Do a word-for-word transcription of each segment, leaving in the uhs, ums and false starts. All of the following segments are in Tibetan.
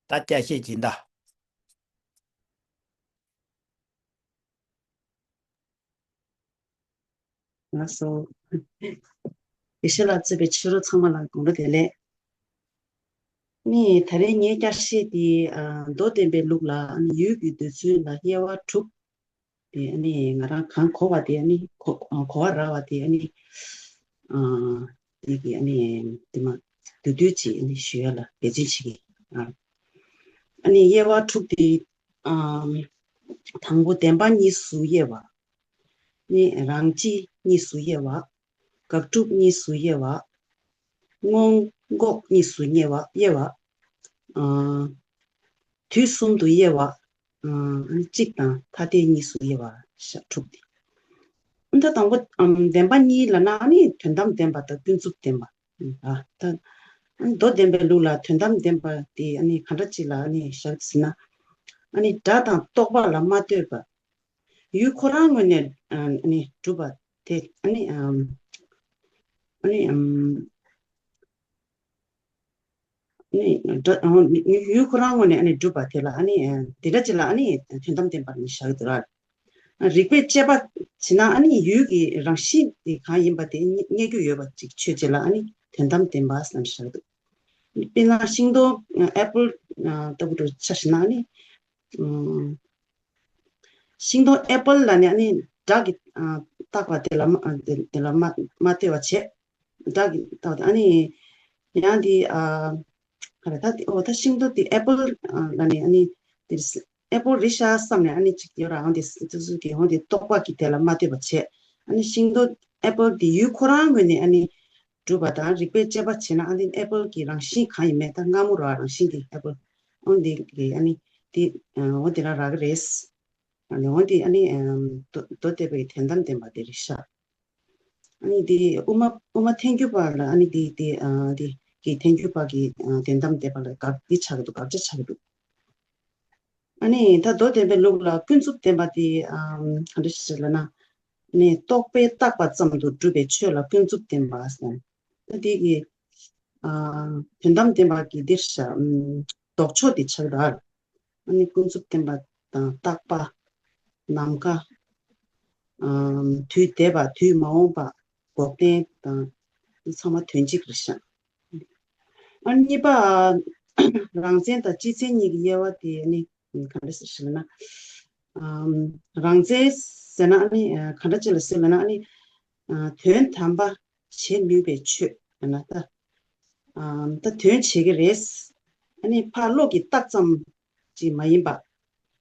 ད་བསྐྱར་བཤད་བྱིན་ད། ལགས་སོ། དགེ་བཤེས་ལགས་གཙོས་པའི་ཕྱི་རོལ་ཚང་མ་ལ་དགོང་དྲོ་བདེ་ལེགས། ནི་ད་རེས་ངའི་བསྐྱར་བཤད་དེ་ཨ་མདོ་སྡེ་པའི་ལུགས་ལ་ཨ་ནི་ཡུལ་གྱི་འདོད་ཚུལ་ལ་དབྱེ་བ་དྲུག་དེ་ཨ་ནི་ང་རང་གང་གོ་བ་དེ་ཨ་ནི་གོ་གོ་བ་རག་པ་དེ་ཨ་ནི་ཨ་དེ་གི་ཨ་ནི་དེ་མ་བསྡུས་བསྡུས་ཅིག་ཨ་ནི་ཞུ་ཡ་ལ་འབད་བརྩོན་བྱེད་ཀྱི། ཨ་ཨ་ནི་དབྱེ་བ་དྲུག་དེ་ཨ་དང་པོ་བདེན་པ་གཉིས་སུ་དབྱེ་བ། ནི་རང་སྤྱི་གཉིས་སུ་དབྱེ་བ། དགག་སྒྲུབ་གཉིས་སུ་དབྱེ་བ། སྔོན་འགོག་གཉིས་སུ་དབྱེ་བ། དབྱེ་བ། ཨ་དུས་གསུམ་དུ་དབྱེ་བ། ཨ་གཅིག་དང་ཐ་དད་གཉིས་སུ་དབྱེ་བ་ཞེས་དྲུག་སྟེ། ད་དང་པོ་ཨམ་བདེན་པ་གཉིས་ལབ་ན་ཨ་ནི་དོན་དམ་བདེན་པ་དང་ཀུན་རྫོབ་བདེན་པ། ཨ་ད་མདོ་སྡེ་པའི་ལུགས་ལ་དོན་དམ་བདེན་པ་དེ་ཨ་ནི་ག་འདྲ་ཅིག་ལ་ཨ་ནི་བཞག་ཟེར་ན། ཨ་ནི་སྒྲ་དང་རྟོག་པ་ལ་མ་ལྟོས་པར་ཡུལ་ཁོ་རང་ངོས་ནས་ཨ་ནི་གྲུབ་པ་དེ་ཨ་ནི་ཨམ་ཨ་ནི་ཨམ་ཨ་ནི་སྒྲ་ཨ་ཡུལ་ཁོ་རང་ངོས་ནས་ཨ་ནི་གྲུབ་པ་དེ་ལ་ཨ་ནི་ཨ་དེ་འདྲ་ཅིག་ལ་ཨ་ནི་དོན་དམ་བདེན་པར་ནི་བཞག་འདུག་ར། རིགས་པས་དཔྱད་པ་བྱེད་ན་ཨ་ནི་ཡུལ་གྱི་རང་བཞིན་དེ་གང་ཡིན་པ་དེ་རྙེད་རྒྱུ་ཡོད་པ་ཅིག་ཆོས་ཅིག་ལ་ཨ་ནི་དོན་དམ་བདེན་པ་བསམ་བཞག་འདུག་དཔེར་ན་ཤིང་སྡོང་ཨེ་པལ་ལྟ་བུ་འདྲ་ཆ་བཞག་ན་ཨ་ནི་ཤིང་སྡོང་ཨེ་པལ་ལ་ནི་ཨ་ནི་སྒྲ་གི་བཏགས་པ་དེ་ལ་མ་དེ་ལ་མ་མ་ལྟོས་པ་བྱས། སྒྲ་གི་བཏགས་པ་དེ་ཨ་ནི་ཡང་དེ་ཨ་ག་རེ་ད་དེ་ཨོ་ད་ཤིང་སྡོང་དེ་ཨེ་པལ་ལ་ནི་ཨ་ནི་དེ་ཨེ་པལ་རེད་ཤག་བསམ་ནས་ཨ་ནི་ཅིག་ཡོད་ར། འོན་ཏེ་སུ་སུ་གི་འོན་ཏེ་རྟོག་པ་གི་དེ་ལ་མ་ལྟོས་པ་བྱས། ཨ་ནི་ཤིང་སྡོང་ཨེ་པལ་དེ་ཡུལ་ཁོ་རང་ངོས་ནས་ཨ་ནི་གྲུབ་པ་དང་རིགས་པས་དཔྱད་པ་བྱས་ན་ཨ་ནི་ཨེ་པལ་གྱི་རང་བཞིན་གང་ཡིན་མེད་ད་མངར་མོ་ར་རང་བཞིན་གྱི་ཨེ་པལ་འོ་འདི་གི་ཨ་ནི་དེ་འོ་དེ་རང་རག་གི་རེད། ཨ་ནི་འོ་དེ་ཨ་ནི་མདོ་མདོ་སྡེ་པའི་དོན་དམ་བདེན་པ་དེ་རེད་ཤག་ཨ་ནི་དེ་དབུ་མ་དབུ་མ་ཐལ་འགྱུར་བ་ལ་ཨ་ནི་དེ་དེ་ཨ་དེ་གི་ཐལ་འགྱུར་བ་གི་དོན་དམ་བདེན་པ་ལ་དགག་དེ་ཆགས་ཀྱི་འདུག་དགག་བྱ་ཆགས་ཀྱི་འདུག་ཨ་ནི་ད་མདོ་སྡེ་པའི་ལུགས་ལ་ཀུན་རྫོབ་བདེན་པ་དེ་ཨམ་ག་འདྲ་ཞིག་ལབ་ན། ནི་རྟོག་པས་བཏགས་པ་ཙམ་དུ་གྲུབ་པའི་ཆོས་ལ་ཀུན་རྫོབ་བདེན་པ་ཟེར། ད་དེ་གི་ཨ་དོན་དམ་བདེན་པ་གི་འདིར་བཞག་ཨམ་ལྡོག་ཕྱོགས་དེ་ཆགས་ར། ཨ་ནི་ཀུན་རྫོབ་བདེན་པ་དང་རྟག་པ། ནམ་མཁའ། ཨམ་དུས་འདས་པ་དུས་མ་འོངས་པ། འགོག་བདེན་དང་ཚང་མ་དོན་གཅིག་རེད་ཤག་ཨ་གཉིས་པ། རང་མཚན་དང་སྤྱི་མཚན་གཉིས་ཀྱི་དབྱེ་བ་དེ་ནི་ག་འདྲ་ཞིག་ལབ་ན། ཨམ་རང་མཚན་ཟེར་ན་ཨ་ནི་ག་འདྲ་ཅིག་ལ་ཟེར་ལབ་ན་ཨ་ནི་དོན་དམ་པ་བྱེད་ནུས་པའི་ཆོས་ལབ་ན་ད་ཨམ་ད་དོན་བྱེད་ཀྱི་རེད། ཨ་ནི་ཕར་བློ་གིས་བཏགས་ཙམ་ཅིག་མ་ཡིན་པ།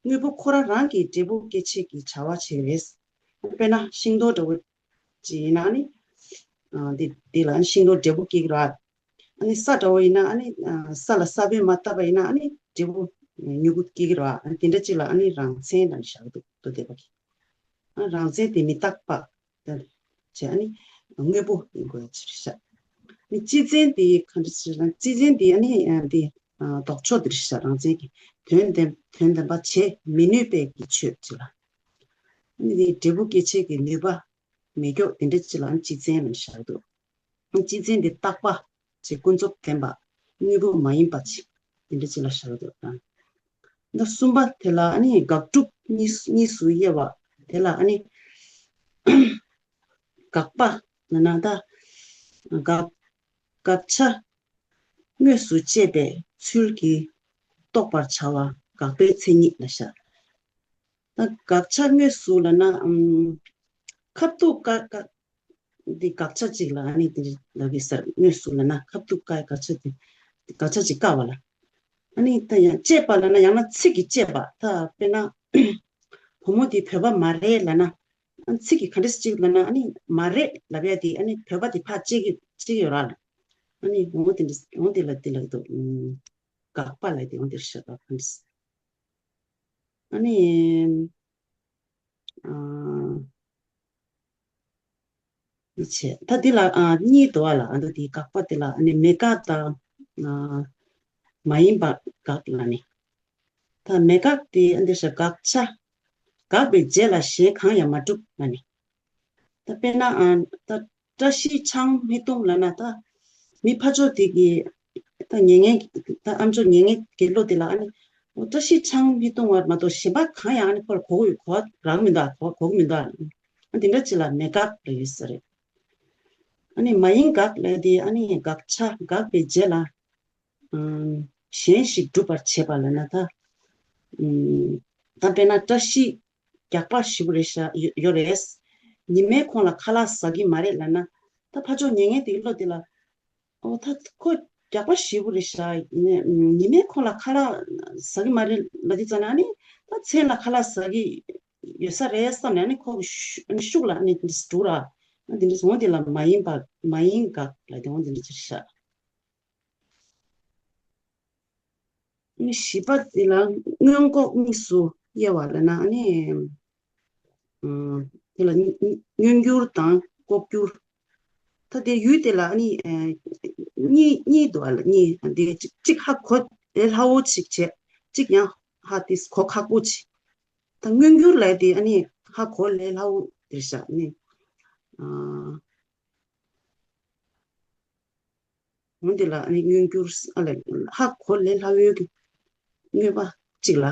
དངོས་པོ་ཁོ་རང་རང་གི་འབྲས་བུ་སྐྱེད་བྱེད་ཀྱི་བྱ་བ་བྱེད་ཀྱི་རེད། དཔེར་ན་ཤིང་སྡོང་འདྲ་བོ་ཅིག་ཡིན་ན་ནི། ཨ་འདི་འདི་ལ་ཨ་ནི་ཤིང་སྡོང་འབྲས་བུ་སྐྱེ་གི་རེད། ཨ་ནི་ས་འདྲ་བོ་ཡིན་ན་ཨ་ནི་ཨ་ས་ལ་ས་བོན་མ་བཏབ་པ་ཡིན་ན་ཨ་ནི་འབྲས་བུ་མྱུ་གུ་སྐྱེ་གི་རེད། ཨ་ནི་དེ་འདྲ་ཅིག་ལ་ཨ་ནི་རང་མཚན་ལ་བཞག་འདུག་མདོ་སྡེ་པ་གིས། ཨ་རང་མཚན་དེ་མི་རྟག་པ་བྱས་ཨ་ནི་དངོས་པོ་ཡིན་དགོས་ཡ་ཅིག་རེད་ཤག་ཨ་ནི་སྤྱི་མཚན་དེ་ག་འདྲ་ཅིག་ལ་སྤྱི་མཚན་དེ་ཨ་ནི་ཨ་འདི་ཨ་ལྡོག་ཕྱོགས་དེ་རེད་ཤག་རང་མཚན་གྱི་དོན་ལྡན་དོན་ལྡན་པ་བྱེད་མི་ནུས་པའི་གི་ཆོས་ཅིག་ལ། ཨ་ནི་དེ་འབྲས་བུ་སྐྱེད་བྱེད་ཀྱི་ནུས་པ་མེད་མཁན་དེ་འདྲ་ཅིག་ལ་ཨ་ནི་སྤྱི་མཚན་ལ་བཞག་འདུག་སྤྱི་མཚན་དེ་རྟག་པ་ཅིག་ཀུན་རྫོབ་བདེན་པ་དངོས་པོ་མ་ཡིན་པ་ཅིག་དེ་འདྲ་ཅིག་ལ་བཞག་འདུག་ད་གསུམ་པ་དེ་ལ་ཨ་ནི་དགག་སྒྲུབ་གཉིས་གཉིས་སུ་དབྱེ་བ་དེ་ལ་ཨ་ནི་དགག་པ་ན་ན་ད་དགག་དགག་བྱ་དངོས་སུ་བཅད་པའི་ཚུལ་གྱིས་རྟོགས་པར་བྱ་བ་དགག་པའི་མཚན་ཉིད་ལ་བཞག་ད་དགག་བྱ་དངོས་སུ་ལབ་ན་ཨམ་ཁབ་ཏུ་ཀ་ཀ་འདི་དགག་བྱ་གཅིག་ལ་ཨ་ནི་འདི་ལབ་ཀྱི་ཟེར་དངོས་སུ་ལབ་ན་ཁབ་ཏུ་ཀ་དགག་བྱ་དེ་དགག་བྱ་གཅིག་བཀག་པ་ལ། ཨ་ནི་ད་ཡང་བཅད་པ་ལབ་ན་ཡང་ན་ཚིག་གིས་བཅད་པ་ད་དཔེར་ན་བུ་མོ་འདི་བོད་པ་མ་རེད་ལབ་ན། ཨ་ཚིག་གིས་ག་འདྲ་ཞིག་ལབ་ན་ཨ་ནི་མ་རེད་ལབ་ཡ་དེ་ཨ་ནི་བོད་པ་དེ་ཕར་བཅད་ཀྱི་བཅད་ཀྱི་ཡོད་ར་ལ། ཨ་ནི་འོ་དེ་འདྲ་འོ་དེ་ལ་དེ་ལ་དུ་དགག་པ་ལ་དེ་འོ་དེ་ཤ་དགག་པ་འདྲ། ཨ་ནི་ཨ་ནི་བྱས་ད་འདི་ལ་ཨ་གཉིས་འདུག་ཨ་ལ། ཨ་འདི་དེ་དགག་པ་དེ་ལ་ཨ་ནི་མེད་དགག་དང་ཨ་མ་ཡིན་པ་དགག་ལ་ནི། ད་མེད་དགག་དེ་ཨ་འདི་ཤ་དགག་བྱ། དགག་པའི་རྗེས་ལ་གཞན་གང་ཡང་མ་གྲུབ་ལ་ནི། ད་དཔེར་ན་ཨ་ད་བཀྲ་ཤིས་ཆང་མི་བཏུང་ལབ་ན་ད་མི་ཕར་ཕྱོགས་དེ་གི་ ད་མྱ་ངན་ད་ཨ་མཆོག་མྱ་ངན་གྱི་བློ་དེ་ལ་ཨ་ནི་འོ་བཀྲ་ཤིས་ཆང་མི་འཐུང་བ་མ་གཏོགས་གཞན་པ་གང་ཡང་ཨ་ནི་ཁོ་ལ་གོ་གི་གོ་རག་མི་འདུག་གོ་གོ་གི་མི་འདུག་ཨ་དེ་འདྲ་ཅིག་ལ་མེད་དགག་ལ་ཡོད་ས་རེད། ཨ་ནི་མ་ཡིན་དགག་ལ་དེ་ཨ་ནི་དགག་བྱ་དགག་པའི་རྗེས་ལ་གཞན་ཞིག་སྒྲུབ་པར་བྱེད་པ་ལ་ན་ད། ད་དཔེར་ན་བཀྲ་ཤིས་རྒྱགས་པ་ཞེ་པོ་རེད་ཤག་ཡོད་རེད། ཉི་མའི་ཁོང་ལ་ཁ་ལག་ཟ་གི་མ་རེད་ལབ་ན། ད་ཕར་ཕྱོགས་མྱ་ངན་དེའི་བློ་དེ་ལ། ཨོ་ད་ཁོ་རྒྱགས་པ་ཞེ་པོ་རེད་ཤག་ཉི་མའི་ཁོང་ལ་ཁ་ལག་ཟ་གི་མ་རེད་ལབ་དུས་ཙམ་ནས་ཨ་ནི་ད་མཚན་ལ་ཁ་ལག་ཟ་གི་ཡོད་ས་རེད་བསམ་ནས་ཨ་ནི་ཁོ་ཤུགས་ལ་ཨ་ནི་འདི་འདྲ་འགྲོ་ར། འདི་འདྲ་འོང་དེ་ལ་མ་ཡིན་པ་མ་ཡིན་དགག་ལབ་དེ་འོང་དེ་འདྲ་ཅིག་ཤག་ཨ་ནི་བཞི་པ་དེ་ལ་མངོན་ལྐོག་གཉིས་སུ་དབྱེ་བ་ལབ་ན་ཨ་ནི། དེ་ལ་མངོན་གྱུར་དང་ལྐོག་གྱུར། ད་དེ་ཡུལ་དེ་ལ་ཨ་ནི་གཉིས་གཉིས་འདུག་ཨ་ལ་གཉིས་དེ་གཅིག་གཅིག་ཧ་གོ་ལས་སླ་བོ་ཅིག་བྱས་གཅིག་ཡང་ཧ་དེ་གོ་ཁག་པོ་ཅིག་ད་མངོན་གྱུར་ལ་དེ་ཨ་ནི་ཧ་གོ་ལས་སླ་བོ་དེ་ཤག་ནི། འོན་ཏེ་ལ་ཨ་ནི་མངོན་གྱུར་ཨ་ལ་ཧ་གོ་ལས་སླ་བོའི་གི་དངོས་པ་གཅིག་ལ་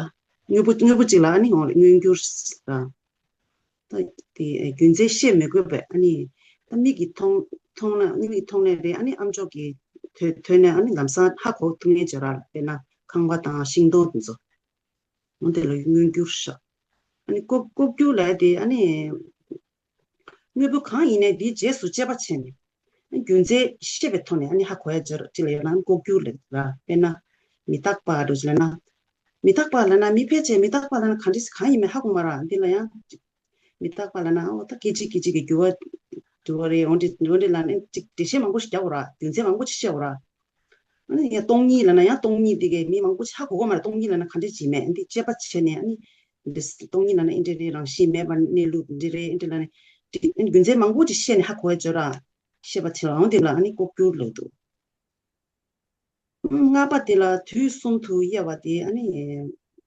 དངོས་པོ་དངོས་པོ་གཅིག་ལ་ཨ་ནི་འོང་ལ་མངོན་གྱུར་ལ། ད་དེ་རྒྱུ་མཚན་བཤད་མི་དགོས་པས་ཨ་ནི་ད་མིག་གིས་མཐོང་མཐོང་ན་མིག་གིས་མཐོང་ནས་རེད་ཨ་ནི་ཨ་མཆོག་གིས་ཐོས་ཐོས་ནས་ཨ་ནི་ལམ་སང་ཧ་གོ་ཐུབ་ངེས་བྱོས་ར་དཔེར་ན་ཁང་པ་དང་ཤིང་སྡོང་དེ་ཚོ། འོ་དེ་ལ་མངོན་གྱུར་ཤག་ཨ་ནི་ལྐོག་ལྐོག་གྱུར་ལབ་དེ་ཨ་ནི། དངོས་པོ་གང་ཡིན་ནའི་དེའི་རྗེས་སུ་དཔྱད་པ་བྱས་ནས། རྒྱུ་མཚན་ཤེས་པའི་ཐོག་ནས་ཨ་ནི་ཧ་གོ་ཡ་སྦྱོར་ཅིག་ལ་ཡོད་ན་ལྐོག་གྱུར་ལབ་ར་དཔེར་ན། མི་རྟག་པ་འདྲ་ཅིག་ལབ་ན། མི་རྟག་པ་ལབ་ན་མི་ཕལ་ཆེར་མི་རྟག་པ་ལབ་ན་ག་འདྲ་ཞིག་གང་ཡིན་མིན་ཧ་གོ་མ་ར་འདི་ལ་ཡང་། མི་རྟག་པ་ལབ་ན་ཨོ་ད་སྐད་ཅིག་སྐད་ཅིག་གི་འགྱུར་བ་འགྱུར་བ་རེད་འོ་འདྲ་འོ་འདྲ་ལབ་ནས་ཅིག་འགྲེལ་བཤད་མང་པོ་ཞིག་རྒྱག་དགོས་ར་རྒྱུ་མཚན་མང་པོ་ཞིག་བཤད་དགོས་ར། ཨ་ནི་ཡང་སྟོང་ཉིད་ལབ་ན་ཡང་སྟོང་ཉིད་དེ་གའི་མི་མང་པོ་ཞིག་ཧ་གོ་གོ་མ་རེད་སྟོང་ཉིད་ལབ་ན་ག་འདྲ་ཅིག་མེད་འདི་དཔྱད་པ་བྱས་ནས་ཨ་ནི། འདི་སྟོང་ཉིད་ལབ་ན་ཨེ་འདྲ་རེད་རང་བཞིན་མེད་པ་གནས་ལུགས་འདི་རེད་ཨེ་འདྲ་ལབ་ནས། འདི་རྒྱུ་མཚན་མང་པོ་ཅིག་བཤད་ནས་ཧ་གོ་བའི་སྦྱོར་ར། བཤད་པ་བྱེད་པའང་དེ་ལ་ཨ་ནི་ལྐོག་གྱུར་ལབ་འདུག་ལྔ་པ་དེ་ལ་དུས་གསུམ་དུ་དབྱེ་བ་དེ་ཨ་ནི་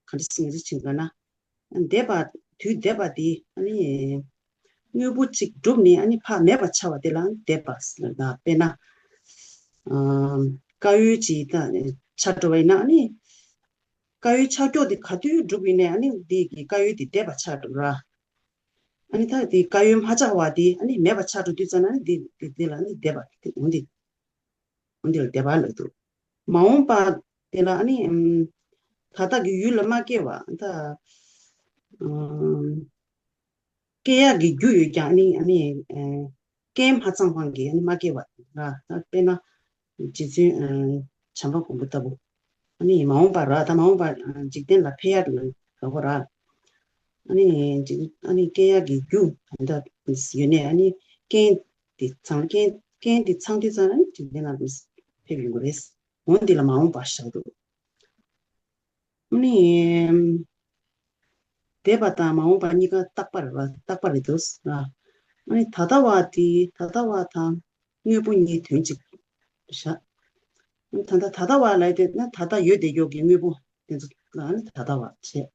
ག་འདྲ་ཟེར་ཆིན་ལབ་ན། འདས་པ་དུས་འདས་པ་དེ་ཨ་ནི་དངོས་པོ་གཅིག་གྲུབ་ནས་ཨ་ནི་ཕར་མེད་པར་ཆགས་པ་དེ་ལ་འདས་པ་ཟེར་ལབ་ན་དཔེར་ན། དཀར་ཡོལ་གཅིག་ད་ཆགས་འགྲོ་བ་ཡིན་ན་ཨ་ནི། དཀར་ཡོལ་ཆགས་མགྱོགས་དེ་ག་དུས་གྲུབ་ཡིན་ནའི་ཨ་ནི་དེ་གི་དཀར་ཡོལ་དེ་འདས་པ་ཆགས་འགྲོ་ར། ཨ་ནི་ད་དེ་དཀར་ཡོལ་མ་ཆགས་པ་དེ་ཨ་ནི་མེད་པ་ཆགས་འགྲོ་དུས་ཙམ་ན་ཨ་ནི་དེ་དེ་དེ་ལ་ཨ་ནི་འདས་པ་དེ་འོང་དེ། འོང་དེ་ལ་འདས་པ་ལབ་འདུག་མ་འོངས་པ་དེ་ལ་ཨ་ནི་ཨམ། ད་ལྟ་གི་ཡུལ་ལ་མ་སྐྱེ་བ་ད། ཨམ། སྐྱེ་ཡག་གི་རྒྱུ་ཡོད་ཀྱང་ཨ་ནི་ཨ་ནི། ཨ། རྐྱེན་མ་ཚང་བ་གིས་ཨ་ནི་མ་སྐྱེ་བ་ར་ད་དཔེར་ན། རྗེ་བཙུན། ཨ། བྱམས་པ་མགོན་པོ་ལྟ་བུ། ཨ་ནི་མ་འོངས་པ་ར་ད་མ་འོངས་པ་འཇིག་རྟེན་ལ་ཕེབས་ཡག་ལ་གོ་ར། ཨ་ནི་འཇིག་ཨ་ནི་སྐྱེ་ཡག་གི་རྒྱུ་ད་ཡོད་ནས་ཨ་ནི་རྐྱེན་དེ་ཚང་རྐྱེན་རྐྱེན་དེ་ཚང་དུས་ཙམ་ཨ་ནི་འཇིག་རྟེན་ལ་ཕེབས་ཡོང་གི་རེད། འོ་འདི་ལ་མ་འོངས་པ་བཞག་འདུག་ཨ་ནི། འདས་པ་དང་མ་འོངས་པ་གཉིས་ཀ་རྟག་པ་རེད་བ་རྟག་པ་རེད་འདུག་ཨ། ཨ་ནི་ད་ལྟ་བ་དེ་ད་ལྟ་བ་དང་དངོས་པོ་གཉིས་དོན་གཅིག་བཞག་ད་ལྟ་ད་ལྟ་བ་ལབ་དེ་ན་ད་ལྟ་ཡོད་དེ་ཡོད་ཀྱི་དངོས་པོ་དེ་ཚོ་ལ་ཨ་ནི་ད་ལྟ་བ་བྱས།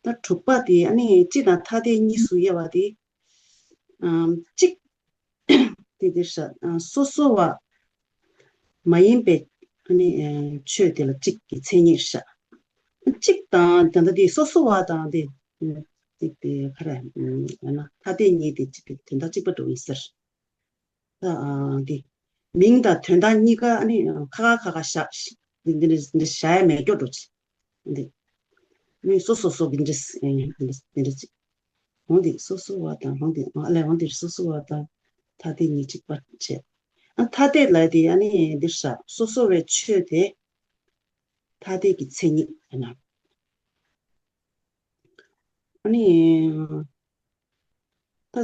ད་དྲུག་པ་དེ་ཨ་ནི་སྤྱི་དང་ཐ་དད་གཉིས་སུ་དབྱེ་བ་དེ། ཨམ། གཅིག་དེ་དེ་ཤ་སོ་སོ་བ་མ་ཡིན་པའི་ཨ་ནི་ཆོས་དེ་ལ་གཅིག་གི་མཚན་ཉིད་ཤ། གཅིག་དང་ད་ལྟ་དེ་སོ་སོ་བ་དང་དེ་གཅིག་དེ་ག་རེ་ཡང་ན་ཐ་དད་གཉིས་དེ་གཅིག་གི་དོན་དག་གཅིག་པ་འགྲོ་ཡིན་ཟེར། ད་དེ་མིང་དང་དོན་དག་གཉིས་ཀ་ཨ་ནི་ཁ་ཁ་ཁ་ཁ་བཞག་འདི་འདི་འདི་བཞག་ཡ་མེད་སྐྱོ་འགྲོ་ཅིག་འདི། ནི་སོ་སོ་སོ་གི་འདྲི་འདི་འདྲི་ཅིག་འོང་འདི་སོ་སོ་བ་དང་འོང་འདི་ཨ་ལས་འོང་འདི་སོ་སོ་བ་དང་ཐ་དད་གཉིས་གཅིག་པ་བྱས། ཨ་ཐ་དད་ལ་དེ་ཨ་ནི་འདིར་ས་སོ་སོ་བའི་ཆོས་དེ་ཐ་དད་ཀྱི་མཚན་ཉིད་ཡིན་ན། ཨ་ནི། ད་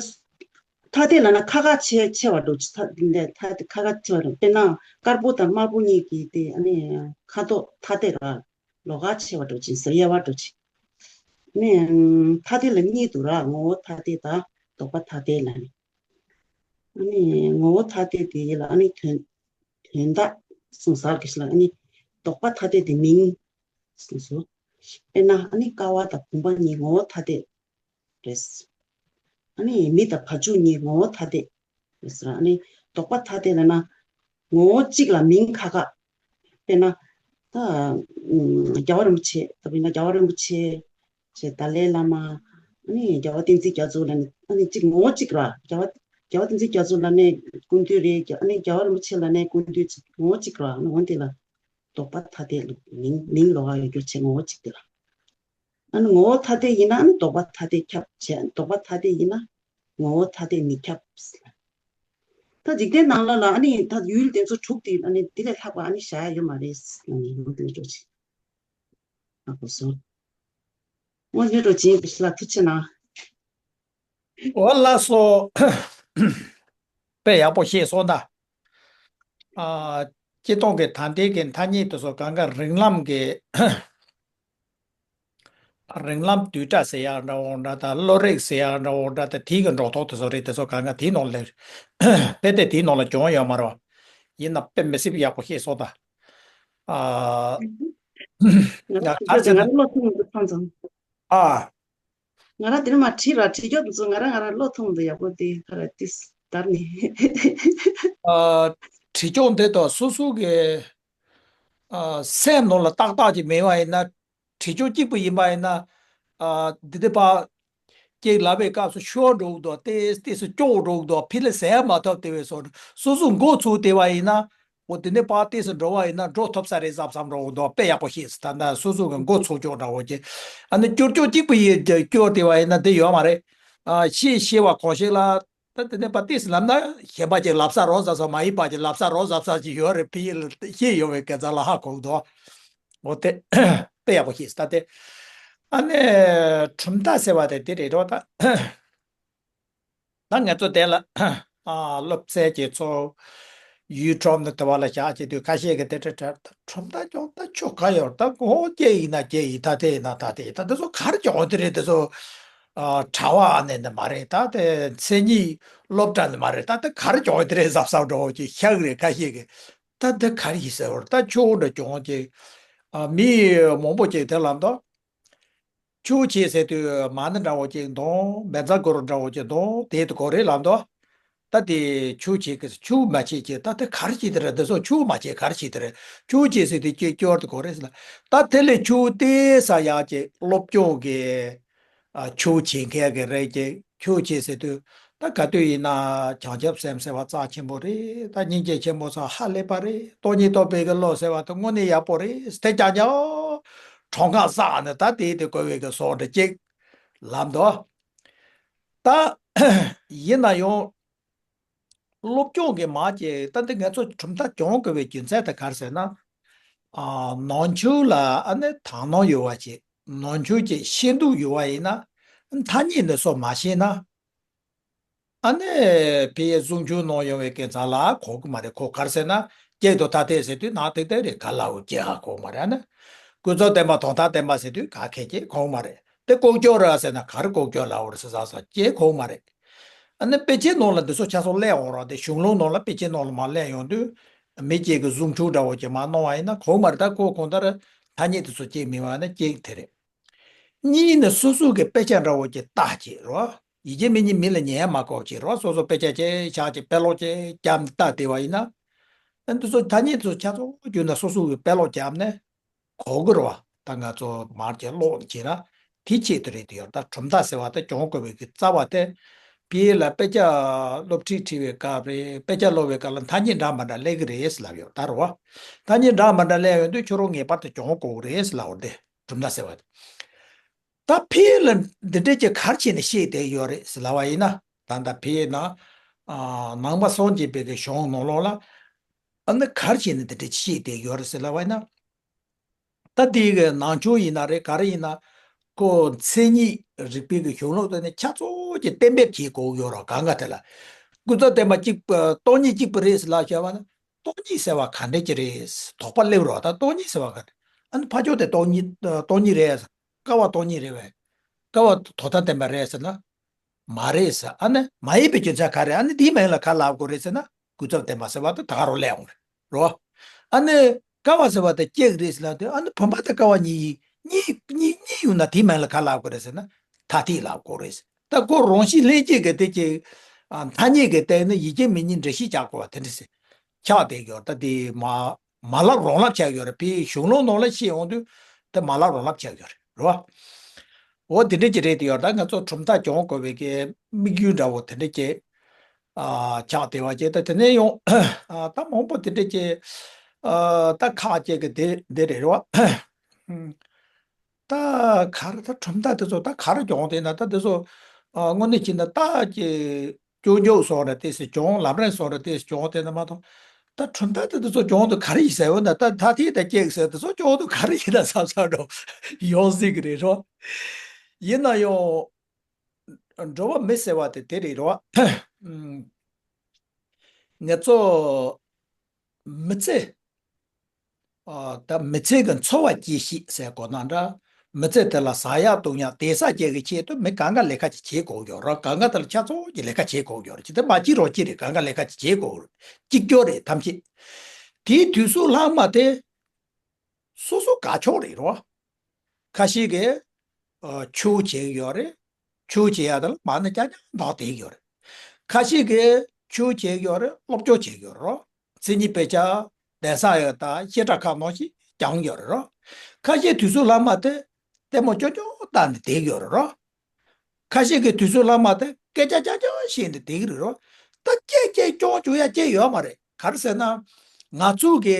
ཐ་དད་ལབ་ན་ཁ་ཁ་ཆེ་ཆེ་བ་འདུག་ཐ་འདི་ཐ་དད་ཁ་ཁ་ཆེ་བ་འདུག་དཔེར་ན་དཀར་པོ་དང་དམར་པོ་གཉིས་ཀྱི་དེ་ཨ་ནི་ཁ་དོག་ཐ་དད་ར་ལོགས་ཀ་ཆེ་བ་འདུག་ཅིང་ཟེར་དབྱེ་བ་འདུག་ཅིང་ནི་ཐ་དད་ལ་གཉིས་འདུག་ར་ངོ་བོ་ཐ་དད་དང་ལྡོག་པ་ཐ་དད་ལ་ནི་ཨ་ནི་ངོ་བོ་ཐ་དད་དེ་ལ་ཨ་ནི་དོན་དོན་དག་གསུངས་ཟེར་གི་ཞིག་ལ་ཨ་ནི་ལྡོག་པ་ཐ་དད་དེ་མིང་གསུངས་སོ། དཔེར་ན་ཨ་ནི་ཀ་བ་དང་བུམ་པ་གཉིས་ངོ་བོ་ཐ་དད་རེད། ཨ་ནི་མི་དང་བ་ཕྱུགས་གཉིས་ངོ་བོ་ཐ་དད་རེད་ཟེར། ཨ་ནི་ལྡོག་པ་ཐ་དད་ལབ་ན་ངོ་བོ་གཅིག་ལ་མིང་ཁ་ཁ་ དཔེར་ན། ད་ཨ་ཨུམ་རྒྱལ་བ་རིན་པོ་ཆེ། ད་དཔེར་ན་རྒྱལ་བ་རིན་པོ་ཆེ། ཞེས་ཏཱ་ལའི་བླ་མ། ཨ་ནི་རྒྱལ་བ་བསྟན་འཛིན་རྒྱ་མཚོ་ལབ་ནས་ཨ་ནི་གཅིག་ངོ་བོ་གཅིག་ར། རྒྱལ་བ་རྒྱལ་བ་བསྟན་འཛིན་རྒྱ་མཚོ་ལབ་ནས་སྐུ་མདུན་རེད། ཨ་ནི་རྒྱལ་བ་རིན་པོ་ཆེ་ལབ་ནས་སྐུ་མདུན་གཅིག་ངོ་བོ་གཅིག་ར། ཨ་ནི་འོན་ཏེ་ལ་ལྡོག་པ་ཐ་དད་ལུགས། མིང་མིང་ལོགས་ཀ་ཡོད་རྒྱུ་བྱས་ངོ་བོ་གཅིག་དེ་ལ། ཨ་ནི་ངོ་བོ་ཐ་དད་ཡིན་ན་ཨ་ནི་ལྡོག་པ་ཐ་དད་ཁྱབ་བྱས། ལྡོག་པ་ཐ་དད་ཡིན་ན་ངོ་བོ་ཐ་དད་མི་ཁྱབ། ད་འཇིག་རྟེན་ནང་ལ་ལ་ཨ་ནི་ད་ཡུལ་དེ་ཚོ་དྲུག་དེ་ཨ་ནི་དེ་ལས་ལྷག་པ་ཨ་ནི་བཞག་ཡ་ཡོད་མ་རེད་ལབ་ནས་ངོ་དེ་འགྲོ་ཆེ། ཨ་ཁོ་སོ། ངོ་དེ་འགྲོ་ཆེ་བི་ཤི་ལ་ཐུགས་ཆེ་ན། འོ་ལགས་སོ། དཔེ་ཡག་པོ་ཤེས་སོང་ད། ཨ། སྤྱིར་བཏང་གི་ད་ལྟའི་གི་ཐ་སྙད་དེ་ཚོ་གང་ག་རིགས་ལམ་གི། རིགས་ལམ་བསྡུས་གྲྭ་ཟེར་ཡག་འདྲ་བོ་འདྲ་དང་། བློ་རིག་ཟེར་ཡག་འདྲ་བོ་འདྲ་དང་། དེའི་གི་འགྲོ་སྟངས་དེ་ཚོ་རེད། དེ་ཚོ་གང་ག་དེའི་ནང་ལ་དཔེ་དེ་དེའི་ནང་ལ་བྱུང་ཡོད་མ་རེད་བ། ཡིན་ན་དཔེ་མི་སྲིད་པ་ཡག་པོ་ཤེས་སོང་ད། ཨ། ང་ང་ག་ཚོད་ང་ཚོ་བློ་ཐུང་དུ་ཐང་ཚང་། ཨ། ང་རང་དེ་ནས་མ་བྲིས་ར། བྲིས་རྒྱུ་དེ་ཚོ་ང་རང་ང་རང་བློ་ཐུང་དུ་ཡག་པོ་དེ་ཁ་ར་ཏིས་དར་ནས། ཨ། བྲིས་རྒྱུ་དེ་དང་སོ་སོ་གི། ཨ། སེམས་ནང་ལ་ཏག་ཏག་ཅིག་མེད་པ་ཡིན་ན། བྲིས་རྒྱུ་གཅིག་པུ་ཡིན་པ་ཡིན་ན། ཨ། འདི་འདི་པ། ཅིག་ལབ་པའི་སྐབས་སུ་ཤོར་འགྲོ་གི་འདུག་ཏེས་ཏེས་སུ་སྐྱོ་འགྲོ་གི་འདུག་ཕི་ལ་ཟེར་མ་ཐུབ་དེ་བས་སོ། སོ་སོ་མགོ་ཚུགས་དེ་བ་ཡིན་ན། འོ་དེ་ནས་ཕར་ཏོག་ཙམ་འགྲོ་བ་ཡིན་ན་འགྲོ་ཐུབ་ས་རེད་བསམ་བསམ་འགྲོ་འདུག་དཔེ་ཡག་པོ་ཤེས། ད་ལྟ་སོ་སོ་གི་མགོ་ཚོས་ཀྱོག་འདྲ་བོ་ཅིག་ཨ་ནི་སྐྱོར་སྐྱོར་གཅིག་པུ་ཡིན་སྐྱོར་དེ་བ་ཡིན་ན་དེ་ཡོད་མ་རེད། ཨ། ཤེས་ཤེས་པ་གང་ཞིག་ལ། ད་དེ་ནས་ཕར་ཏོག་ཙམ་ལབ་ན་གཞན་པ་ཅིག་ལབ་ས་རོགས་ཟ་ས་མ་ཡིན་པ་ཅིག་ལབ་ས་རོགས་ཟ་ས་ཅིག་ཡོད་རེད། ཕི་ཡིན་ལ་ཤེས་ཡོང་བའི་སྐད་ཆ་ལ་ཧ་གོ་འདུག་འོ་དེ་དཔེ་ཡག་པོ་ཤེས། ད་དེ་ཨ་ནི་གྲུབ་མཐའ་ཟེར་བ་དེ་དེ་རེད་རོགས་ད། ད་ང་ཚོ་དེ་ལ་ཨ་སློབ་ཚན་གྱི་ཚོ་ཡུལ་ཁྲོམ་ནས་དུ་བ་ལ་བཞག་བྱེད་དུས་ཁ་ཤས་ཀྱི་དེ་འདྲ་འདྲ་ཁྲོམ་ཐག་ཀྱང་ད་ཆོ་ག་ཡོད། ད་ཁོ་སྐྱེ་ཡིན་ན་སྐྱེ་ཡིན། ད་དེ་ཡིན་ན་ད་དེ་ཡིན། ད་དེ་ཚོ་གར་ཀྱང་དེ་རེད། དེ་ཚོ་ཨ་གྲྭ་བ་ནས་ནི་མ་རེད། ད་དེ་མཚན་ཉིད་སློབ་གྲྭ་ནས་མ་རེད། ད་དེ་གར་ཀྱང་དེ་རེད་བསམ་བསམ་འགྲོ་གི་ཤག་རེད་ཁ་ཤས་ཀྱི། ད་དེ་གར་ཡིན་ཟེར་བར་ད་ཆོ་འདྲ་ཀྱང་ཀྱི་ཨ་མི་མང་པོ་ཅིག་དེ་ལམ་དུ། ཆུ་བྱེད་ཟེར་དུས་མ་ཎི་འདྲ་བོ་ཅིག་འདོན། བཛྲ་གུ་རུ་འདྲ་བོ་ཅིག་འདོན། དེ་དུ་གོ་རེ་ལབ་འདུག་ད་དེ་ཆུ་བྱེད་ཀྱི་ཆུ་མ་བྱེད་ཀྱི་ད་དེ་གར་བྱེད་དེ་རེད། འདི་ཚོ་ཆུ་མ་བྱེད་གར་བྱེད་དེ་རེད། ཆུ་བྱེད་ཟེར་དུས་ཀྱི་སྐྱོར་དུ་གོ་རེ་ཟེར་ལ། ད་དེ་ལས་ཆུ་དེ་ས་ཡག་ཅིག་སློབ་སྦྱོང་གི་ཨ་ཆུ་བྱེད་མཁན་གྱི་རེད་ཀྱི་ཆུ་བྱེད་ཟེར་དུས། ད་ག་དུས་ཡིན་ན་བྱང་ཆུབ་སེམས་ཟེར་བ་རྩ་ཆེན་པོ་རེད། ད་སྙིང་རྗེ་ཆེན་པོ་ཟེར་བ་ཧ་ལས་པ་རེད། སྟོང་ཉིད་རྟོགས་པའི་གི་བློ་ཟེར་བ་དེ་དངོས་གནས་ཡག་པོ་རེད། དེ་ཀྱང་ཀྱང་གྲོང་ཁ་བསགས་ནས་ད་དེའི་དེ་གོ་བའི་གི་སོགས་འདྲ་ཅིག་ལབ་འདུག་ད་ཡིན་ན་ཡང་སློབ་སྦྱོང་གི་མ་ཅིག་ད་འདི་ང་ཚོ་གྲུབ་མཐའ་སྦྱོང་དགོས་པའི་རྒྱུ་མཚན་དེ་ག་རེ་ཟེར་ན། ཨ་ནང་ཆོས་ལ་ཨ་ནི་དག་སྣང་ཡོད་པ་ཅིག་ནང་ཆོས་ཀྱི་ཤེས་འདོད་ཡོད་པ་ཡིན་ན། ཐ་སྙད་ནི་སོགས་མ་ཤེས་ན། ཨ་ནི་ཕའི་གཟུངས་ཆུང་ནང་ཡོང་བའི་སྐད་ཆ་ལ་གོ་གི་མ་རེད། ཁོ་ག་རེ་ཟེར་ན་སྐྱེས་དོ་ཐ་དད་ཟེར་དུས་ནང་དེ་དེ་རེད། ག་ལ་འོ་སྐྱེ་ཧ་གོ་མ་རེད། ཨ་ནི་ཀུན་རྫོབ་བདེན་པ་དོན་དམ་བདེན་པ་ཟེར་དུས་ག་ཁེ་ཀྱེ་གོ་མ་རེད། དེ་ལྐོག་གྱོག་རེད་ཟེར་ན་ག་རེ་ལྐོག་གྱོག་ལ་འོ་རེད་ཟེར་ས་ས་སྐྱེ་གོ་མ་རེད། ཨ་ནི་དཔེ་ཆའི་ནང་ལ་འདི་ཚོ་ཆ་ཚང་གླེང་འོང་རོགས་དེ་གཞུང་ལུགས་ནང་ལ་དཔེ་ཆའི་ནང་ལ་མ་གླེང་ཡོང་དུས་མི་སྐྱེས་ཀྱི་གཟུངས་ཆུང་འདྲ་བོ་ཅིག་མ་གནང་བ་ཡིན་ན་གོ་མ་རེད། ད་ཁོ་གང་ལྟར་ཐ་སྙད་དེ་ཚོ་སྐྱེ་མི་བ་ན་སྐྱེ་དེ་རེད། གཉིས་ནི་སོ་སོ་གི་དཔེ་ཆ་འདྲ་བོ་ཅིག་ལྟ་བྱེད་རོགས། ཡིད་ཆེས་མེད་ཉིད་མི་ལ་ཉན་ཡ་མ་དགོས་བྱེད་རོགས། སོ་སོ་དཔེ་ཆ་ཅིག་བཞག་ཅིག་དཔེ་ཀློག་ཅིག་བརྒྱབ་ནས་ལྟ་བསྡད་པ་ཡིན་ན། ཨ་འདི་ཚོ་ཐ་སྙད་ཚོ་ཆ་ཚང་བརྒྱུད་ནས་སོ་སོ་གི་དཔེ་ཀློག་བརྒྱབ་ནས་གོ་གི་རེད་བ། ད་ང་ཚོ་མར་ཅིག་ཀློག་བྱེད་ན་དེ་ཆེད་དུ་རེད་དེ་ཡོད། ད་གྲུབ་མཐའ་ཟེར་བ་ད་སྦྱོང་དགོས་པའི་གི་རྩ་བ་དེ། དཔེ་ལ་དཔེ་ཆ་སློབ་ཁྲིད་ཁྲིད་པའི་སྐབས་རེད། དཔེ་ཆ་ཀློག་པའི་སྐབས་ལ་ཐ་སྙད་འདྲ་མི་འདྲ་སླེབས་གི་རེད་ཟེར་ལབ་ཡོད་ད་རེད་བ། ཐ་སྙད་འདྲ་མི་འདྲ་སླེབས་ཡོང་དུས་ཁྱོད་རང་ངེས་པར་དུ་སྦྱོང་དགོས་གི་རེད་ཟེར་ལབ་ཡོད་དེ། གྲུབ་མཐའ་ཟེར་བ་དེ། ད་ཕི་ལ་འདི་འདྲས་ཀྱི་གར་བྱས་ནས་བཤད་བསྡད་ཡོད་རེད་ཟེར་ལབ་པ་ཡིན་ན། ད་ལྟ་ཕི་ན་ནང་པ་སངས་རྒྱས་པའི་གི་གཞུང་ནང་ལོགས་ལ་ཨ་ནི་གར་བྱས་ནས་འདི་འདྲས་བཤད་བསྡད་ཡོད་རེད་ཟེར་ལབ་པ་ཡིན་ན། ད་དེའི་གི་ནང་ཆོས་ཡིན་ན་རེད། ག་རེ་ཡིན་ན་ཁོ་མཚན་ཉིད་རིག་པའི་གི་གཞུང་ལུགས་དེ་ནི་ཆ་ཚང་གི་གཏན་འབེབས་བྱེད་དགོས་ཡོད་རེད། གང་ག་དེ་ལ་ཀུན་རྫོབ་བདེན་པ་གཅིག་པ་སྟོང་ཉིད་གཅིག་པུ་རེད་ཟེར་ལབ་བྱས་པ་ན། སྟོང་ཉིད་ཟེར་བ་ག་འདྲ་ཅིག་རེད། དོགས་པ་སླེབས་རོགས། ད་སྟོང་ཉིད་ཟེར་བ་ག་འདྲ། ཨ་ནི་ཕ་ཕྱོགས་དེ་སྟོང་ཉིད་སྟོང་ཉིད་རེད། ཀ་བ་སྟོང་ཉིད་རེད་བས། ཀ་བ་དོན་དམ་བདེན་པ་རེད་ཟེར་ན། མ་རེད་ཟེར། ཨ་ནི་མ་ཡིན་པའི་རྒྱུ་མཚན་ག་རེ། ཨ་ནི་དེའི་མིང་ལ་ག་ལབ་དགོས་རེད་ཟེར་ན། ཀུན་རྫོབ་བདེན་པ་ཟེར་བ་དེ་ད་ག་རང་སླེབས་འོང་རེད་རོ། ཨ་ནི་ཀ་བ་ཟེར་བ་དེ་སྐྱེ་གི་རེད་ཟེར་ལབ་དུས། ཨ་ནི་བུམ་པ་དང་ཀ་བ་གཉིས་ཡིན། གཉིས་གཉིས་གཉིས་ཡོད་ན་དེའི་མིང་ལ་ག་ལབ་དགོས་རེད་ཟེར་ན། ཐ་དད་ལབ་དགོས་རེད་ཟེར། ད་ཁོ་རང་བཞིན་ལྷན་སྐྱེས་ཀྱི་དེ་ཀྱི་ཨ་ཐ་སྙད་ཀྱི་སྟེང་ནས་ཡིད་ཆེས་མེད་ཉིད་འགྲེལ་བཤད་རྒྱག་དགོས་པ་དེ་འདྲ་ཟེར། ཆགས་བསྡད་ཡོད། ད་དེ་མ་ མ་ལབ་རང་ལབ་ཆགས་ཡོད་རེད། དཔེ་གཞུང་ལུགས་ནང་ལ་བཤད་ཡོང་དུས་དེ་མ་ལབ་རང་ལབ་ཆགས་ཡོད་རེད། རེད་བ། འོ་དེ་འདྲ་ཅིག་རེད། དེ་ཡོད་ད་ང་ཚོ་གྲུབ་མཐའ་སྦྱོང་དགོས་པའི་གི་དམིགས་ཡུལ་འདྲ་བོ་དེ་འདྲ་ཅིག་ཨ་ཆགས་བསྡད་པ་ཅིག་ད་དེ་ནས་ཡང་ཨ་ད་མང་པོ་དེ་འདྲ་ཅིག་ཨ་ད་ཁག་ཅིག་གི་དེ་འདི་རེད་རེད་བ། ད་ག་རེ་ད་གྲུབ་མཐའ་དེ་ཚོ་ད་ག་རེ་སྦྱོང་དེ་ན་ད་དེ་ཚོ་ཨ་དངོས་གནས་བྱས་ན་ད་ཀྱི་སྐྱོན་བརྗོད་སོགས་རེ་ཏོག་ཙམ་སྦྱོང་ལམ་རིམ་སོགས་རེ་ཏོག་ཙམ་སྦྱོང་དེ་ན་མ་གཏོགས་ད་གྲུབ་མཐའ་དེ་དེ་ཚོ་སྦྱོང་དུ་ག་རེ་ཡིན་ཟེར་བ་ན་ད་ད་ཐེངས་ད་སྐྱེག་ཟེར་དེ་ཚོ་སྦྱོང་དུ་ག་རེ་ཡིན་ན་བསམ་བསམ་འགྲོ་ཡོང་སྲིད་ཀྱི་རེད་རོ། ཡིན་ན་ཡང་འགྲོ་བ་མི་ཟེར་བ་དེ་དེ་རེད་རོ། ཨུམ། ངེད་ཚོ་མི་ཚེ། ཨ་ད་མི་ཚེ་གི་འཚོ་བ་སྐྱེལ་ཤེས་ཟེར་གོ་ན་འདྲ། མི་ཚེ་དེ་ལ་ཟ་ཡག་བཏུང་ཡག་བསྡད་ས་སྐྱེལ་གི་ཆེད་དུ་མི་གང་ག་ལས་ཀ་ཅིག་བྱེད་དགོས་ཡོད་རེད། གང་ག་དེ་ལ་ཆ་ཚང་གི་ལས་ཀ་བྱེད་དགོས་ཡོད་རེད། ཅི་སྟེ་མ་བྱེད་རོགས་ཅི་རེད། གང་ག་ལས་ཀ་ཅིག་བྱེད་དགོས་རེད། གཅིག་གྱུར་རེད་ཐམས་ཅད། དེའི་དུས་སུ་ལྷག་མ་དེ་སོ་སོ་དགའ་ཕྱོགས་རེད་རོ། ཁ་ཤས་ཀྱིས་ཨ་ཆོས་བྱེད་ཀྱི་ཡོད་རེད། ཆོས་བྱེད་ཡག་དེ་ལ་མ་ཎི་རྐྱང་རྐྱང་བག་བསྡད་ཀྱི་ཡོད་རེད། ཁ་ཤས་ཀྱིས་ཆོས་བྱེད་ཀྱི་ཡོད་རེད། སློབ་སྦྱོང་བྱེད་ཀྱི་ཡོད་རེད་རོ། མཚན་ཉིད་དཔེ་ཆ་གདན་ས་ཡོད་ད་བཤད་གྲྭ་ཁག་ནང་བཞིན་སྦྱང་ཡོད་རེད་རོ། ཁ་ཤས་དུས་སུ་ལྷག་མ་དེ་ལྟད་མོ་སྐྱོ་སྐྱོ་ལྟ་ནས་བསྡད་ཡོད་རེད་རོ། ཁ་ཤས་ཀྱིས་དུས་ཚོད་ལྷག་མ་དེ་སྐད་ཆ་རྐྱང་རྐྱང་བཤད་ནས་བསྡད་ཀྱི་རེད་རོ། ད་སྐད་སྐད་སྐྱོན་བྱུང་ཡ་སྐད་ཡོད་མ་རེད། ག་རེ་ཟེར་ན། ང་ཚོ་གི་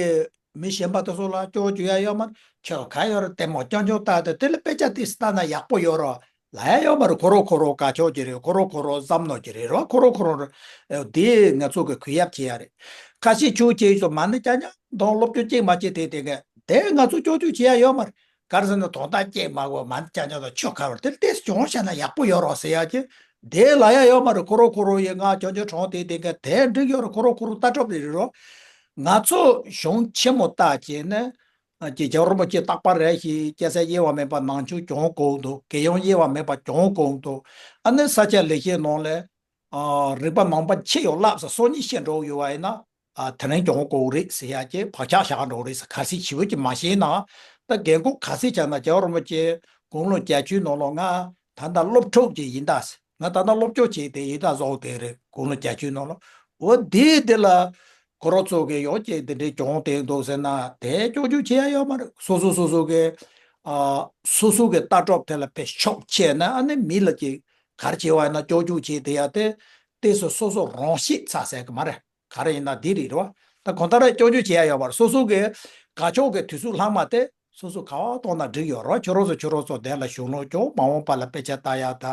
མི་གཞན་པ་དེ་ཚོ་ལ་སྐྱོན་བྱུང་ཡ་ཡོད་མ་རེད། ཁྱོད་ག་ཡོད་རེད། ལྟད་མོ་རྐྱང་རྐྱང་ལྟ་དེ་དེ་ལ་དཔེ་ཆ་ཏིས་ལྟ་ན་ཡག་པོ་ཡོད་རོ། ལ་ཡ་ཡོད་མ་རེད། ཁོ་རོ་ཁོ་རོ་དགའ་ཕྱོགས་ཀྱི་རེད། ཁོ་རོ་ཁོ་རོ་བསམ་མནོ་གི་རེད་རོ། ཁོ་རོ་ཁོ་རོ་དེ་ང་ཚོ་གི་གུས་ཡབ་བྱེད་ཡ་རེད། ཁ་ཤས་ཆོས་བྱེད་ཡུལ་དུ་མ་ཎི་རྐྱང་རྐྱང་དང་སློབ་སྦྱོང་གཅིག་མ་བྱེད་དེ་དེ་ག་དེ་ང་ཚོ་སྐྱོན་བརྗོད་བྱེད་ཡ་ཡོད་མ་རེད། ག་རེ་ཟེར་ན་དོན་དག་གཅིག་མ་གོ་མ་ནི་ཅང་ཅང་དང་ཆོ་ག་བར་དེར་ཏེས་བྱུང་བཤད་ན་ཡག་པོ་ཡོད་རོགས་ཟེར་ཡག་གི་དེ་ལ་ཡ་ཡོད་མ་རེད། ཁོ་རོ་ཁོ་རོ་ཡི་ང་ཅོ་ཅོ་གྲོང་དེ་དེ་ག་དེ་འགྲིག་ཡོད་རེད། ཁོ་རོ་ཁོ་རོ་ལྟ་གྲུབ་རེ་རེད་རོ། ང་ཚོ་གཞུང་ཆེན་མོ་ལྟ་བྱས་ནས་ཀྱི་རྒྱལ་བ་རིན་པོ་ཆེ་རྟག་པར་རེ་ཞིག་སྐྱེ་ས་དབྱེ་བ་མེད་པ་ནང་ཆོས་སྦྱོང་དགོས་འདུག་རྒྱལ་ཡོངས་དབྱེ་བ་མེད་པ་སྦྱོང་དགོས་འདུག་ཨ་ནི་ས་སྐྱ་ལེགས་བཤད་ནང་ལས། ཨ་རིག་པ་ནང་པ་ཆེ་ཡོང་ལབ་ས་སོ་གཉིས་བཤད་འགྲོ་ཡོད་བ་ཡིན་ན། ཨ་དེ་རིང་སྦྱོང་དགོས་རེད་ཟེར་ཡ་ཅེ་བག་ཆགས་བཞག་འགྲོ་རེད་ཟེར། གལ་སྲིད་ཞིབ་པོ་ཅིག་མ་ཤེས་ན། ད་རྒན་གོག་གལ་སྲིད་བྱས་ན་རྒྱལ་བ་རིན་པོ་ཆེ་དགུང་ལོ་བརྒྱད་ཅུའི་ནང་ལོ་ང་ད་ལྟ་སློབ་ཕྲུག་ཅིག་ཡིན་ད་ཟེར། ང་ད་ལྟ་སློབ་སྦྱོང་བྱས་ཏེ་ཡིན་ད་བཟོ་དེ་རེད། དགུང་ལོ་བརྒྱད་ཅུའི་ནང་ལོ། འོ་དེ་དེ་ལ་ཁོ་རོ་ཚོ་གི་ཡོང་ཅེ་དེ་འདྲའི་སྦྱོང་དེ་འདུག་ཟེར་ན་དེ་སྐྱོ་སྐྱོ་བྱེད་ཡ་ཡོད་མ་རེད། སོ་སོ་སོ་སོ་གི་ཨ་སོ་སོ་གི་ལྟ་གྲུབ་དེ་ལ་དཔེ་ཤུགས་ཆེ་ན་ཨ་ནི་མི་ལ་ཅིག་གར་བྱེད་བ་ཡིན་ན་སྐྱོ་སྐྱོ་བྱེད་དེ་ཡ་དེ་ཏེ་སོ་སོ་སོ་རང་ཤེས་ཚ་ཟེར་གི་མ་རེད། ག་རེ་ཡིན་ན་འདི་རེད་རོ། ད་གང་ལྟར་སྐྱོ་སྐྱོ་བྱེད་ཡ་ཡོད་པར་སོ་སོ་གི་དགའ་ཕྱོགས་ཀྱི་དུས་ཚོད་ལྷག་མ་དེ་སོ་སོ་ག་བ་གཏོང་ན་འགྲིག་ཡོད་རོ། ཁྱོད་རོ་སོ་ཁྱོད་རོ་སོ་དེ་ལ་གཞུང་ལུགས་ཅོ་མ་འོངས་པ་ལ་དཔེ་ཆ་ལྟ་ཡ་ད་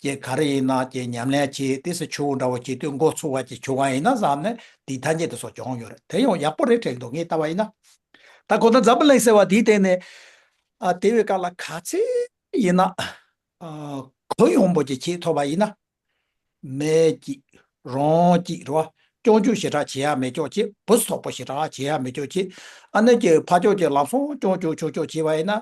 ཀྱེ་ག་རེ་ཡིན་ན་ཀྱེ་ཉམས་ལེན་བྱེད་དེ་སུ་ཆུ་བོ་འདྲ་བོ་བྱེད་དུས་འགོ་ཚུགས་པ་ཀྱེ་ཆུ་བ་ཡིན་ན་བསམ་ནས་འདི་ཐ་སྙད་དེ་སོ་སྦྱོང་ཡོད་རེད། དེ་ཡང་ཡག་པོ་རེད་དྲན་འདུག་ངས་ལྟ་བ་ཡིན་ན། ད་གོ་ད་འཛམ་བུ་གླིང་ཟེར་བ་དེའི་སྟེང་ནས་ཨ་དེ་བའི་སྐབས་ལ་ག་ཚད་ཡིན་ན་ཨ་གུ་ཡངས་པོ་ཅིག་བྱེད་ཐུབ་པ་ཡིན་ན། མི་གཅིག་རང་གཅིག་རེད་བ། སྐྱོང་རྒྱུ་ཞེ་དྲག་བྱེད་ཡ་མེད་ཀྱོག་ཅིག་བུ་སོག་པོ་ཞེ་དྲག་བྱེད་ཡ་མེད་ཀྱོག་ཅིག་ཨ་ནི་ཀྱི་ཕ་ཅོག་ཅིག་ལམ་སང་སྐྱོང་རྒྱུ་ཆོག་ཆོག་བྱེད་པ་ཡིན་ན།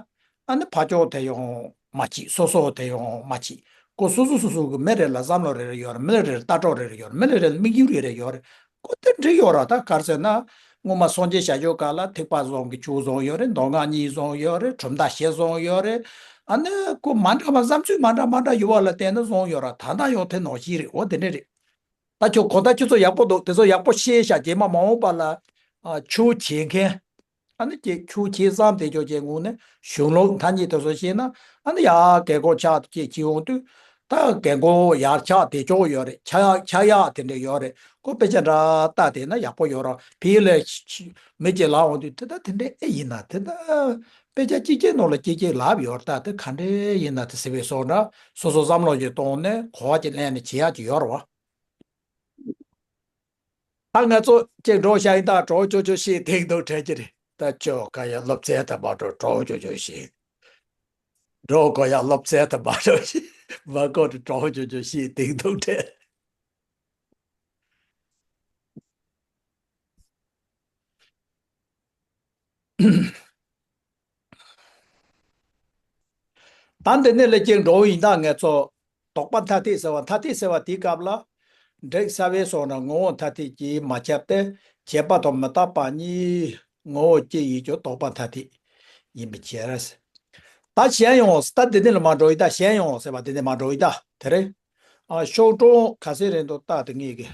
ཨ་ནི་ཕ་ཅོག་དེ་ཡང་མ་བྱེད། སོ་སོ་དེ་ཡང་མ་བྱེད། ཁོ་སོ་སོ་སོ་སོ་གི་མི་རེ་ལ་བསམ་བློ་རེ་རེ་ཡོད་རེད། མི་རེ་རེ་ལ་ལྟ་གྲུབ་རེ་རེ་ཡོད་རེད། མི་རེ་རེ་ལ་དམིགས་ཡུལ་རེ་རེ་ཡོད་རེད། ཁོ་དེ་འགྲིག་ཡོད་ར། ད་ག་རེ་ཟེར་ན། སྔོན་མ་སངས་རྒྱས་བྱ་རྒྱུད་སྐབས་ལ་ཐེག་པ་བཟུང་གི་ཆོས་བཟུང་ཡོད་རེད། མདོ་སྔགས་གཉིས་བཟུང་ཡོད་རེད། གྲུབ་མཐའ་བཞི་བཟུང་ཡོད་རེད། ཨ་ནི་ཁོ་མ་འདྲ་བ་བསམ་ཚུལ་མ་འདྲ་མ་འདྲ་ཡོད་པ་ལ་བརྟེན་ནས་བཟུང་ཡོད་ར། ད་ལྟ་ཡང་དེ་ནང་བཞིན་རེད། འོ་དེ་འདྲ་རེད། ད་ཁྱོད་གོ་ད་ཁྱོད་ཚོ་ཡག་པོ་འདུག་དེ་ཚོ་ཡག་པོ་ཤེས་ཤག་རྗེས་མ་མ་འོངས་པ་ལ་ཨ་ཆོས་བྱེད་མཁན། ཨ་ནི་ཀྱེ་ཆོས་བྱེད་བསམ་དེ་ཆོས་ཀྱི་ངོས་ནས་གཞུང་ལུགས་ཐ་སྙད་དེ་ཚོ་ཤེས་ན། ཨ་ནི་ཡ་རྒན་གོག་ཆགས་ཀྱི་ཁྱི་འོང་དུས་ད་རྒན་གོག་ཡར་ཆགས་དེ་ཆོག་ཡོད་རེད། ཆགས་ཡག་ཆགས་ཡག་དེ་འདྲ་ཡོད་རེད། ཁོ་དཔེ་ཆ་འདྲ་ལྟ་དེ་ན་ཡག་པོ་ཡོད་ར། ཕི་ལ་མི་གཅིག་ལ་འོང་དུས་དེ་ད་དེ་འདྲ་ཨེ་ཡིན་ན་དེ་ད་དཔེ་ཆ་གཅིག་གཅིག་ནང་ལ་གཅིག་གཅིག་ལབ་ཡོད་ར། ད་དེ་ག་འདྲ་ཡིན་ན་དེ་ཟེར་བའི་སོགས་འདྲ་སོ་སོ་བསམ་བློ་ཞིག་གཏོང་ནས་གོ་བ་ཅིག་ལེན་ནས་བྱེད་ཡག་ཅིག་ཡོད་ར་བ། ད་ང་ཚོ་ཅིག་འགྲོ་བཞག་ཡིན། ད་གྲོགས་ཅོ་ཅོ་ཞིག་དེང་དུ་འཕྲད་ཀྱི་རེད། ད་ཅོ་ག་ཡ་སློབ་ཚན་ད་མ་འགྲོ། གྲོགས་ཅོ་ཅོ་ཞིག་འགྲོ་ག་ཡ་སློབ་ཚན་ད་མ་འགྲོ་ཞིག་མ་གོ་དུ་གྲོགས་ཅོ་ཅོ་ཞིག་དེང་དུ་འཕྲད། ད་འདི་ནས་ལས་ཀྱི་འགྲོ་བ་ཡིན། ད་ངས་ཚོ་དོགས་པ་མཐའ་གཏད་ཟེར་བ། མཐའ་གཏད་ཟེར་བ་དེའི་སྐབས་ལ་འབྲེག་ས་བའི་སོགས་ན་ངོ་བོ་མཐའ་གཏད་ཀྱིས་མ་ཁྱབ་སྟེ་བྱས་པ་དང་མི་རྟག་པ་གཉིས་ངོ་བོ་གཅིག་ཡིན་ཀྱང་དོགས་པ་མཐའ་གཏད་ཡིན་པའི་ཕྱིར། ད་གཞན་ཡང་ད་འདི་ནས་ལ་མ་འགྲོ་ཡི། ད་གཞན་ཡང་ཟེར་བ་འདི་ནས་མ་འགྲོ་ཡི། ད་དེ་རེད། ཨ་ཤོག་གྲངས་ག་ཚད་རེད་འདུག་ད་དེ་ངེས་ཀྱི།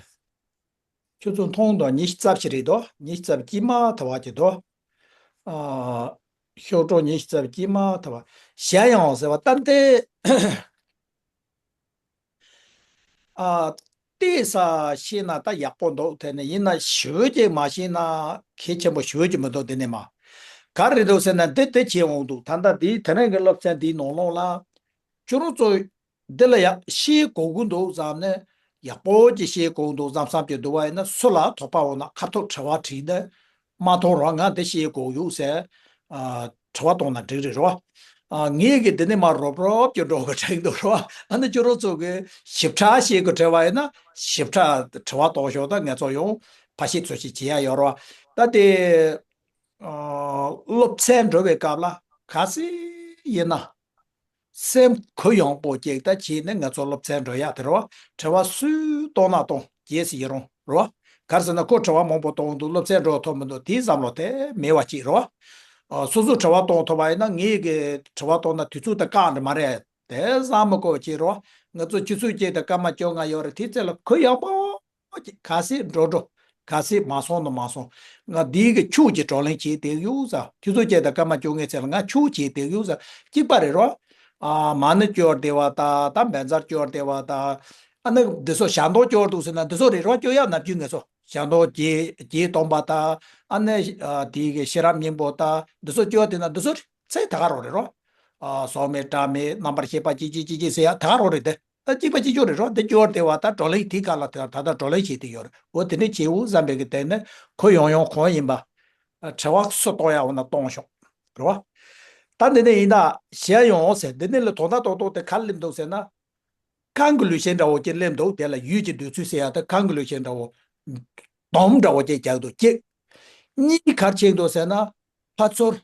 ཁྱོད་ཚོ་མཐོང་དང་ཉི་ཤུ་རྩ་བཞི་རེད་དོ། ཉི་ཤུ་རྩ་བཞི་དཀྱིལ་མ་ཐ་བ་གྱི་དོ། ཨ། གཤོག་སྒྲོ་ཉི་ཤུ་རྩ་བཞི་མ་ཐོབ་པ། གཞན་ཡང་ཟེར་བ་ལྟར་ཏེ། ཨ། ཏེ་ས་ཤེས་ན་ད་ཡག་པོ་འདུག་དེ་ནི་ཡིན་ན་ཞེ་པོ་ཅིག་མ་ཤེས་ན་གལ་ཆེན་པོ་ཞེ་པོ་ཅིག་མི་འདུག་དེ་ནི་མ། ག་རེ་འདུག་ཟེར་ན་འདི་དེ་བྱེད་འོང་འདུག་ད་ལྟ་འདིའི་དེ་རིང་གི་སློབ་ཚན་འདིའི་ནང་ལོགས་ལ། ཁྱོད་རང་ཚོ་འདི་ལ་ཡག་ཤེས་དགོས་ཀྱི་འདུག་བསམ་ནས། ཡག་པོ་ཅིག་ཤེས་དགོས་འདུག་བསམ་བསམ་གྱི་འདུག་བ་ཡིན་ན། སུ་ལ་དོགས་པ་འོང་ན་ཁ་ཐུག་དྲི་བ་དྲིས་ནས་མ་མཐོང་རོགས། ང་འདི་ཤེས་དགོས་ཡོད་ཟེར། ཨ། དྲི་བ་གཏོང་ན་འགྲིག་རེད་རོ། ཨ། ངས་ཀྱི་འདི་ནས་མར་རོབ་རོབ་ཀྱི་འགྲོ་གི་དྲན་འདུག་རོ། ཨ་ནི་ཁྱོད་རང་ཚོ་གི་ཞིབ་ཕྲ་ཤེས་དགོས་དྲི་བ་ཡིན་ན་ཞིབ་ཕྲ་དྲི་བ་གཏོང་ཤོག་ད་ངས་ཚོ་ཡང་ཕ་ཤིས་ཚོ་ཞིག་བྱེད་ཡ་ཡོད་རོ། ད་དེ། ཨ། སློབ་ཚན་འགྲོ་བའི་སྐབས་ལ་གལ་སྲིད་ཡིན་ན། སེམས་གུ་ཡངས་པོ་ཅིག་ད་བྱས་ནས་ང་ཚོ་སློབ་ཚན་འགྲོ་ཡག་དེ་རེད་བ། དྲི་བ་སུས་གཏོང་ན་གཏོང་རྒྱལ་སྲིད་ཡིན་རུང་རེད་བ། ག་རེ་ཟེར་ན་ཁོ་དྲི་བ་མང་པོ་གཏོང་འདུག་སློབ་ཚན་འགྲོ་ཐུབ་མི་འདུག་དེའི་བསམ་བློ་དེ་མེད་པ་ཅིག་རེད་བ། ཨ། སོ་སོས་དྲི་བ་གཏོང་ཐུབ་པ་ཡིན་ན་ངས་གི་དྲི་བ་གཏོང་ན་དུས་ཚོད་དེ་བཀག་འདྲ་མ་རེད། དེ་བསམ་མི་དགོས་ཅིག་རེད་བ། ང་ཚོ་ཆུ་ཚོད་གཅིག་དང་སྐར་མ་བཅོ་ལྔ་ཡོད་རེད། དེའི་ཚེ་ལ་གུ་ཡངས་པོ། ག་སྲིད་འགྲོ་འགྲོ། ག་སྲིད་མ་སོང་ན་མ་སོང་། ང་འདིའི་གི་ཕྱུགས་ཀྱི་བགྲོ་གླེང་བྱེད་བསྡད་ཡོད་ཟེར། ཆུ་ཚོད་བརྒྱད་དང་སྐར་མ་བཅོ་ལྔའི་ཚེ་ལ་ང་ཕྱུགས་བྱེད་བསྡད་ཡོད་ཟེར། གཅིག་པ་རེད་རོ། ཨ། མ་ཎི་སྐྱོར་བསྡད་པ་དང་། ད་བཛྲ་སྐྱོར་བསྡད་པ་དང་། ཨ་ནི་འདི་ཚོ་ཞལ་འདོན་སྐྱོར་འདུག་ཟེར་ན་འདི་ཚོ་རེད་རོ། སྐྱོར་ཡག་ནམ་རྒྱུན་ངེས་སོ། ཞལ་འདོན་བརྒྱད་བརྒྱད་སྟོང་པ་དང་། ཨ་ནི། ཨ། དེའི་གི་ཤེས་རབ་སྙིང་པོ་དང་འདི་ཚོ་སྐྱོར་བསྡད་ན་འདི་ཚོ་ཚེ་ད་ག་རང་རེད་རོ། ཨ། སྲོག་མེད་སྐྲག་མེད་རྣམ་པར་ཤེས་པ་ཅི་ཅི་ཅི་ཅི་ཟེར་ཡག་ད་ག་རང་རེད་དེ། ད་གཅིག་པ་གཅིག་རྐྱང་རེད་རོ། འདི་སྐྱོར་བསྡད་པ་ད་བགྲོ་གླེང་དེའི་སྒང་ལ་དེ་ད་ལྟ་བགྲོ་གླེང་བྱེད་དེ་ཡོད་རེད། འོ་དེ་འདྲ་བྱེད་འོ་བསམ་པའི་གི་དེ་ནི་གུ་ཡངས་ཡངས་གང་ཡིན་པ། ཨ། དྲི་བ་སུ་གཏོང་ཡག་འོ་ན་གཏོང་ཤོག་རེད་བ། ད་འདི་ནས་ཡིན་ན་གཞན་ཡང་ཟེར། འདི་ནས་ལ་དོན་དག་ཏོག་ཏོག་དེ་ག་རེ་སླེབས་འདུག་ཟེར་ན། གང་གི་ལུས་ཤེས་འདྲ་བོ་ཅིག་སླེབས་འདུག་དེ་ལ་ཡུལ་གྱི་འདོད་ཚུལ་ཟེར་ཡག་དེ་གང་གི་ལུས་ཤེས་འདྲ་བོ། སྡོམ་འདྲ་བོ་ཅིག་རྒྱག་འདུག་གཅིག་གཉིས་ག་རེ་བྱེད་འདུག་ཟེར་ན། ཕར་ཚུར།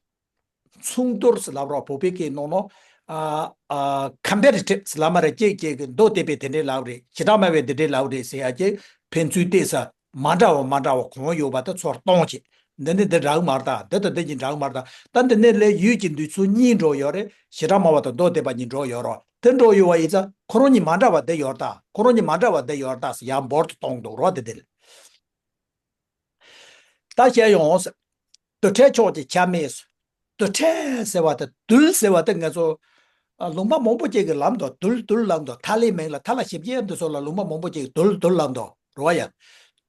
མཚུངས་བསྡུར་ཟེར་ལབ་རོགས། བོད་པའི་སྐད་ནང་ནང་། ཨ། ཨ། ཀམ་པེ་རི་ཊིབ་ཟེར་ལབ་མ་རེད། གཅིག་གཅིག་གི་མདོ་སྡེ་པས་དེ་འདྲས་ལབ་རེད། བྱེ་བྲག་སྨྲ་བས་འདི་འདྲས་ལབ་རེད་ཟེར་ཡག་གི་ཕན་ཚུན་ཏོག་ཙམ་མ་འདྲ་བ་མ་འདྲ་བ་གང་ཡོད་པ་དེ་ཚུར་གཏོང་བྱེད། འདི་ནི་འདི་འདྲ་གི་མ་རེད་ད། འདི་དང་འདི་གཉིས་འདྲ་གི་མ་རེད་ད། ད་འདི་ནས་ལས་ཡུལ་གྱི་འདོད་ཚུལ་གཉིས་འགྲོ་ཡོད་རེད། བྱེ་བྲག་སྨྲ་བ་དང་མདོ་སྡེ་པ་གཉིས་འགྲོ་ཡོད་རོགས། དེ་འགྲོ་ཡོད་པ་ཡིན་ཙང་ཁོ་རང་གཉིས་མ་འདྲ་བ་འདི་ཡོད་རེད་ད། ཁོ་རང་གཉིས་མ་འདྲ་བ་འདི་ཡོད་རེད་ད་ཟེར་ཡར་འབུར་དུ་གཏོང་འདུག་རོགས། དེ་འདི་ལ། ད་བཤད་ཡོང་ཟེར། རྡུལ་ཕྲན་ཕྱོགས་ཀྱི་ཆ་མེད་ཟེར། རྡུལ་ཕྲན་ཟེར་བ་དེ། རྡུལ་ཟེར་བ་དེ་ང་ཚོ། ཨ། ལུང་པ་མང་པོ་ཅིག་གིས་ལབ་འདུག་རྡུལ་རྡུལ་ལབ་འདུག་ཐ་ལའི་མིང་ལ། ཐ་ལ་ཞིབ་རྒྱས་འདི་ཚོ་ལ་ལུང་པ་མང་པོ་ཅིག་གིས་རྡུལ་རྡུལ་ལབ་འདུག་རོ་ཡ།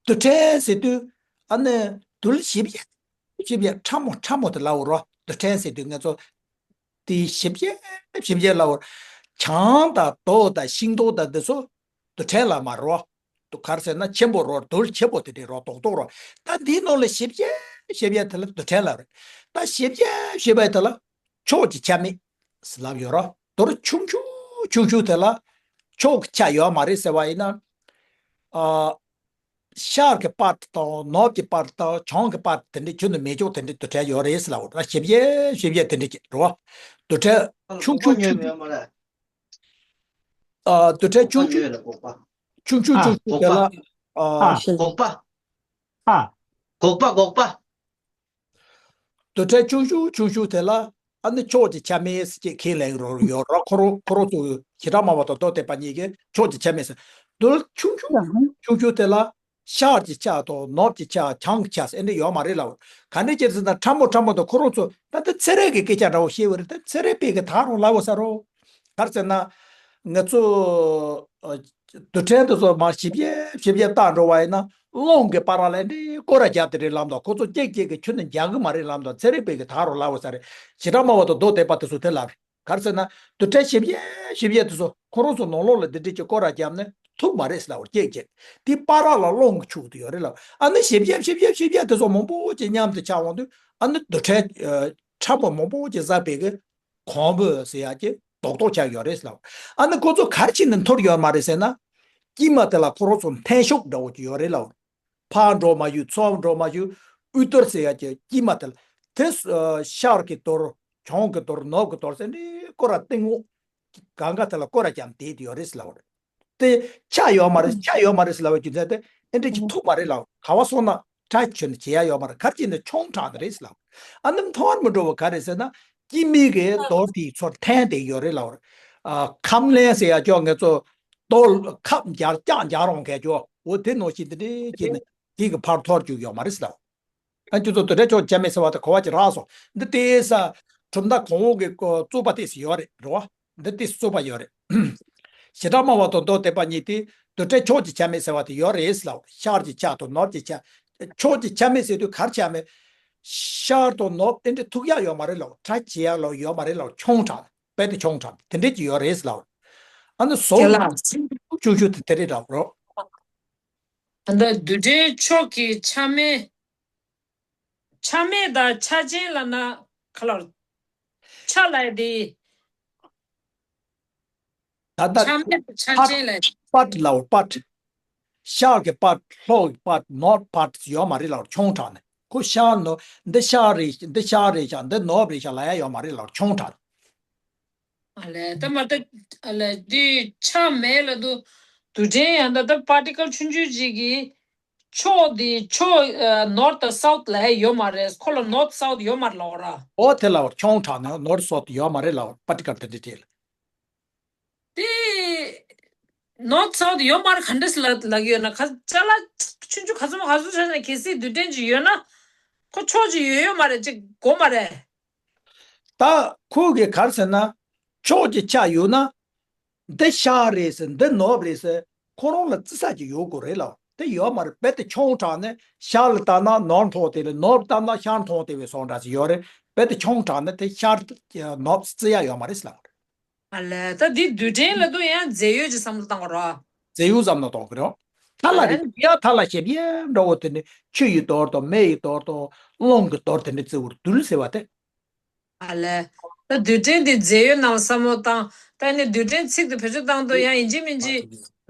རྡུལ་ཕྲན་ཟེར་དུས། ཨ་ནི་རྡུལ་ཞིབ་རྒྱས། ཞིབ་རྒྱས་ཕྲ་མོ་ཕྲ་མོ་དེ་ལབ་རོ། རྡུལ་ཕྲན་ཟེར་དུས་ང་ཚོ། དེ་ཞིབ་རྒྱས་ཞིབ་རྒྱས་ལབ། གྱང་དང་རྡོ་དང་ཤིང་སྡོང་དང་འདི་ཚོ་རྡུལ་ཕྲན་ལ་མ་རོ། དུ་གར་ཟེར་ན་ཆེན་པོ་རོ། རྡུལ་ཆེན་པོ་དེ་འདྲའི་རོ། རྡོག་རྡོག་རོ། ད་འདིའི་ནང་ལ་ཞིབ་རྒྱས་ཞིབ་རྒྱས་དེ་ལ་རྡུལ་ཕྲན་ལབ་རེད། ད་ཞིབ་རྒྱས་ཞིབ་རྒྱས་དེ་ལ་ཕྱོགས་ཀྱི་ཆ་མེད་ཟེར་ལབ་ཡོད་རོ། རྡུལ་ཆུང་ཆུང་ཆུང་ཆུང་དེ་ལ་ཕྱོགས་ཀྱི་ཆ་ཡོད་མ་རེད་ཟེར་བ་ཡིན་ན། ཨ། ཤར་གྱི་པར་དང་ནུབ་ཀྱི་པར་དང་བྱང་གི་པར་དེ་འདྲའི་ཁྱོན་ནས་མེད་ཀྱོག་དེ་འདྲའི་རྡུལ་ཕྲན་ཡོད་རེད་ཟེར་ལབ་རོ། ཞིབ་རྒྱས་ཞིབ་རྒྱས་དེ་འདྲའི་ཀྱི་རོ། རྡུལ་ཕྲན་ཆུང་ཆུང་ཆུང་ཆུང་། ཨ། རྡུལ་ཕྲན་ཆུང་ཆུང་། ཆུང་ཆུང་ཆུང་ཆུང་དེ་ལ། ཨ། འགོག་པ། ཨ། འགོག་པ། འགོག་པ། རྡུལ་ཕྲན་ཆུང་ཆུང་ཆུང་ཆུང་དེ་ལ། ཨ་ནི་ཕྱོགས་ཀྱི་ཆ་མེད་ཟེར་ཅིག་ཁས་ལེན་རོ་ཡོད་རོ། ཁོ་རང་ཁོ་རང་ཚོ་བྱེ་བྲག་སྨྲ་བ་དང་མདོ་སྡེ་པ་གཉིས་ཀས་ཕྱོགས་ཀྱི་ཆ་མེད་ཟེར། རྡུལ་ཆུང་ཆུང་ཆུང་ཆུང་དེ་ལ། ཤར་གྱི་ཆ་དང་ནུབ་ཀྱི་ཆ་བྱང་གི་ཆ་ཟེར་འདི་ཡོད་མ་རེད་ལབ། ག་འདྲ་ཅིག་ཟེར་ན་ཕྲ་མོ་ཕྲ་མོ་དང་ཁོ་རང་ཚོ་ད་ལྟ་ཚན་རིག་གི་སྐད་ཆ་འདྲ་བོ་བཤད་པ་རེད། ད་ཚན་རིག་པས་གི་ད་རུང་ལབ་ས་རོ། ག་རེ་ཟེར་ན། ང་ཚོ། ཨ། རྡུལ་ཕྲན་དེ་ཚོ་མར་ཞིབ་རྒྱས་ཞིབ་རྒྱས་བལྟ་འགྲོ་བ་ཡིན་ན། རླུང་གི་བར་ལ་འདི་སྐོར་ར་རྒྱབ་དེ་རེད་ལབ་འདུག་ཁོ་ཚོ་གཅིག་གཅིག་གི་ཁྱོན་ནས་རྒྱག་གི་མ་རེད་ལབ་འདུག་ཚན་རིག་པས་གི་ད་རུང་ལབ་ས་རེད། བྱེ་བྲག་སྨྲ་བ་དང་མདོ་སྡེ་པ་དེ་ཚོ་དེ་ལབ་རེད། ག་རེ་ཟེར་ན། རྡུལ་ཕྲན་ཞིབ་རྒྱས་ཞིབ་རྒྱས་དེ་ཚོ་ཁོ་རང་ཚོ་ནང་ལོགས་ལ་འདི་འདྲས་ཀྱི་སྐོར་ར་བརྒྱབ་ནས་ཐུག་མ་རེད་ཟེར་ལབ་པ་སྐད་ཅིག་དེ་བར་ལ་རླུང་གིས་འཁྱུག་དེ་ཡོད་རེད་ལབ། ཨ་ནི་ཞིབ་རྒྱས་ཞིབ་རྒྱས་ཞིབ་རྒྱས་དེ་ཚོ་མང་པོ་ཅིག་མཉམ་དུ་ཆགས་འོང་དུས། ཨ་ནི་རྡུལ་ཕྲན། ཨ། ཕྲ་མོ་མང་པོ་ཅིག་བསགས་པའི་གི་གོང་བུ་ཟེར་ཡག་གི་རྡོག་རྡོག་ཆགས་ཡོད་རེད་ཟེར་ལབ། ཨ་ནི་ཁོ་ཚོ་ག་རེ་བྱས་ནས་འཐོར་ཡོད་མ་རེད་ཟེར་ན། དཀྱིལ་མ་དེ་ལ་ཁོ་རང་ཚོ་འཐེན་ཤུགས་འདྲ་བོ་ཅིག་ཡོད་རེད་ལབ། ཕར་འགྲོ་མ་བཅུག་ཚུར་འགྲོ་མ་བཅུག་དབུས་གཏོར་ཟེར་ཡག་གི་དཀྱིལ་མ་དེ་ལ། དེ། ཨ། ཤར་གྱི་གཏོར། བྱང་གི་གཏོར། ནུབ་ཀྱི་གཏོར་ཟེར་འདི་སྐོར་ར་སྟེང་འོག་གང་ག་དེ་ལ་སྐོར་ར་བརྒྱབ་བསྡད་དེ་ཡོད་རེད་ཟེར་ལབ་པ་རེད། དེ་ཆ་ཡོད་མ་རེད། ཆ་ཡོད་མ་རེད་ཟེར་ལབ་པའི་རྒྱུ་མཚན་དེ་ཨེ་འདྲ་ཅིག་ཐུག་མ་རེད་ལབ། ག་བ་སོང་ན་ཁྲ་ཆོད་ནས་བྱེད་ཡ་ཡོད་མ་རེད། ག་རེ་བྱས་ནས་ཆུང་དྲགས་ནི་རེད་ཟེར་ལབ། ཨ་ནི་མཐོང་བར་མི་འགྲོ་བ་ག་རེ་ཟེར་ན། དཀྱིལ་མའི་གི་རྡོ་དེའི་ཚུར་འཐེན་དེ་ཡོད་རེད་ལབ། ཨ། ཁམས་ལེན་ཟེར་ཡ་ཅོག་ངེད་ཚོ་རྡོ་ཁབ་འབྱར་ལྕགས་འབྱར་འོང་མཁན་ཅོག་འོ་དེ་ནང་བཞིན་དེ་འདྲ་བྱས་ནས་དེ་གི་ཕར་འཐོར་བཅུག་ཡོད་མ་རེད་ཟེར་ལབ། ཨ་ཁྱོད་ཚོ་རྡུལ་ཕྲན་ཕྱོགས་ཀྱི་ཆ་མེད་ཟེར་བ་དེ་གོ་བ་ཅིག་རག་སོང་། འདི་ལྟའི་ས་གྲུབ་མཐའ་གོང་འོག་གི་རྩོད་པ་དེ་ཡོད་རེད་རེད་བ། འདི་ལྟའི་རྩོད་པ་ཡོད་རེད། བྱེ་བྲག་སྨྲ་བ་དང་མདོ་སྡེ་པ་གཉིས་དེ་རྡུལ་ཕྲན་ཕྱོགས་ཀྱི་ཆ་མེད་ཟེར་བ་དེ་ཡོད་རེད་ལབ། ཤར་གྱི་ཆ་དང་ནོར་གྱི་ཆ། ཕྱོགས་ཀྱི་ཆ་མེད་ཟེར་དུས་ག་རེ་ཆ་མེད། ཤར་དང་ནོར་དེ་འདྲ་ཐུག་ཡག་ཡོད་མ་རེད་ལབ། ཁྲ་བྱེད་ཡག་ལ་ཡོད་མ་རེད་ལབ། ཆུང་དྲགས། རྦད་དེ་ཆུང་དྲགས་དེ་འདྲས་ཀྱི་ཡོད་རེད་ལབ། ཨ་ནི་བཟོ་དེ་ལ་ཆུང་ཆུང་དེ་དེ་རེད་ལབ་རོ། ཨ་ད་རྡུལ་ཕྲན་ཕྱོགས་ཀྱི་ཆ་མེད། ཆ་མེད་དང་ཆ་ཅན་ལབ་ན་ག་ལ། ཆ་ལབ་དེ། ད་ལྟ་ཆ་མེད་དང་ཆ་ཅན་ལབ། པཊ་ལབ་པཊ། ཤར་གྱི་པཊ། ལྷོ་གི་པཊ། ནོར་ཐ་པཊ་ཡོད་མ་རེད་ལབ། ཆུང་དྲགས་ནས་ཁོ་ཤར་ནོར། འདི་ཤར་རེད། འདི་ཤར་རེད་ཤག་འདི་ནོར་རེད་ཤག་ལབ་ཡ་ཡོད་མ་རེད་ལབ། ཆུང་དྲགས། ཨ་ལས་ད་མ་ད། ཨ་ལས་འདི་ཆ་མེད་ལབ་དུས། རྡུལ་ཕྲན་ཡང་ད་ད་པར་ཊི་ཀལ་ཆུང་ཆུང་ཅིག་གི་ཕྱོགས་འདི་ཕྱོགས་ནོར་དང་སའུཐ་ལབ་ཡ་ཡོད་མ་རེད། ཁོ་ལ་ནོར་ཐ་སའུཐ་ཡོད་མ་རེད་ལབ་ར། ཨོ་དེ་ལབ་ར། ཆུང་དྲགས་ནས་ནོར་ཐ་སའུཐ་ཡོད་མ་རེད་ལབ་ར། པར་ཊི་ཀལ་དེ་འདྲ་དེ་ལ། དེ་ནོར་ཐ་སའུཐ་ཡོད་མ་རེད་ག་འདྲ་སེ་ལབ་ལབ་ཡོད་ན། ཁ་ཅ་ལག་ཆུང་ཆུང་ག་ཚོད་མ་ག་ཚོད་ཆ་ན་གལ་སྲིད་རྡུལ་ཕྲན་ཅིག་ཡོད་ན་ཁོ་ཕྱོགས་ཅིག་ཡོད་ཡོད་མ་རེད། ཅིག་དགོས་མ་རེད། ད་ཁོ་གིས་ག་རེ་ཟེར་ན། ཕྱོགས་ཀྱི་ཆ་ཡོད་ན། འདི་ཤར་རེད་ཟེར་འདི་ནོར་རེད་ཟེར་ཁོ་རང་ལ་བརྩི་ས་ཅིག་ཡོད་དགོས་རེད་ལབ། དེ་ཡོད་མ་རེད། རྦད་དེ་ཆུང་དྲགས་ནས་ཤར་ལ་ལྟ་ན་ནོར་མཐོང་དེ་རེད། ནོར་ལྟ་ན་ཤར་མཐོང་དེ་བས་སོང་འདྲ་ཞིག་ཡོད་རེད། རྦད་དེ་ཆུང་དྲགས་ནས་དེ་ཤར་ནོར་བརྩི་ཡ་ཡོད་མ་རེད་ལབ། ཨ་ལས་ད་འདི་རྡུལ་ཕྲན་ལབ་དུས་ཡང་རྫས་ཡོད་ཀྱི་བསམ་བློ་བཏང་དགོས་ར། རྫས་ཡོད་བསམ་བློ་གཏོང་གི་རེད། ཐ་ལ་རེད། ཡ་ཐ་ལ་ཞེས་ཡ་འདྲ་བོ་དེ་ནི་ཆུ་ཡི་དོར་དང་མེ་ཡི་དོར་དང་རླུང་གི་དོར་དེ་འདྲ་བརྩི་བར་རྡུལ་ཟེར་བ་དེ། ཨ་ལས། ད་རྡུལ་ཕྲན་འདི་རྫས་ཡོད་ནང་བསམ་བློ་བཏང་། ད་ནི་རྡུལ་ཕྲན་ཚིག་དེ་བེད་སྤྱོད་བཏང་དུས་ཡང་ཡིན་གཅིག་མིན་གཅིག་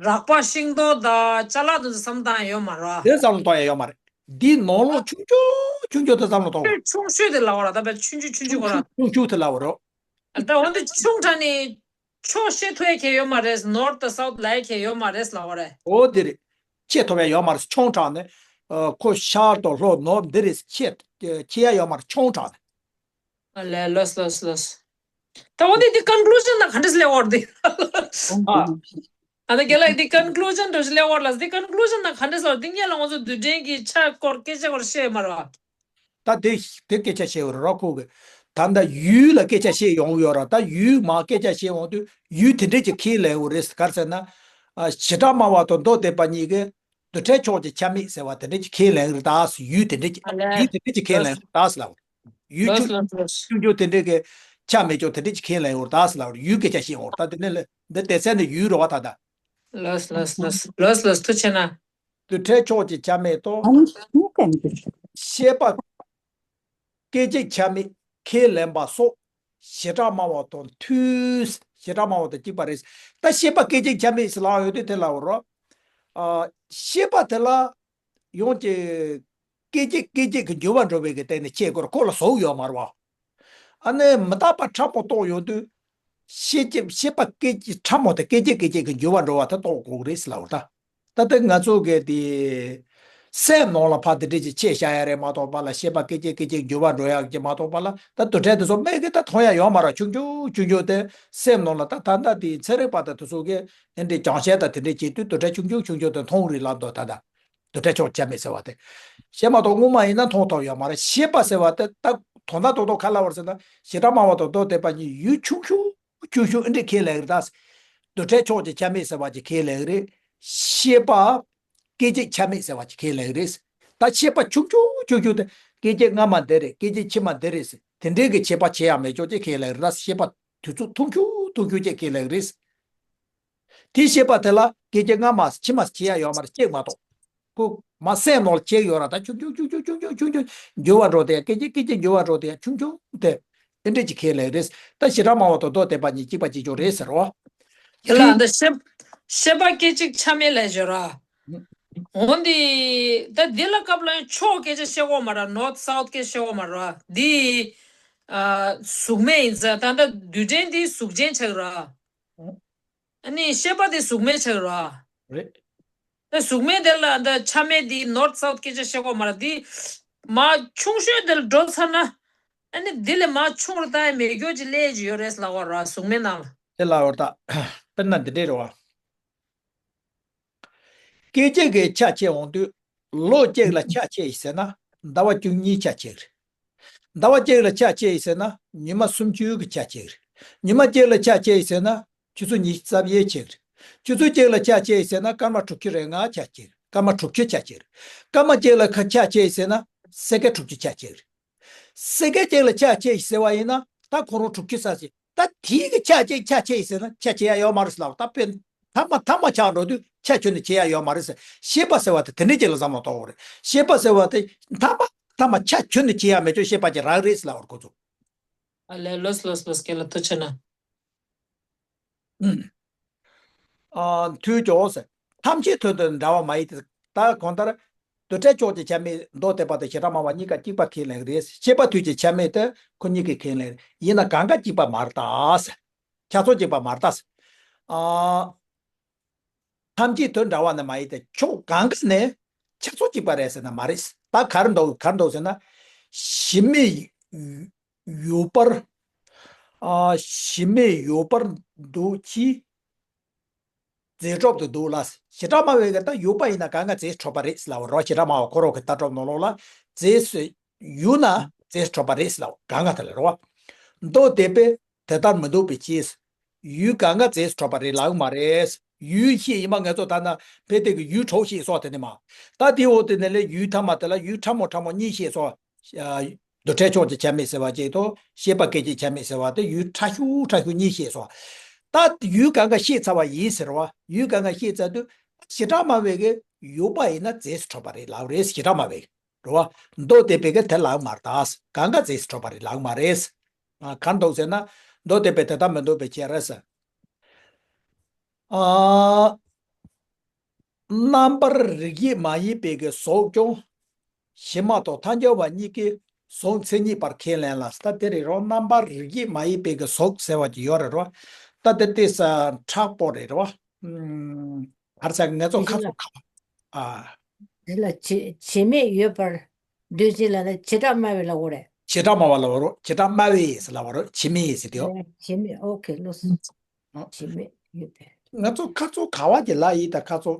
རགས་པ་ཤིང་ཏོག་དང་ཅ་ལག་དེ་ཚོ་བསམ་བཏང་ཡ་ཡོད་མ་རེད་བ། དེ་བསམ་བློ་གཏོང་ཡ་ཡོད་མ་རེད། འདི་ནོར་ལོངས་ཆུང་ཆུང་ཆུང་ཆུང་དེ་བསམ་བློ་གཏོང་། ཆུང་ཤོས་དེ་ལབ་པ་ར། ད་བས་ཆུང་ཆུང་ཆུང་ཆུང་གོ་ར། ཆུང་ཆུང་དེ་ལབ་པ་རོ། ད་འོ་འདི་ཆུང་དྲགས་ནི་ཕྱོགས་ཤེས་ཐུབ་ཡ་གལ་ཡོད་མ་རེད། ནོར་ཐ་སའུཐ་ལབ་ཡ་གལ་ཡོད་མ་རེད་ལབ་པ་རེད། འོ་འདི་རེད། ཤེས་ཐུབ་ཡ་ཡོད་མ་རེད། ཆུང་དྲགས་ནི། ཨ་ཁོ་ཤར་དང་ལྷོ་ནོར་འདི་རེད་ཤེས་ཤེས་ཡ་ཡོད་མ་རེད། ཆུང་དྲགས་ནི། ཨ་ལས་ལོས་ལོས་ལོས། ད་འོ་འདི་འདི་ཀོན་ཀུ་ལུ་ཤན་ན་ག་འདྲས་སླེབས་པ་རེད་འདི། ཨ། ཨ་ད་རྒན་ལགས་འདི་ཀོན་ཀུ་ལུ་ཤན་འདྲ་ཞིག་སླེབས་པ་རེད་ལ། འདི་ཀོན་ཀུ་ལུ་ཤན་ན་ག་འདྲས་སླེབས་པ་རེད། འདི་སྔོན་ལ་ང་ཚོ་རྡུལ་ཕྲན་གྱི་ཆ་སྐོར་སྐད་ཆ་སྐོར་བཤད་མ་རེད་བ། ད་དེ་དེ་སྐད་ཆ་བཤད་ཡོད་རེད་ར་ཁོ་གིས། ད་ལྟ་ཡུལ་ལ་སྐད་ཆ་བཤད་ཡོང་ཡོད་ར། ད་ཡུལ་མ་སྐད་ཆ་བཤད་འོང་དུས་ཡུལ་དེ་འདྲས་ཀྱི་ཁས་ལེན་འོ་རེད། ག་རེ་ཟེར་ན། ཨ་བྱེ་བྲག་སྨྲ་བ་དང་མདོ་སྡེ་པ་གཉིས་ཀྱིས་རྡུལ་ཕྲན་ཕྱོགས་ཀྱི་ཆ་མེད་ཟེར་བ་དེ་འདྲས་ཀྱི་ཁས་ལེན་གི་རེད། ད་ཡུལ་དེ་འདྲས་ཀྱི་ཨ་ལས། ཡུལ་དེ་འདྲས་ཀྱི་ཁས་ལེན་གི་རེད་ད་ཟེར་ལབ། ཡུལ་ལོས་ཆུང་ལོས་ལོས། ཆུང་ཆུང་དེ་འདྲས་ཀྱི་ཆ་མེད་ཀྱོག་དེ་འདྲས་ཀྱི་ཁས་ལེན་འོ་རེད་ད་ཟེར་ལབ། ཡུལ་སྐད་ཆ་བཤད་འོ་རེད། ད་དེ་ནས་ལས་འདི་སྡེ་ཚན་འདི་ཡུལ་རེད་བ་ད་ད། ལོས་ལོས་ལོས་ལོས་ལོས། ཐུགས་ཆེ་གནང་། རྡུལ་ཕྲན་ཕྱོགས་ཀྱི་ཆ་མེད་དོ། ཤེས་པ་སྐད་ཅིག་ཆ་མེད་ཁས་ལེན་པ་སོགས་བྱེ་བྲག་སྨྲ་བ་དང་མཐུན། བྱེ་བྲག་སྨྲ་བ་དང་གཅིག་པ་རེད། ད་ཤེས་པ་སྐད་ཅིག་ཆ་མེད་ཟེར་ལབ་ཡོང་དུས་དེ་ལབ་རོགས། ཨ་ཤེས་པ་དེ་ལ་ཡོངས་ཀྱི་སྐད་ཅིག་སྐད་ཅིག་གི་འགྱུར་བ་འགྲོ་བའི་གི་སྟེང་ནས་ཤེས་དགོས་རེད། ཁོ་ལ་གཟུགས་ཡོད་མ་རེད་བ། ཨ་ནི་མི་རྟག་པ་ཕྲ་མོ་རྟོགས་ཡོང་དུས། ཤེས་ཀྱི་ཤེས་པ་སྐད་ཅིག་ཕྲ་མོ་དེ་སྐད་ཅིག་སྐད་ཅིག་གི་འགྱུར་བ་འགྲོ་བ་དེ་རྟོགས་དགོས་རེད་ཟེར་ལབ་པ་ད། ད་ལྟ་ང་ཚོ་གི་དེ་སེམས་ནང་ལ་ཕར་དེ་འདྲས་ཀྱི་ཆས་བཞག་ཡ་རེད་མ་གཏོགས་པ་ལ། ཤེས་པ་སྐད་ཅིག་སྐད་ཅིག་འགྱུར་བ་འགྲོ་ཡག་གི་མ་གཏོགས་པ་ལ། ད་རྡུལ་ཕྲན་དེ་ཚོ་མིག་གིས་ད་མཐོང་ཡ་ཡོད་མ་རེད། ཆུང་ཆུང་ཆུང་ཆུང་དེ་སེམས་ནང་ལ། ད་ད་ལྟ་དེ་ཚན་རིག་པ་དང་དེ་ཚོ་གིས་དེ་འདྲས་རྒྱང་ཤེལ་དང་དེ་འདྲས་བྱེད་དུས་རྡུལ་ཕྲན་ཆུང་ཆུང་ཆུང་ཆུང་དེ་མཐོང་རེད་ལབ་འདུག་ད་ལྟ། རྡུལ་ཕྲན་ཕྱོགས་ཆ་མེད་ཟེར་བ་དེ། ཤེས་མ་གཏོགས་སྔོན་མ་ཡིན་ན་མཐོང་ཐུབ་ཡོད་མ་རེད། ཤེས་པ་ཟེར་བ་དེ་ད་དོན་དག་རྡོག་རྡོག་ག་ལབ་པ་རེད་ཟེར་ན། བྱེ་བྲག་སྨྲ་བ་དང་མདོ་སྡེ་པ་གཉིས་ཡུལ་ཆུང་ཆུང་ཆུང་ཆུང་ཨེ་འདྲས་ཁས་ལེན་གི་རེད་ད། རྡུལ་ཕྲན་ཕྱོགས་ཀྱི་ཆ་མེད་ཟེར་བ་ཅིག་ཁས་ལེན་གི་རེད། ཤེས་པ་སྐད་ཅིག་ཆ་མེད་ཟེར་བ་ཅིག་ཁས་ལེན་གི་རེད། ད་ཤེས་པ་ཆུང་ཆུང་ཆུང་ཆུང་དེ་སྐད་ཅིག་སྔ་མ་འདི་རེད། སྐད་ཅིག་ཕྱི་མ་འདི་རེད་ཟེར་དེ་འདྲས་ཀྱི་ཁྱད་པར་ཕྱེ་ཡ་མེད་ཅོག་ཅིག་ཁས་ལེན་གི་རེད་ད། ཤེས་པ་དུས་ཚོད་ཐུང་ཆུང་ཐུང་ཆུང་ཅིག་ཁས་ལེན་གི་རེད། དེ་ཤེས་པ་དེ་ལ་སྐད་ཅིག་སྔ་མ་ཕྱི་མ་ཕྱེ་ཡ་ཡོད་མ་རེད། གཅིག་མ་གཏོགས། ཁོ་མ་སེམས་ནང་ལ་ཁྱེར་ཡོད་ར། ད་ཆུང་ཆུང་ཆུང་ཆུང་འགྱུར་བ་འགྲོ་དེ། སྐད་ཅིག་སྐད་ཅིག་འགྱུར་བ་འགྲོ་དེ། ཆུང་ཆུང་དེ་ཨེ་འདྲས་ཅིག་ཁས་ལེན་རེད། ད་བྱེ་བྲག་སྨྲ་བ་དང་མདོ་སྡེ་པ་གཉིས་གཅིག་པ་གཅིག་རྐྱང་རེད་ཟེར་རོ། ཡ་ལ་འདི་ཤེས་ཤེས་པ་སྐད་ཅིག་ཆ་མེད་ལབ་བརྗོད་ར། འོན་ཏེ་ད་འདི་ལ་སྐབས་ལ་ཕྱོགས་སྐད་ཆ་བཤད་གོ་མ་ར། ནོར་ཐ་སའུཐ་སྐད་བཤད་གོ་མ་ར། འདི་ཨ་གཟུགས་མེད་ཡིན་ཙང་ད་ལྟ་རྡུལ་ཕྲན་འདི་གཟུགས་ཅན་ཆགས་ར། ཨ་ནི་ཤེས་པ་དེ་གཟུགས་མེད་ཆགས་ར། རེད། ད་གཟུགས་མེད་དེ་ལ་ད་ཆ་མེད་དེ་ནོར་ཐ་སའུཐ་སྐད་ཆ་བཤད་གོ་མ་ར། དེ་མ་ཆུང་ཤོས་དེ་ལ་འགྲོ་ཚར་ན། ཨ་ནི་དེ་ལས་མ་ཆུང་རུ་ད་ཡ་མེད་རྒྱུ་ཅིག་སླེབས་ཀྱི་ཡོད་རེད་ལབ་གོ་ར། གཟུགས་མེད་ནང་ལ། དེ་ལ་འོ་ད། དཔེར་ན་འདི་འདྲས་རེད་བ། སྐད་ཅིག་གི་ཆ་ཕྱེ་འོང་དུས། ལོ་གཅིག་ལ་ཆ་ཕྱེ་ཡིས་ཟེར་ན། ཟླ་བ་བཅུ་གཉིས་ཆ་ཆེ་གི་རེད། ཟླ་བ་གཅིག་ལ་ཆ་ཆེ་ཡི་ཟེར་ན་ཉི་མ་སུམ་ཅུ་གི་ཆ་ཆེ་གི་རེད། ཉི་མ་གཅིག་ལ་ཆ་ཆེ་ཡི་ཟེར་ན་ཆུ་ཚོད་ཉི་ཤུ་རྩ་བརྒྱད་ཆེ་གི་རེད། ཆུ་ཚོད་གཅིག་ལ་ཆ་ཆེ་ཡི་ཟེར་ན་སྐར་མ་དྲུག་ཅུ་རེ་ལྔ་ཆ་ཆེ་གི་རེད། སྐར་མ་དྲུག་ཅུ་ཆ་ཆེ་གི་རེད། སྐར་མ་གཅིག་ལ་ཁ་ཆ་ཆེ་ཡི་ཟེར་ན་སེ་ཀེན་དྲུག་ཅུ་ཆ་ཆེ་གི་རེད། སེ་ཀེན་གཅིག་ལ་ཆ་ཆེ་ཟེར་བ་ཡིན་ན་ད་ཁོ་རང་དྲུག་ཅུ་ཙམ་ཞིག་ད་དེའི་གི་ཆ་གཅིག་ཆ་ཆེ་ཡི་ཟེར་ན་ཆ་ཆེ་ཡ་ཡོད་མ་རེད་ཟེར་ལབ། ད་དཔེ་མཐའ་མ་མཐའ་མ་ཆགས་འགྲོ་དུས་ཆ་ཁྱོན་ནས་ཆེ་ཡ་ཡོད་མ་རེད་ཟེར། ཤེས་པ་ཟེར་བ་དེ་དེ་འདྲའི་ཅིག་ལ་བསམ་བློ་གཏོང་དགོས་རེད། ཤེས་པ་ཟེར་བ་དེ་མཐའ་མ་མཐའ་མ་ཆ་ཁྱོན་ནས་ཆེ་ཡ་མེད་ཆོག་ཤེས་པ་ཅིག་རག་རེད་ཟེར་ལབ་པ་རེད་ཁོ་ཚོ། ཨ་ལས། ལོས་ལོས་ལོས། རྒན་ལགས་ཐུགས་རྗེ་གནང་། ཨ། ཐོས་ཆོག་ཟེར། ཐམས་ཅད་ཐོས་དོན་འདྲ་བ་མ་ཡིན་ཏེ། ད་གང་ལྟར། རྡུལ་ཕྲན་ཕྱོགས་ཀྱི་ཆ་མེད་མདོ་སྡེ་པ་དང་བྱེ་བྲག་སྨྲ་བ་གཉིས་ཀ་གཅིག་པ་ཁས་ལེན་རེད། ཤེས་པ་དུས་ཀྱི་ཆ་མེད་དེ་ཁོ་གཉིས་ཀས་ཁས་ལེན་རེད། ཡིན་ན་གང་ག་གཅིག་པ་མ་རེད་ད་ཟེར། ཆ་ཚང་གཅིག་པ་མ་རེད་ད་ཟེར། ཨ། ཐམས་ཅད་དོན་འདྲ་བ་ནི་མ་ཡིན་ཏེ་ཕྱོགས་གང་ག་ནས་ཆ་ཚང་གཅིག་པ་རེད་ཟེར་ན་མ་རེད། ད་ག་རེ་འདུག་ག་རེ་འདུག་ཟེར་ན། གཞི་མེད་ཡོད་པར། ཨ། གཞི་མེད་ཡོད་པར་འདུག་ཅིང་རྫས་གྲུབ་ཏུ་འདུག་ལ། བྱེ་བྲག་སྨྲ་བས་ཀྱི་ད་ཡོད་པ་ཡིན་ན་གང་ག་རྫས་སུ་གྲུབ་པ་རེད་ཟེར་ལབ་པ་རེད། བྱེ་བྲག་སྨྲ་བ་ཁོ་རང་གི་ལྟ་གྲུབ་ནང་ལོགས་ལ་རྫས་སུ་ཡོད་ན་རྫས་སུ་གྲུབ་པ་རེད་ཟེར་ལབ་པ་གང་ག་དེ་ལ་རེད་བ། མདོ་སྡེ་པས་དེ་ལྟར་མི་འདོད་པའི་ཕྱིར། ཡུལ་གང་ག་རྫས་སུ་གྲུབ་པ་རེད་ལབ་ཀྱི་མ་རེད། ཡུལ་བཤད་ཡིན་པ་ང་ཚོ་ད་ན་ཕལ་དེ་གི་ཡུལ་དྲུག་བཤད་སོགས་དེ་ནི་མ། ད་དེ་འོག་དེ་ནས་ལས་ཡུལ་ཐ་མ་དེ་ལ་ཡུལ་ཕྲ་མོ་ཕྲ་མོ་གཉིས་བཤད་སོགས། རྡུལ་ཕྲན་ཕྱོགས་ཀྱི་ཆ་མེད་ཟེར་བ་གཅིག་དང་ཤེས་པ་སྐད་ཅིག་ཆ་མེད་ཟེར་བ་དེ་ཡུལ་ཕྲ་ཤུགས་ཕྲ་ཤུགས་གཉིས་བཤད་སོང་། ད་ཡུལ་གང་ག་བཤད་ཚར་བ་ཡིན་ཟེར་བ། ཡུལ་གང་ག་བཤད་ཚར་དུས་བྱེ་བྲག་སྨྲ་བས་ཀྱི་ཡོད་པ་ཡིན་ན་རྫས་སུ་གྲུབ་པ་རེད་ལབ་རེད། བྱེ་བྲག་སྨྲ་བས་རེད་བ། མདོ་སྡེ་པས་ཀྱི་དེ་ལབ་མ་རེད་ད། གང་ག་རྫས་སུ་གྲུབ་པ་རེད་ལབ་མ་རེད། ཨ། གང་འདུག་ཟེར་ན་མདོ་སྡེ་པས་དེ་ལྟར་མི་འདོད་པའི་ཕྱིར་ཟེར། ཨ། རྣམ་པར་རིག་བྱེད་མ་ཡིན་པའི་གི་གཟུགས་ཀྱང་གཞི་མ་དང་ཐལ་འགྱུར་བ་གཉིས་ཀྱིས་གཟུགས་མཚན་ཉིད་པར་ཁས་ལེན་ལ། ད་དེ་རེད་རོ། རྣམ་པར་རིག་བྱེད་མ་ཡིན་པའི་གི་གཟུགས་ཟེར་བ་ཅིག་ཡོད་རེད་རོ། ད་དེ་ཏོག་ཙམ་མཁྲེགས་པོ་རེད་རོ། ཨུམ། ག་རེ་ཟེར་ང་ཚོ་ཁ་ཚོ་ཁ། ཨ། དེ་ལ་བྱེད་བྱེད་མེད་ཡོད་པར་འདོད་ཅིང་ལབ་ན་བྱེ་བྲག་སྨྲ་བས་ལབ་དགོས་རེད། བྱེ་བྲག་སྨྲ་བ་ལབ་རོ། བྱེ་བྲག་སྨྲ་བས་ཟེར་ལབ་རོ། བྱེད་མེད་ཟེར་དེའོ། བྱེད་མེད། ཨོ་ཁེ། ལོས། ཨ། བྱེད་མེད་ཡོད་པས། ང་ཚོ་ཁ་ཚོ་ག་བ་གི་ལ་ཡིན་ད་ཁ་ཚོ།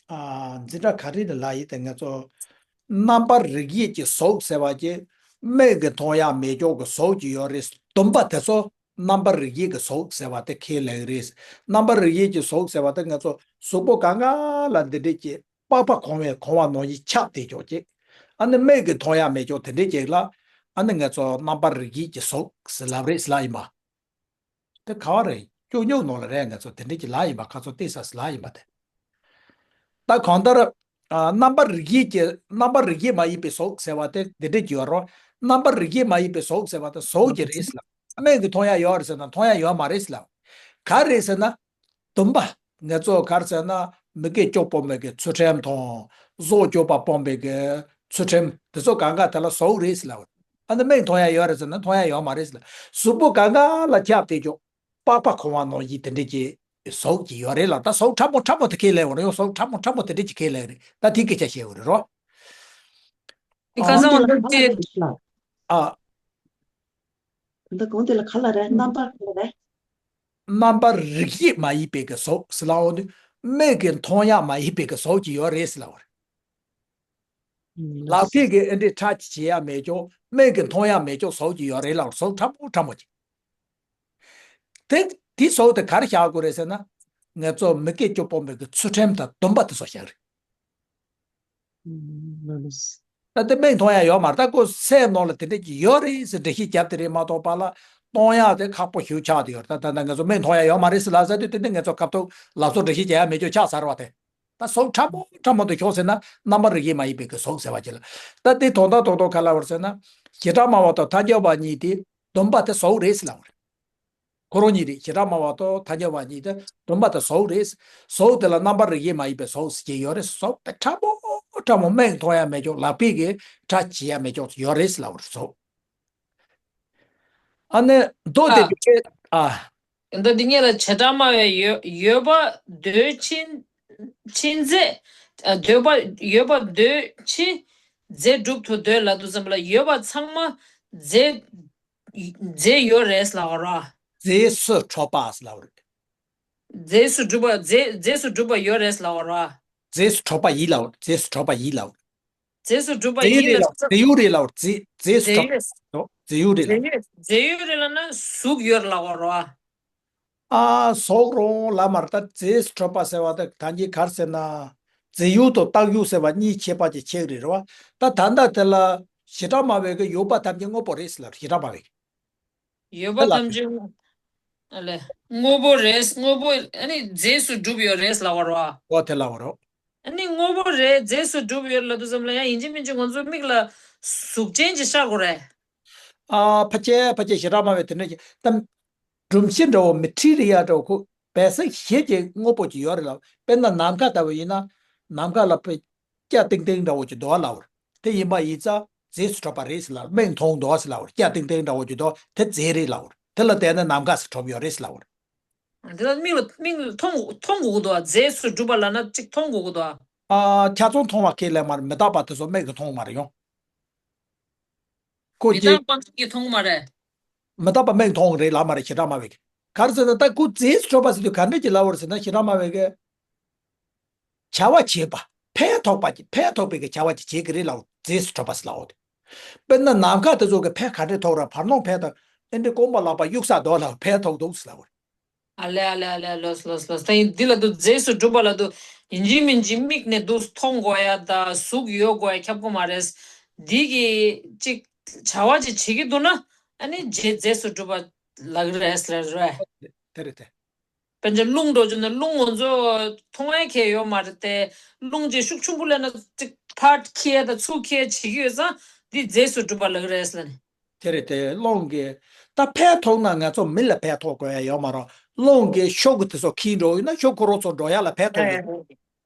ཨ། འཛིན་གྲྭ་ག་རེ་ནས་ལ་ཡིན་ད་ང་ཚོ། རྣམ་པར་རིག་བྱེད་ཀྱི་གཟུགས་ཟེར་བ་ཅིག་མིག་གིས་མཐོང་ཡ་མེད་ཀྱོག་གི་གཟུགས་ཅིག་ཡོད་རེད། དུམ་པ་དེ་ཚོ་རྣམ་པར་རིག་བྱེད་ཀྱི་གཟུགས་ཟེར་བ་དེ་ཁས་ལེན་རེད། རྣམ་པར་རིག་བྱེད་ཀྱི་གཟུགས་ཟེར་བ་དེ་ང་ཚོ་གཟུགས་པོ་གང་ག་ལ་འདི་འདྲས་ཀྱི་པགས་པ་གང་བའི་གང་བ་ནང་བཞིན་ཁྱབ་བསྡད་ཀྱོག་ཅིག་ཨ་ནི་མིག་གིས་མཐོང་ཡ་མེད་ཀྱོག་དེ་འདྲས་ཅིག་ལ་ཨ་ནི་ང་ཚོ་རྣམ་པར་རིག་བྱེད་ཀྱི་གཟུགས་ཟེར་ལབ་རེད་ཟེར་ལབ་ཡིན་པ། དེ་ག་བ་རེད། སྐྱོ་སྨྱུག་ནང་ལ་རེད། ང་ཚོ་དེ་འདྲས་ཀྱི་ལབ་ཡིན་པ། ཁ་ཚོ་ཏོག་ཙམ་ལབ་ཡིན་པ་དེ། ད་གང་ལྟར། ཨ། རྣམ་པར་རིག་བྱེད་ཀྱི་རྣམ་པར་རིག་བྱེད་མ་ཡིན་པའི་གཟུགས་ཟེར་བ་དེ་འདི་འདྲས་ཀྱི་ཡོད་རོ། རྣམ་པར་རིག་བྱེད་མ་ཡིན་པའི་གཟུགས་ཟེར་བ་དེ་གཟུགས་ཀྱི་རེད་ཟེར་ལབ། མིག་གིས་མཐོང་ཡ་ཡོད་རེད་ཟེར་ན་མཐོང་ཡ་ཡོད་མ་རེད་ཟེར་ལབ། ག་རེད་ཟེར་ན། དུམ་པ། ང་ཚོ་ག་རེ་ཟེར་ན་མི་སྐད་སྐྱོ་སྤོབས་པའི་གི་ཚུལ་ཁྲིམས་དང་། གཟུགས་སྐྱོ་པ་སྤོབས་པའི་གི་ཚུལ་ཁྲིམས་དེ་ཚོ་གང་ག་དེ་ལ་གཟུགས་རེད་ཟེར་ལབ། ཨ་ནི་མིག་མཐོང་ཡ་ཡོད་རེད་ཟེར་ན་མཐོང་ཡ་ཡོད་མ་རེད་ཟེར་ལབ། གཟུགས་པོ་གང་ག་ལ་ཁྱབ་བསྡད་ཀྱོག་པགས་པ་གང་བ་ནང་བཞིན་དེ་འདྲས་ཀྱི་གཟུགས་ཀྱི་ཡོད་རེད་ལ། ད་གཟུགས་ཕྲ་མོ་ཕྲ་མོ་དེ་ཁས་ལེན་དགོས་རེད། ཡང་གཟུགས་ཕྲ་མོ་ཕྲ་མོ་དེ་འདྲས་ཀྱི་ཁས་ལེན་རེད། ད་དེ་སྐད་ཆ་བཤད་དགོས་རེད་རོ། དེ་ཁ་སང་བ་ལ་ཅེ། ཨ། ད་གོང་དེ་ལ་ག་ལ་རེད། རྣམ་པར་ག་ལ་རེད། རྣམ་པར་རིག་བྱེད་མ་ཡིན་པའི་གི་གཟུགས་ཟེར་ལབ་འོ་དུས་མིག་གིས་མཐོང་ཡ་མ་ཡིན་པའི་གི་གཟུགས་ཅིག་ཡོད་རེད་ཟེར་ལབ་པ་རེད། ལག་པས་གི་ཨེ་འདྲས་ཁྲ་ཅིག་བྱེད་ཡ་མེད་ཀྱོག་མིག་གིས་མཐོང་ཡ་མེད་ཀྱོག་གཟུགས་ཅིག་ཡོད་རེད་ལབ་པ་རེད། གཟུགས་ཕྲ་མོ་ཕྲ་མོ་ཅིག་དེ་དེ་གཟུགས་དེ་ག་རེ་བཞག་དགོས་རེད་ཟེར་ན། ང་ཚོ་མི་སྐད་སྐྱོ་སྤོབས་པའི་གི་ཚུལ་ཁྲིམས་དང་སྡོམ་པ་དེ་ཚོ་བཞག་རེད། ད་དེ་མིག་མཐོང་ཡ་ཡོད་མ་རེད། ད་ཁོ་སེམས་ནང་ལ་དེ་འདྲ་ཅིག་ཡོད་རེད་ཟེར་འགྲེལ་བཤད་བརྒྱབ་དེ་རེད་མ་གཏོགས་པ་ལ་གཏོང་ཡ་དེ་ཁག་པོ་ཞེ་པོ་ཆགས་བསྡད་ཡོད་རེད། ད་ད་ད་ང་ཚོ་མིག་མཐོང་ཡ་ཡོད་མ་རེད་ཟེར་ལབ་ཚར་དུས་དེ་ནི་ང་ཚོ་སྐབས་ཐོག་ལབ་སོགས་འགྲེལ་བཤད་རྒྱག་ཡ་མེད་ཅོག་ཆགས་ཚར་བ་དེ། ད་གཟུགས་ཕྲ་མོ་ཕྲ་མོ་དེ་ཤོག་ཟེར་ན་རྣམ་པར་རིག་བྱེད་མ་ཡིན་པའི་གི་གཟུགས་ཟེར་བ་ཅིག་ལ། ད་དེ་དོན་དག་རྡོག་རྡོག་ག་ལ་བར་ཟེར་ན། བྱེ་བྲག་སྨྲ་བ་དང་ཐལ་འགྱུར་བ་གཉིས་དེ་སྡོམ་པ་དེ་གཟུགས་རེད་ཟེར་ལབ་པ་རེད། ཁོ་རང་གཉིས་རེད། བྱེ་བྲག་སྨྲ་བ་དང་ཐལ་འགྱུར་བ་གཉིས་དེ་སྡོམ་པ་དེ་གཟུགས་རེད། གཟུགས་དེ་ལ་རྣམ་པར་རིག་བྱེད་མ་ཡིན་པའི་གཟུགས་ཟེར་གྱི་ཡོད་རེད། གཟུགས་དེ་ཕྲ་མོ་ཕྲ་མོ་མིག་མཐོང་ཡ་མེད་ཀྱོག་ལག་པས་ཀྱིས་ཁྲ་བྱེད་ཡ་མེད་ཀྱོག་ཡོད་རེད་ཟེར་ལབ་པ་རེད་གཟུགས། ཨ་ནི་མདོ་དེ་ཨ། དེ་ཨ། འདི་འདི་ཉིད་ལ་བྱེ་བྲག་སྨྲ་བས་ཡོད་ཡོད་པ་འདོད་ཕྱིན་ཕྱིན་རྫས། ཨ། འདོད་པ་ཡོད་པ་འདོད་ཕྱིན་རྫས་གྲུབ་ཏུ་འདོད་ལབ་དུས་ཙམ་པ་ལ་ཡོད་པ་ཚང་མ་རྫས་རྫས་ཡོད་རེད་ལབ་པ་རེད། རྫས་སུ་གྲུབ་པ་ཟེར་ལབ་པ་རེད། རྫས་སུ་གྲུབ་པ་རྫས་རྫས་སུ་གྲུབ་པ་ཡོད་རེད་ལབ་པ་རེད། རྫས་སུ་གྲུབ་པ་ཡིན་ལབ་པ་རེད། རྫས་སུ་གྲུབ་པ་ཡིན་ལབ་པ་རེད། རྫས་སུ་གྲུབ་པ་རྫས་ཡིན་ལ་རེད་ལ་རྫས་ཡོད་རེད་ལ་རྫས་རྫས་སུ་རྫས་གྲུབ་ཡོད། རྫས་ཡོད་རེད་ལ། རྫས་ཡོད་རྫས་ཡོད་རེད་ལ་ན་གཟུགས་ཡོད་ལ་བ་རོ། ཨ་སོགས་རོང་ལ་མར་ད་རྫས་སུ་གྲུབ་པ་ཟེར་བ་ད་ད་གིན་གར་ཟེར་ན། རྫས་ཡོད་དང་བཏགས་ཡོད་ཟེར་བ་གཉིས་ཁྱད་པར་གྱི་ཁྱད་རེད་རེད་བ། ད་ད་ལྟ་དེ་ལ་བྱེ་བྲག་སྨྲ་བའི་གི་ཡོད་པ་ཐམས་ཅད་དངོས་པོ་རེད་ཟེར་ལ་བྱེ་བྲག་སྨྲ་བའི་གི། ཡོད་པ་ཐམས་ཅད་ཨ་ལས། དངོས་པོ་རེད། དངོས་པོ་ཨ་ནི་རྫས་སུ་གྲུབ་ཡོད་རེད་ལབ་པ་རེད་བ། ཨོ་དེ་ལབ་པ་རེད། ཨ་ནི་དངོས་པོ་རེད་རྫས་སུ་གྲུབ་ཡོད་ལབ་དུས་ཙམ་ལ་ཡང་ཡིན་གཅིག་མིན་གཅིག་ང་ཚོའི་མིག་ལ་གཟུགས་ཅན་ཅིག་ཤར་དགོས་རེད། ཨ་ཕལ་ཆེར་ཕལ་ཆེར་བྱེ་བྲག་སྨྲ་བའི་དེ་འདྲ་ཞིག་ད། སྒྲོམ་གཞི་འདྲ་བོ་མི་ཁྲི་རི་ཡ་འདྲ་བོ་ཁོ་བལ་ས་ཞེས་ཀྱི་དངོས་པོ་ཅིག་ཡོད་རེད་ལབ། དཔེར་ན་ནམ་མཁའ་ལྟ་བུ་ཡིན་ན། ནམ་མཁའ་ལ་དཔེ་སྐྱ་ཏིང་ཏིང་འདྲ་བོ་ཅིག་འདུག་ལབ་པ་རེད། དེ་ཡིན་པ་ཡིན་ཙང་རྫས་སུ་གྲུབ་པ་རེད་ཟེར་ལབ། མིག་མཐོང་འདུག་ཟེར་ལབ་པ་རེད། སྐྱ་ཏིང་ཏིང་འདྲ་བོ་ཅིག་འདུག་དེ་རྫས་རེད་ལབ་པ་རེད། དེ་ལ་བལྟས་ན་ནམ་མཁའ་སུ་གྲུབ་ཡོད་རེད་ཟེར་ལབ་པ་རེད། དེ་ལ་མིག་ལ་མིག་ལ་མཐོང་མཐོང་དགོས་ཀྱི་འདུག་རྫས་སུ་གྲུབ་པ་ལབ་ན་ཅིག་མཐོང་དགོས་ཀྱི་འདུག་ཨ་ཁྱ་ཚོང་མཐོང་བ་ཁས་ལེན་མ་རེད། མི་རྟག་པ་དེ་ཚོ་མིག་གིས་མཐོང་མ་རེད་ཡོང་། ཁོ་མི་རྟག་པ་མིག་གིས་མཐོང་མ་རེད། མི་རྟག་པ་མིག་མཐོང་རེད་ལབ་མ་རེད་བྱེ་བྲག་སྨྲ་བའི་གི། ག་རེ་ཟེར་ན་ད་ཁོ་རྫས་སུ་གྲུབ་པ་ཟེར་དུས་ག་འདྲ་ཅིག་ལབ་པ་རེད་ཟེར་ན་བྱེ་བྲག་སྨྲ་བའི་གི། བྱ་བ་བྱེད་པ། ཕན་ཐོགས་པ་ཅིག་ཕན་ཐོགས་པའི་གི་བྱ་བ་ཅིག་བྱེད་ཀྱི་རེད་ལབ་རྫས་སུ་གྲུབ་པ་ཟེར་ལབ་འོ་དེ། དཔེར་ན་ནམ་མཁའ་དེ་ཚོ་གི་ཕན་ག་འདྲ་ཐོགས་ར་བར་སྣང་ཕན་དང་། ཨེ་འདྲ་སྐོམ་པ་ལག་པ་གཡུག་ས་འདུག་ལབ་ཕན་ཐོགས་འདུག་ཟེར་ལབ་འོ། ཨ་ལེ་ཨ་ལེ་ཨ་ལེ་ལོས་ལོས་ལོས། ད་ཡིན་འདི་ལ་དུ་རྫས་སུ་གྲུབ་པ་ལ་དུ་ཡིན་གཅིག་མིན་གཅིག་མིག་ནས་དུ་མཐོང་དགོས་ཡ་ད་གཟུགས་ཡོད་དགོས་ཡ་ཁྱབ་ཀྱི་མ་རེད། འདི་གི་ཅིག་བྱ་བ་ཅིག་བྱེད་ཀྱི་འདུག་ན་ཨ་ནི་རྗེས་རྫས་སུ་གྲུབ་པ་ལག་རེད་ཟེར་རེད། དེ་རེད་དེ། དཔེར་ན་རླུང་འགྲོ་རྒྱུ་ན་རླུང་ང་ཚོ་མཐོང་ཡ་ཁྱད་ཡོད་མ་རེད་དེ། རླུང་ཅིག་ཤུགས་ཆུང་པོ་སླེབས་ན་ཅིག་ཕར་འཁྱེར་ཡ་ད་ཚུར་འཁྱེར་ཡ་བྱེད་ཀྱི་ཡོད་ཙང་འདི་རྫས་སུ་གྲུབ་པ་ལག་རེད་ཟེར་ནས། དེ་རེད་དེ་རླུང་གིས་ད་ཕན་ཐོགས་ན་ང་ཚོ་མི་ལ་ཕན་ཐོགས་དགོས་ཡ་ཡོད་མ་རེད། རླུང་གིས་ཤོག་གུ་དེ་ཚོ་འཁྱེར་འགྲོ་ཡོད་ན་ཤོག་ཁོ་རང་ཚོ་འགྲོ་ཡ་ལ་ཕན་ཐོགས་ཡོད།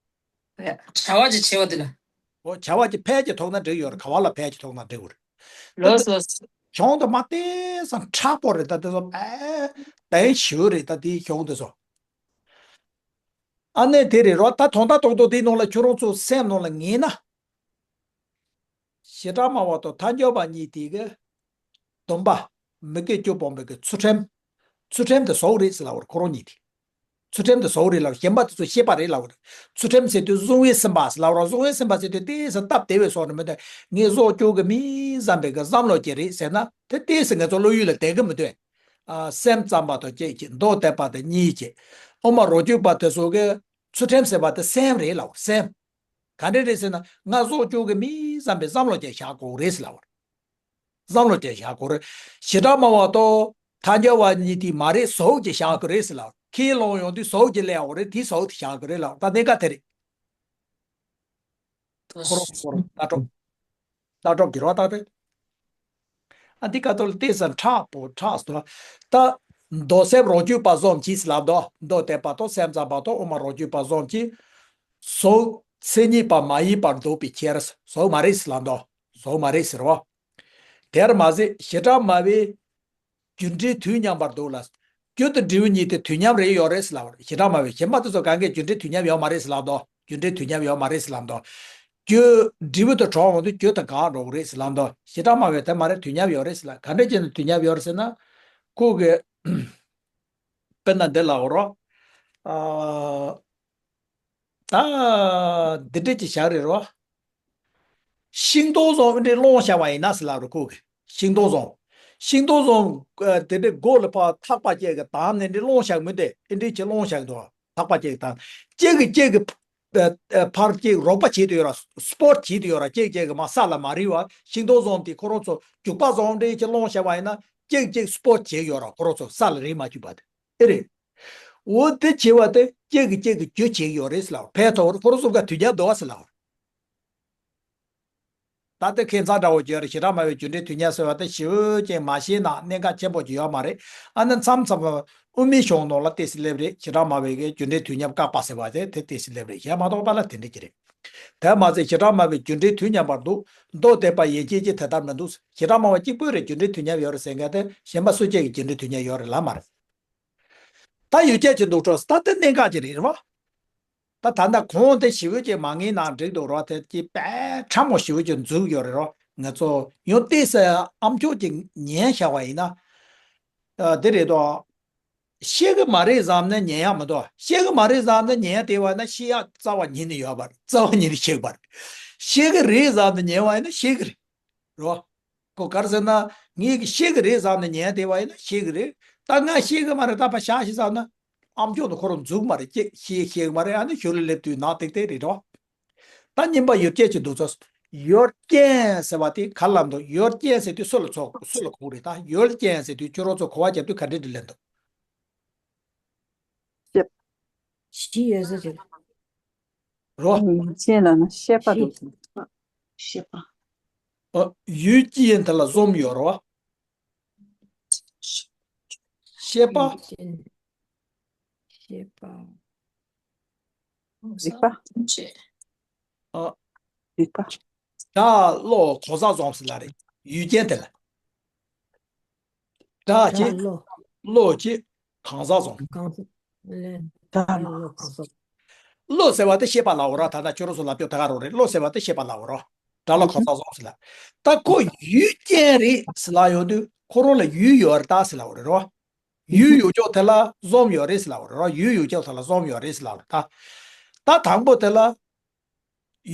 བྱ་བ་ཅིག་བྱེད་པ་དེ་ལ། འོ་བྱ་བ་ཅིག་ཕན་ཅིག་ཐོགས་ན་འགྲིག་ཡོད་རེད། ག་བ་ལ་ཕན་ཅིག་ཐོགས་ན་འགྲིག་གི་རེད། ལོས་ལོས། གཞུང་དུ་མ་བལྟས་ཙང་མཁྲེགས་པོ་རེད་ད་དེ་ཚོ་ཨེ། དེ་ཞུ་རེད་ད་དེའི་གཞུང་དེ་ཚོ། ཨ་ནི་དེ་རེད་རོ། ད་དོན་དག་རྡོག་རྡོག་དེའི་ནང་ལ་ཁྱོད་རང་ཚོ་སེམས་ནང་ལ་ངེས་ན། བྱེ་བྲག་སྨྲ་བ་དང་ཐལ་འགྱུར་བ་གཉིས་དེ་གི་སྡོམ་པ། མི་དགེ་བཅུ་སྤོང་བའི་གི་ཚུལ་ཁྲིམས། ཚུལ་ཁྲིམས་དེ་ཟོག་རེད་ཟེར་ལབ་པ་རེད་ཁོ་རང་གཉིས་དེ། ཚུལ་ཁྲིམས་དེ་ཟོག་རེད་ལབ་པ་རེད། གཞན་པ་དེ་ཚོ་ཤེས་པ་རེད་ལབ་པ་རེད། ཚུལ་ཁྲིམས་ཟེར་དུས་བཟུང་བས་ཟིན་པ་ཟེར་ལབ་པ་རེད། བཟུང་བས་ཟིན་པ་ཟེར་དུས་ཏོག་ཙམ་སྟབས་བདེ་བའི་ཟོག་རེད་མི་འདུག་ངས་ཟོག་སྐྱོང་གི་མིན་བསམ་པའི་གི་བསམ་བློ་ཅིག་རེད་ཟེར་ན་དེ་ཏོག་ཙམ་ང་ཚོ་བློ་ཡུལ་ལ་བསྡད་གི་མི་འདུག་ཨ་སེམས་ཙམ་པ་དང་གཅིག་གཅིག་མདོ་སྡེ་པ་དང་གཉིས་གཅིག་དབུ་མ་རང་རྒྱུད་པ་དེ་ཚོ་གི་ཚུལ་ཁྲིམས་ཟེར་བ་དེ་སེམས་རེད་ལབ་པ་སེམས། ག་འདྲ་རེད་ཟེར་ན་ང་ཟོག་སྐྱོང་གི་མིན་བསམ་པའི་བསམ་བློ་ཅིག་བཞག་དགོས་རེད་ཟེར་ལབ་པ་རེད། བསམ་བློ་ཅིག་བཞག་དགོས་རེད། བྱེ་བྲག་སྨྲ་བ་དང་ཐལ་འགྱུར་བ་གཉིས་དེ་མ་རེད་ཟོག་ཅིག་བཞག་དགོས་རེད་ཟེར་ལབ་པ་རེད། ཁས་བླངས་ཡོང་དུས་ཟོག་ཅིག་སླེབས་ཡོང་རེད། དེ་ཟོག་དེ་བཞག་དགོས་རེད་ལབ་པ་རེད། ད་གནད་འགག་དེ་རེད། ཁོ་རང་ཁོ་རང་ལྟ་གྲུབ། ལྟ་གྲུབ་ཀྱི་རོ་ལྟ་སྟེ། ཨ་འདི་ཀ་ཏོ་ལ་ཏེ་ས་མཁྲེགས་པོ་མཁྲེགས་སོ། ད་མདོ་སེམས་རང་རྒྱུད་པ་བཟུམ་གྱིས་ལབ་དོ། མདོ་སྡེ་པ་དང་སེམས་ཙམ་པ་དང་དབུ་མ་རང་རྒྱུད་པ་བཟུམ་གྱིས། ཟོག་མཚན་ཉིད་པ་མ་ཡིན་པར་འདོད་པའི་ཕྱིར། ཟོག་མ་རེད་ལབ་དོ། ཟོག་མ་རེད་ཟེར་བ། དེར་མ་ཟད་བྱེ་བྲག་སྨྲ་བས། རྒྱུ་འབྲས་དུས་མཉམ་པར་འདོད་ལ། རྒྱུ་དང་འབྲས་བུ་གཉིས་དེ་དུས་མཉམ་རེ་ཡོད་རེད་ཟེར་ལབ་པ་རེད། བྱེ་བྲག་སྨྲ་བས་གཞན་པ་དེ་ཚོ་གང་གས་རྒྱུ་འབྲས་དུས་མཉམ་ཡོད་མ་རེད་ཟེར་ལབ་དོ། རྒྱུ་འབྲས་དུས་མཉམ་ཡོད་མ་རེད་ཟེར་ལབ་དོ། རྒྱུ། འབྲས་བུ་དང་གྲོགས་འོང་དུས་རྒྱུ་དང་འགལ་འགྲོ་གི་རེད་ཟེར་ལབ་དོ། བྱེ་བྲག་སྨྲ་བས་དེ་མ་རེད་དུས་མཉམ་ཡོད་རེད་ཟེར་ལབ། ག་འདྲ་བྱས་ནས་དུས་མཉམ་ཡོད་རེད་ཟེར་ན། ཁོ་གི། དཔེར་ན་འདི་ལབ་རོགས། ཨ། ད། འདི་འདྲས་ཀྱི་བཞག་རེད་རོ། ཤིང་སྡོང་བཟོ་འདྲས་སློང་བཞག་པ་ཡིན་ན་ཟེར་ལབ་རོ་ཁོ་གི། ཤིང་སྡོང་བཟོ། ཤིང་སྡོང་བཟོ། ཨ། དེ་འདྲས་མགོ་ལ་ཕར་ཐག་པ་བཅད་གི་དང་ནས་འདྲས་སློང་བཞག་མི་འདུག་ཨེ་འདྲས་ཀྱི་སློང་བཞག་འདུག་ཐག་པ་བཅད་གི་དང་། གཅིག་གི་གཅིག་གི་ཨ། ཨ། ཕར་གཅིག་རོགས་པ་བྱེད་དུ་ཡོད་ར་སི་པོར་ཊི་བྱེད་དུ་ཡོད་ར་གཅིག་གཅིག་གི་མར་ས་ལ་མ་རེག་པ་ཤིང་སྡོང་བཟོ་དེ་ཁོ་རང་ཚོ་རྒྱུག་པ་བཟོ་འདྲས་ཀྱི་སློང་བཞག་པ་ཡིན་ན་གཅིག་གཅིག་སི་པོར་ཊི་བྱེད་ཡོད་ར་ཁོ་རང་ཚོ་ས་ལ་རེག་མ་བཅུག་པ་དེ། ཨེ་རེད། འོ་དེ་བྱེད་པ་དེ་གཅིག་གིས་གཅིག་གི་རྒྱུ་བྱེད་ཀྱི་ཡོད་རེད་ཟེར་ལབ། ཕན་ཐོགས་རེད། ཁོ་རང་ཚོ་ག་དུས་མཉམ་འདུག་བ་ཟེར་ལབ། ད་ལྟ་ཁྱད་མཚར་འདྲ་བོ་བརྗོད་རེད། བྱེ་བྲག་སྨྲ་བའི་རྒྱུ་འབྲས་དུས་མཉམ་ཟེར་བ་དེ་ཞེ་པོ་ཅིག་མ་ཤེས་ན་གནད་འགག་ཆེན་པོ་ཅིག་ཡོད་མ་རེད། ཨ་ནི་མཚམས་མཚམས་དབུ་མའི་གཞུང་ནང་ལ་ཏོག་ཙམ་སླེབས་རེད། བྱེ་བྲག་སྨྲ་བའི་གི་རྒྱུ་འབྲས་དུས་མཉམ་བཀག་པ་ཟེར་བ་དེ་དེ་ཏོག་ཙམ་སླེབས་རེད། གཞན་མ་གཏོགས་པ་ལ་དེ་འདྲ་ཅིག་རེད། དེ་མ་ཟད་བྱེ་བྲག་སྨྲ་བའི་རྒྱུ་འབྲས་དུས་མཉམ་པར་འདུག་མདོ་སྡེ་པ་ཡན་ཆད་ཀྱིས་དེ་ལྟར་མི་འདུག་བྱེ་བྲག་སྨྲ་བ་གཅིག་པུས་རེད་རྒྱུ་འབྲས་དུས་མཉམ་ཡོད་རེད་ཟེར་མཁན་དེ་གཞན་པ་སུ་གཅིག་གིས་རྒྱུ་འབྲས་དུས་མཉམ་ཡོད་རེད་ལབ་མ་རེད། ད་ཡོད་ཁྱད་ཀྱི་འདུག་འགྲོ། ད་དེ་གནད་འགག་ཅིག་རེད་རེད་བ། ད་ད་ལྟ་གོང་དེ་ཞེ་པོ་ཅིག་མ་ངེས་ན་འགྲིག་འདུག་རོ། དེ་ཀྱི་དཔེ་ཕྲ་མོ་ཞེ་པོ་ཅིག་འཛུགས་ཡོད་རེད་རོ། ང་ཚོ་ཡང་ཏོག་ཙམ་ཨ་མཆོག་ཅིག་ཉན་བཞག་པ་ཡིན་ན། ཨ། འདི་རེད་དོ། ཤེས་ཀྱི་མ་རེད་བསམ་ན་ཉན་ཡག་མི་འདུག་ཤེས་ཀྱི་མ་རེད་བསམ་ན་ཉན་ཡག་དེ་བ་ན་ཤེས་ཡག་རྩ་བ་ཉིད་ནས་ཡོད་པ་རེད། རྩ་བ་ཉིད་ནས་ཤེས་པ་རེད། ཤེས་ཀྱི་རེད་བསམ་ནས་ཉན་པ་ཡིན་ན་ཤེས་ཀྱི་རེད། རོ། ཁོ་ག་རེ་ཟེར་ན། ངས་ཀྱི་ཤེས་ཀྱི་རེད་བསམ་ནས་ཉན་བསྡད་པ་ཡིན་ན་ཤེས་ཀྱི་རེད། ད་ང་ཤེས་ཀྱི་མ་རེད། ད་ཕར་བཞག་ཤིག་བསམ་ན། ཨ་མཆོག་ཏུ་ཁོ་རང་འཛུགས་མ་རེད། ཅེས་ཤེས་ཤེས་ཀྱི་མ་རེད། ཨ་ནི་ཞོར་ལ་སླེབས་དུས་ནག་ཏིག་ཏིག་རེད་རོ། ད་གཉིས་པ་ཡུལ་སྐད་ཀྱི་འདུག་ཚོ། ཡུལ་ཅན་ཟེར་བ་དེ་ག་ལ་འདུག་ཡུལ་ཅན་ཟེར་དུས་སུ་ལ་ཚོགས་སུ་ལ་གོ་རེད། ད་ཡུལ་ཅན་ཟེར་དུས་ཁྱོད་རང་ཚོ་གོ་བ་རྒྱབ་དུས་ག་འདྲ་འདྲ་ལེན་འདུག་ཤེས། བཞི་ཡོད་ས་ཅིག་རོ། ཡུལ་ཅན་ལབ་ན་ཤེས་པ་བཞི། འདུག་ཤེས་པ། ཨ། ཡུལ་ཅན་དེ་ལ་གསུམ་ཡོད་རོ། ཤེས་པ། ཡུལ་ཅན། ཤེས་པ། གཟིགས་པ། ཨ། གཟིགས་པ། སྒྲ་བློ་གང་ཟག་གསུམ་ཟེར་ལབ་རེད། ཡུལ་ཅན་དེ་ལ། སྒྲ་གཅིག་བློ། བློ་གཅིག་གང་ཟག་གསུམ། གང་ཟག་ལས། སྒྲ་བློ་གང་ཟག་བློ་ཟེར་བ་དེ་ཤེས་པ་ལབ་འོ་ར། ད་ལྟ་ཁྱོད་རང་ཚོ་ལབ་རྒྱུ་ད་ག་རང་རེད། བློ་ཟེར་བ་དེ་ཤེས་པ་ལབ་འོ་ར། སྒྲ་བློ་གང་ཟག་གསུམ་ཟེར་ལབ། ད་ཁོ་ཡུལ་ཅན་རེད་ཟེར་ལབ་ཡོང་དུས་ཁོ་རང་ལ་ཡུལ་ཡོད་རེད་ད་ཟེར་ལབ་འོ་རེད་རོ། ཡུལ་ཡོད་ཅོག་དེ་ལ་གསུམ་ཡོད་རེད་ཟེར་ལབ་འོ་རེད་རོ། ཡུལ་ཡོད་ཅོག་དེ་ལ་གསུམ་ཡོད་རེད་ཟེར་ལབ་རེད་ད། ད་དང་པོ་དེ་ལ།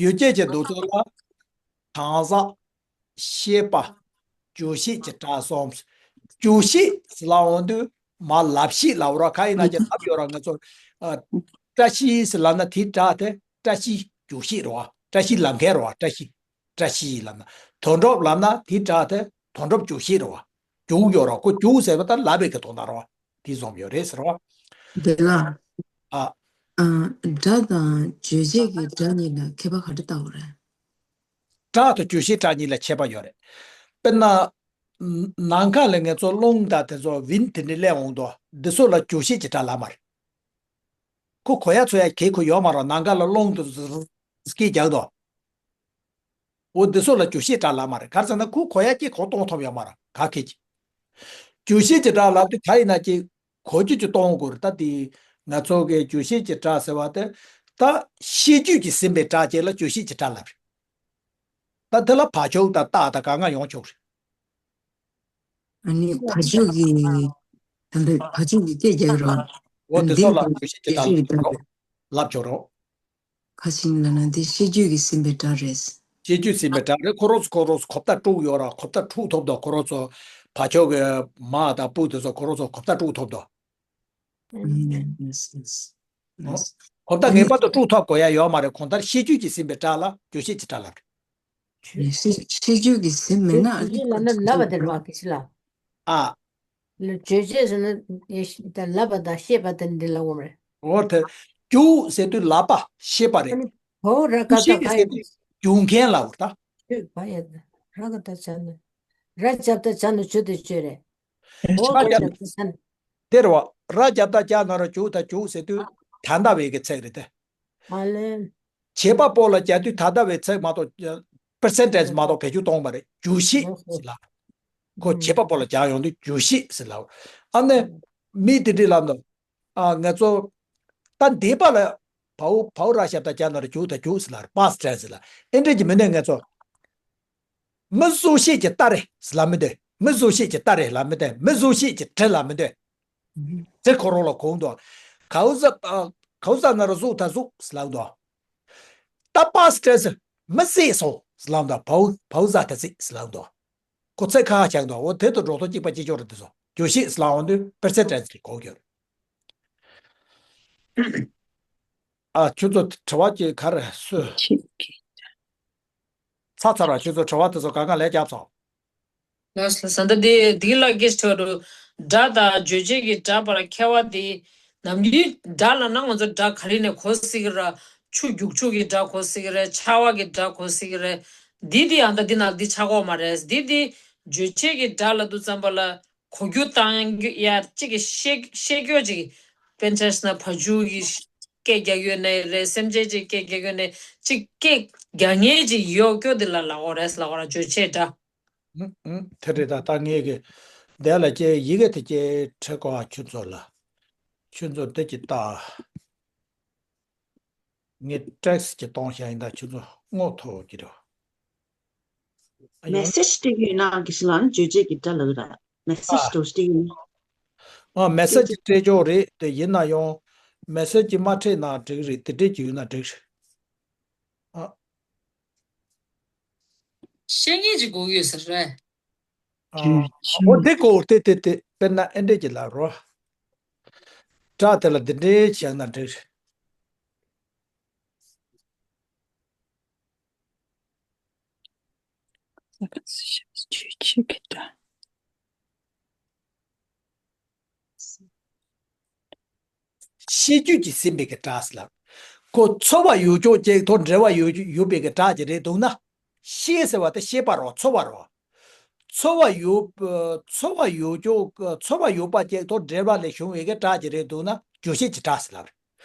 ཡུལ་སྐད་ཀྱི་འདུག་ཚོ་ལ། གང་ཟག་ཤེས་པ། རྗོད་བྱེད་ཀྱི་སྒྲ་གསུམ། རྗོད་བྱེད་ཟེར་ལབ་འོང་དུས་མ་ལབ་བྱེད་ལབ་ར། ག་ཡིན་ན་ཅི་ལབ་ཡོད་ར། ང་ཚོ་ཨ། བཀྲ་ཤིས་ཟེར་ལབ་ན་དེའི་སྒྲ་དེ་བཀྲ་ཤིས་རྗོད་བྱེད་རེད་བ། བཀྲ་ཤིས་ལབ་མཁན་རེད་བ། བཀྲ་ཤིས། བཀྲ་ཤིས་ལབ་ན། དོན་གྲུབ་ལབ་ན་དེའི་སྒྲ་དེ་དོན་གྲུབ་རྗོད་བྱེད་རེད་བ། རྒྱུགས་ཡོད་ར། ཁོ་རྒྱུགས་ཟེར་བ་ད་ལབ་པའི་གི་དོན་དག་རེད་བ། དེ་གསུམ་ཡོད་རེད་ཟེར་བ། འདི་ལ། ཨ། ཨ། སྒྲ་དང་རྗོད་བྱེད་ཀྱི་སྒྲ་གཉིས་ལ་ཁྱད་པར་ག་འདྲ་ལྟ་བ་རེད། སྒྲ་དང་རྗོད་བྱེད་སྒྲ་གཉིས་ལ་ཁྱད་པར་ཡོད་རེད། དཔེར་ན། ནམ་མཁའ་ལ་ང་ཚོ་རླུང་དང་དེ་ཚོ་ཝིན་དེ་འདྲ་སླེབས་འོང་དོ། འདི་ཚོ་ལ་རྗོད་བྱེད་ཀྱི་སྒྲ་ལབ་མ་རེད། ཁོ་གོ་ཡ་ཚོ་ཡ་གེ་ཁོ་ཡོད་མ་རེད། ནམ་མཁའ་ལ་རླུང་དེ་ཚོ་སྐད་རྒྱག་དོ། འོ་འདི་ཚོ་ལ་རྗོད་བྱེད་སྒྲ་ལབ་མ་རེད། ག་རེ་ཟེར་ན་ཁོ་གོ་ཡ་ཅིག་གོ་གཏོང་ཐུབ་ཡོད་མ་རེད། ག་གེ་ཅིག་རྗོད་བྱེད་ཀྱི་སྒྲ་ལབ་དུས་ག་ཡིན་ན་ཅིག་གོ་རྒྱུ་ཅིག་གཏོང་དགོས་རེད། ད་དེ་ང་ཚོ་གི་རྗོད་བྱེད་ཀྱི་སྒྲ་ཟེར་བ་དེ་ད་ཤེས་རྒྱུད་ཀྱིས་ཟིན་པའི་སྒྲ་ཅིག་ལ་རྗོད་བྱེད་ཀྱི་སྒྲ་ལབ་རེད། ད་དེ་ལ་བག་ཆགས་དང་རྟགས་དང་གང་ག་ཡོང་ཆོག་རེད། ཨ་ནི་བག་ཆགས་ཀྱི། ད་འདི་བག་ཆགས་ཀྱི་སྐད་རྒྱག་རོགས། འོ་དེ་ཚོ་ལ་འདི་རྗོད་བྱེད་ཀྱི་སྒྲ་ལབ་ཆོག་རོགས། ལབ་ཆོག་རོགས། ཁ་ཆིང་ལབ་ན་འདི་ཤེས་རྒྱུད་ཀྱིས་ཟིན་པའི་སྒྲ་རེད། ཤེས་རྒྱུད་ཟིན་པའི་སྒྲ་རེད། ཁོ་རང་ཚོ་ཁོ་རང་ཚོ་གོ་བརྡ་དཀྲུག་ཡོད་ར། གོ་བརྡ་དཀྲུག་ཐུབ་དོ། ཁོ་རང་ཚོ་བག་ཆགས་ཀྱི་མ་དང་པུ་དེ་ཚོ་ཁོ་རང་ཚོ་གོ་བརྡ་དཀྲུག་ཐུབ་དོ། ཨ་ནི། གོ་བརྡ་ངེས་པར་དུ་དཀྲུག་ཐུབ་དགོས་ཡ་ཡོད་མ་རེད། གང་ལྟར་ཤེས་རྒྱུད་ཀྱིས་ཟིན་པའི་སྒྲ་ལ་རྗོད་བྱེད་ཀྱི་སྒྲ་ལབ་རེད། ཤེས་ཤེས་རྒྱུད་ཀྱིས་ཟིན་མེད་ན། ཨ་ནི་ལབ་ན་ལབ་པ་དེ་རེད་བ། གལ་སྲིད་ལ། ཨ། ལ་རྗོད་བྱེད་ཟེར་ན་ཡེ་ཤེས་དང་ལབ་པ་དང་ཤེས་པ་དེ་འདི་ལ་འོ་མ་རེད། འོ་དེ། རྒྱུགས་ཟེར་དུས་ལབ་པ་ཤེས་པ་རེད། ཨ་ནི་བའོ་ར་ག་ད་ཤེས་ག་ཟེར་ཡིན། དུས་རྒྱུག་མཁན་ལབ་པ་ད། ཆོས་བ་ཡ་ད་ར་ག་ད་བྱ་ན། ར་བྱ་ད་བྱ་ན་ཆོས་དེ་ཆོས་རེད། འོ་ར་རྒྱབ། དེ་རེད་བ། ར་རྒྱབ་ད་རྒྱ་ན་ར་རྒྱུག་ད་རྒྱུག་ཟེར་དུས་ད་ལྟ་བའི་གི་ཚིག་རེད་དེ། ཨ་ལེ། བྱེད་པ་པོ་ལ་རྒྱག་དུས་ད་ལྟ་བའི་ཚིག་མ་གཏོགས། པར་སེན་ཊེ་ཇི་མ་གཏོགས་བེད་སྤྱོད་གཏོང་བ་རེད། རྒྱུགས་ཤིག་ཟེར་ལ། ཁོ་བྱེད་པ་པོ་ལ་རྒྱག་ཡོང་དུས་རྒྱུགས་ཤིག་ཟེར་ལ། ཨ་ནི། མི་དེ་འདྲའི་ལམ་དུ། ཨ་ང་ཚོ། ད་འདས་པ་ལ། བའོ་བའོ་ར་ཞབས་ད་རྒྱ་ན་ར་རྒྱུག་ད་རྒྱུག་ཟེར་ལ་པ་སི་ཊེན་སི་ཟེར་ལ། ཨེ་འདྲ་གྱི་མི་འདུག་ང་ཚོ། མི་བཟོ་ཤེས་ཀྱི་རྟ་རེད་ཟེར་ལ་མི་འདུག་མི་བཟོ་ཤེས་ཀྱི་རྟ་རེད་ལ་མི་འདུག་མི་བཟོ་ཤེས་ཀྱི་གྲི་ལ་མི་འདུག་དེ་ཁོ་རང་ལ་གོ་འདུག་གའུ་ཟ། ཨ། གའུ་ཟ་ན་ར་གཟུགས་ད་གཟུགས་ཟེར་ལ་འདུག་ད་པ་སི་ཊེན་སི་མི་བཟས་སོང་ཟེར་ལ་འདུག་བའོ་བའོ་ཟ་ད་བཟས་ཟེར་ལ་འདུག་ཁོ་ཚིག་ཁ་ཁ་བྱས་འདུག་འོ་དེ་དང་སྒྲོག་ཐོག་གཅིག་པ་གཅིག་ལྕོགས་རེད། དེ་ཚོ་རྒྱུགས་ཤིག་ཟེར་ལ་འོང་དུས་པར་སེན་ཊེ་ཇི་རེད་གོ་རྒྱུ་རེད། ཨ། ཁྱོད་ཚོ་དྲི་བ་ཅིག་ག་རེ་སུ། ཆེད་ཀྱི། ཚར་ཚར་བ། ཁྱོད་ཚོ་དྲི་བ་དེ་ཚོ་གང་ག་ལས་བརྒྱབ་སོང་། ལགས་སོ། ད་འདི་འདི་ལ་སྐད་ཆ་དྲི་བ་འདུག་སྒྲ་དང་རྗོད་བྱེད་ཀྱི་སྒྲ་བར་ཁྱད་པར་དེ། ནམ་རྒྱུན་སྒྲ་ལབ་ན་ང་ཚོ་སྒྲ་ག་རེ་ནས་གོ་སྲིད་ཀྱི་རེད། ཆུ་རྒྱུག་ཆུ་གི་སྒྲ་གོ་སྲིད་ཀྱི་རེད། ཆར་པ་གི་སྒྲ་གོ་སྲིད་ཀྱི་རེད། འདི་འདི་ཡང་ད་འདི་ན་འདི་ཆགས་ཀྱི་ཡོད་མ་རེད། འདི་འདི་རྗོད་བྱེད་ཀྱི་སྒྲ་ལབ་དུས་ཙམ་པ་ལ། གོ་རྒྱུ་བཏང་རྒྱུ་ཡ་གཅིག་གི་ཤེས་ཤེས་རྒྱུ་གཅིག་དཔེར་ན་བྱས་ན་བ་ཕྱུགས་ཀྱིས་སྐད་རྒྱག་ཡོད་ནའི་རེད། སེམས་ཅན་གཅིག་སྐད་རྒྱག་ཡོད་ནའི་གཅིག་སྐད་རྒྱག་མཁན་གཅིག་ཡོད་རྒྱུ་འདི་ལ་ལབ་ཀྱི་ཡོད་རེད། ལབ་ཀྱི་ཡོད་རེད། རྗོད་བྱེད་སྒྲ། ཨུ་ཨུ། དེ་རེད། ད་ད་ངས་གི་འདི་ལ་ཀྱེ་ཡི་གེ་དེ་ཀྱེ་ཁྲིད་གོ་ཨ། ཁྱོད་ཚོ་ལ། ཁྱོད་ཚོ་འདི་ཀྱི་ལྟ། ངས་ཊེག་སི་ཀྱི་གཏོང་བྱ་ཡིན། ད་ཁྱོད་ཚོ་སྔོག་ཐུབ་ཀྱི་རེད། ཨ་ཡོང་། མེ་སེ་ཇི་སྤྲད་ཀྱི་ཡོད་ན་གི་ཤི་ལ་ནི་བརྗོད་བྱེད་ཀྱི་སྒྲ་ལབ་ར། མེ་སེ་ཇི་ཨ། འགྲོ་སྤྲད་ཀྱི་ཡོད་ན། ཨ། མེ་སེ་ཇི་སྤྲད་ཆོག་རེད། དེ་ཡིན་ན་ཡང་མེ་སེ་ཇི་མ་སྤྲད་ན་འགྲིག་རེད། དེ་སྤྲད་ཀྱི་ཡོད་ན་འགྲིག་རེད། ཨ། བཤད་མཁན་ཅིག་དགོས་ཀྱི་ཡོད་ས་རེད། ཨ། འོ་དེ་གོ། དེ་དེ་དེ་དཔེར་ན་ཨེ་འདྲས་ཀྱི་ལབ་རོ། སྒྲ་དེ་ལ་འདི་འདྲས་བྱས་ན་འགྲིག་ཤེས་རྒྱུད་ཀྱིས་ཟིན་པའི་གི་སྒྲ་ཟེར་ལབ། ཁོ་ཚོར་བ་ཡོད་ཅོག་ཅིག་དང་འབྲེལ་བ་ཡོད་ཡོད་པའི་གི་སྒྲ་ཅིག་རེད་འདུག་ན། ཤེས་ཟེར་བ་དེ་ཤེས་པ་རོ། ཚོར་བ་རོ། ཚོར་བ་ཡོད། ཚོར་བ་ཡོད་ཅོག་ཚོར་བ་ཡོད་པ་ཅིག་དང་འབྲེལ་བ་ལས་བྱུང་བའི་གི་སྒྲ་ཅིག་རེད་འདུག་ན་རྒྱུ་ཤེས་ཀྱི་སྒྲ་ཟེར་ལབ་རེད།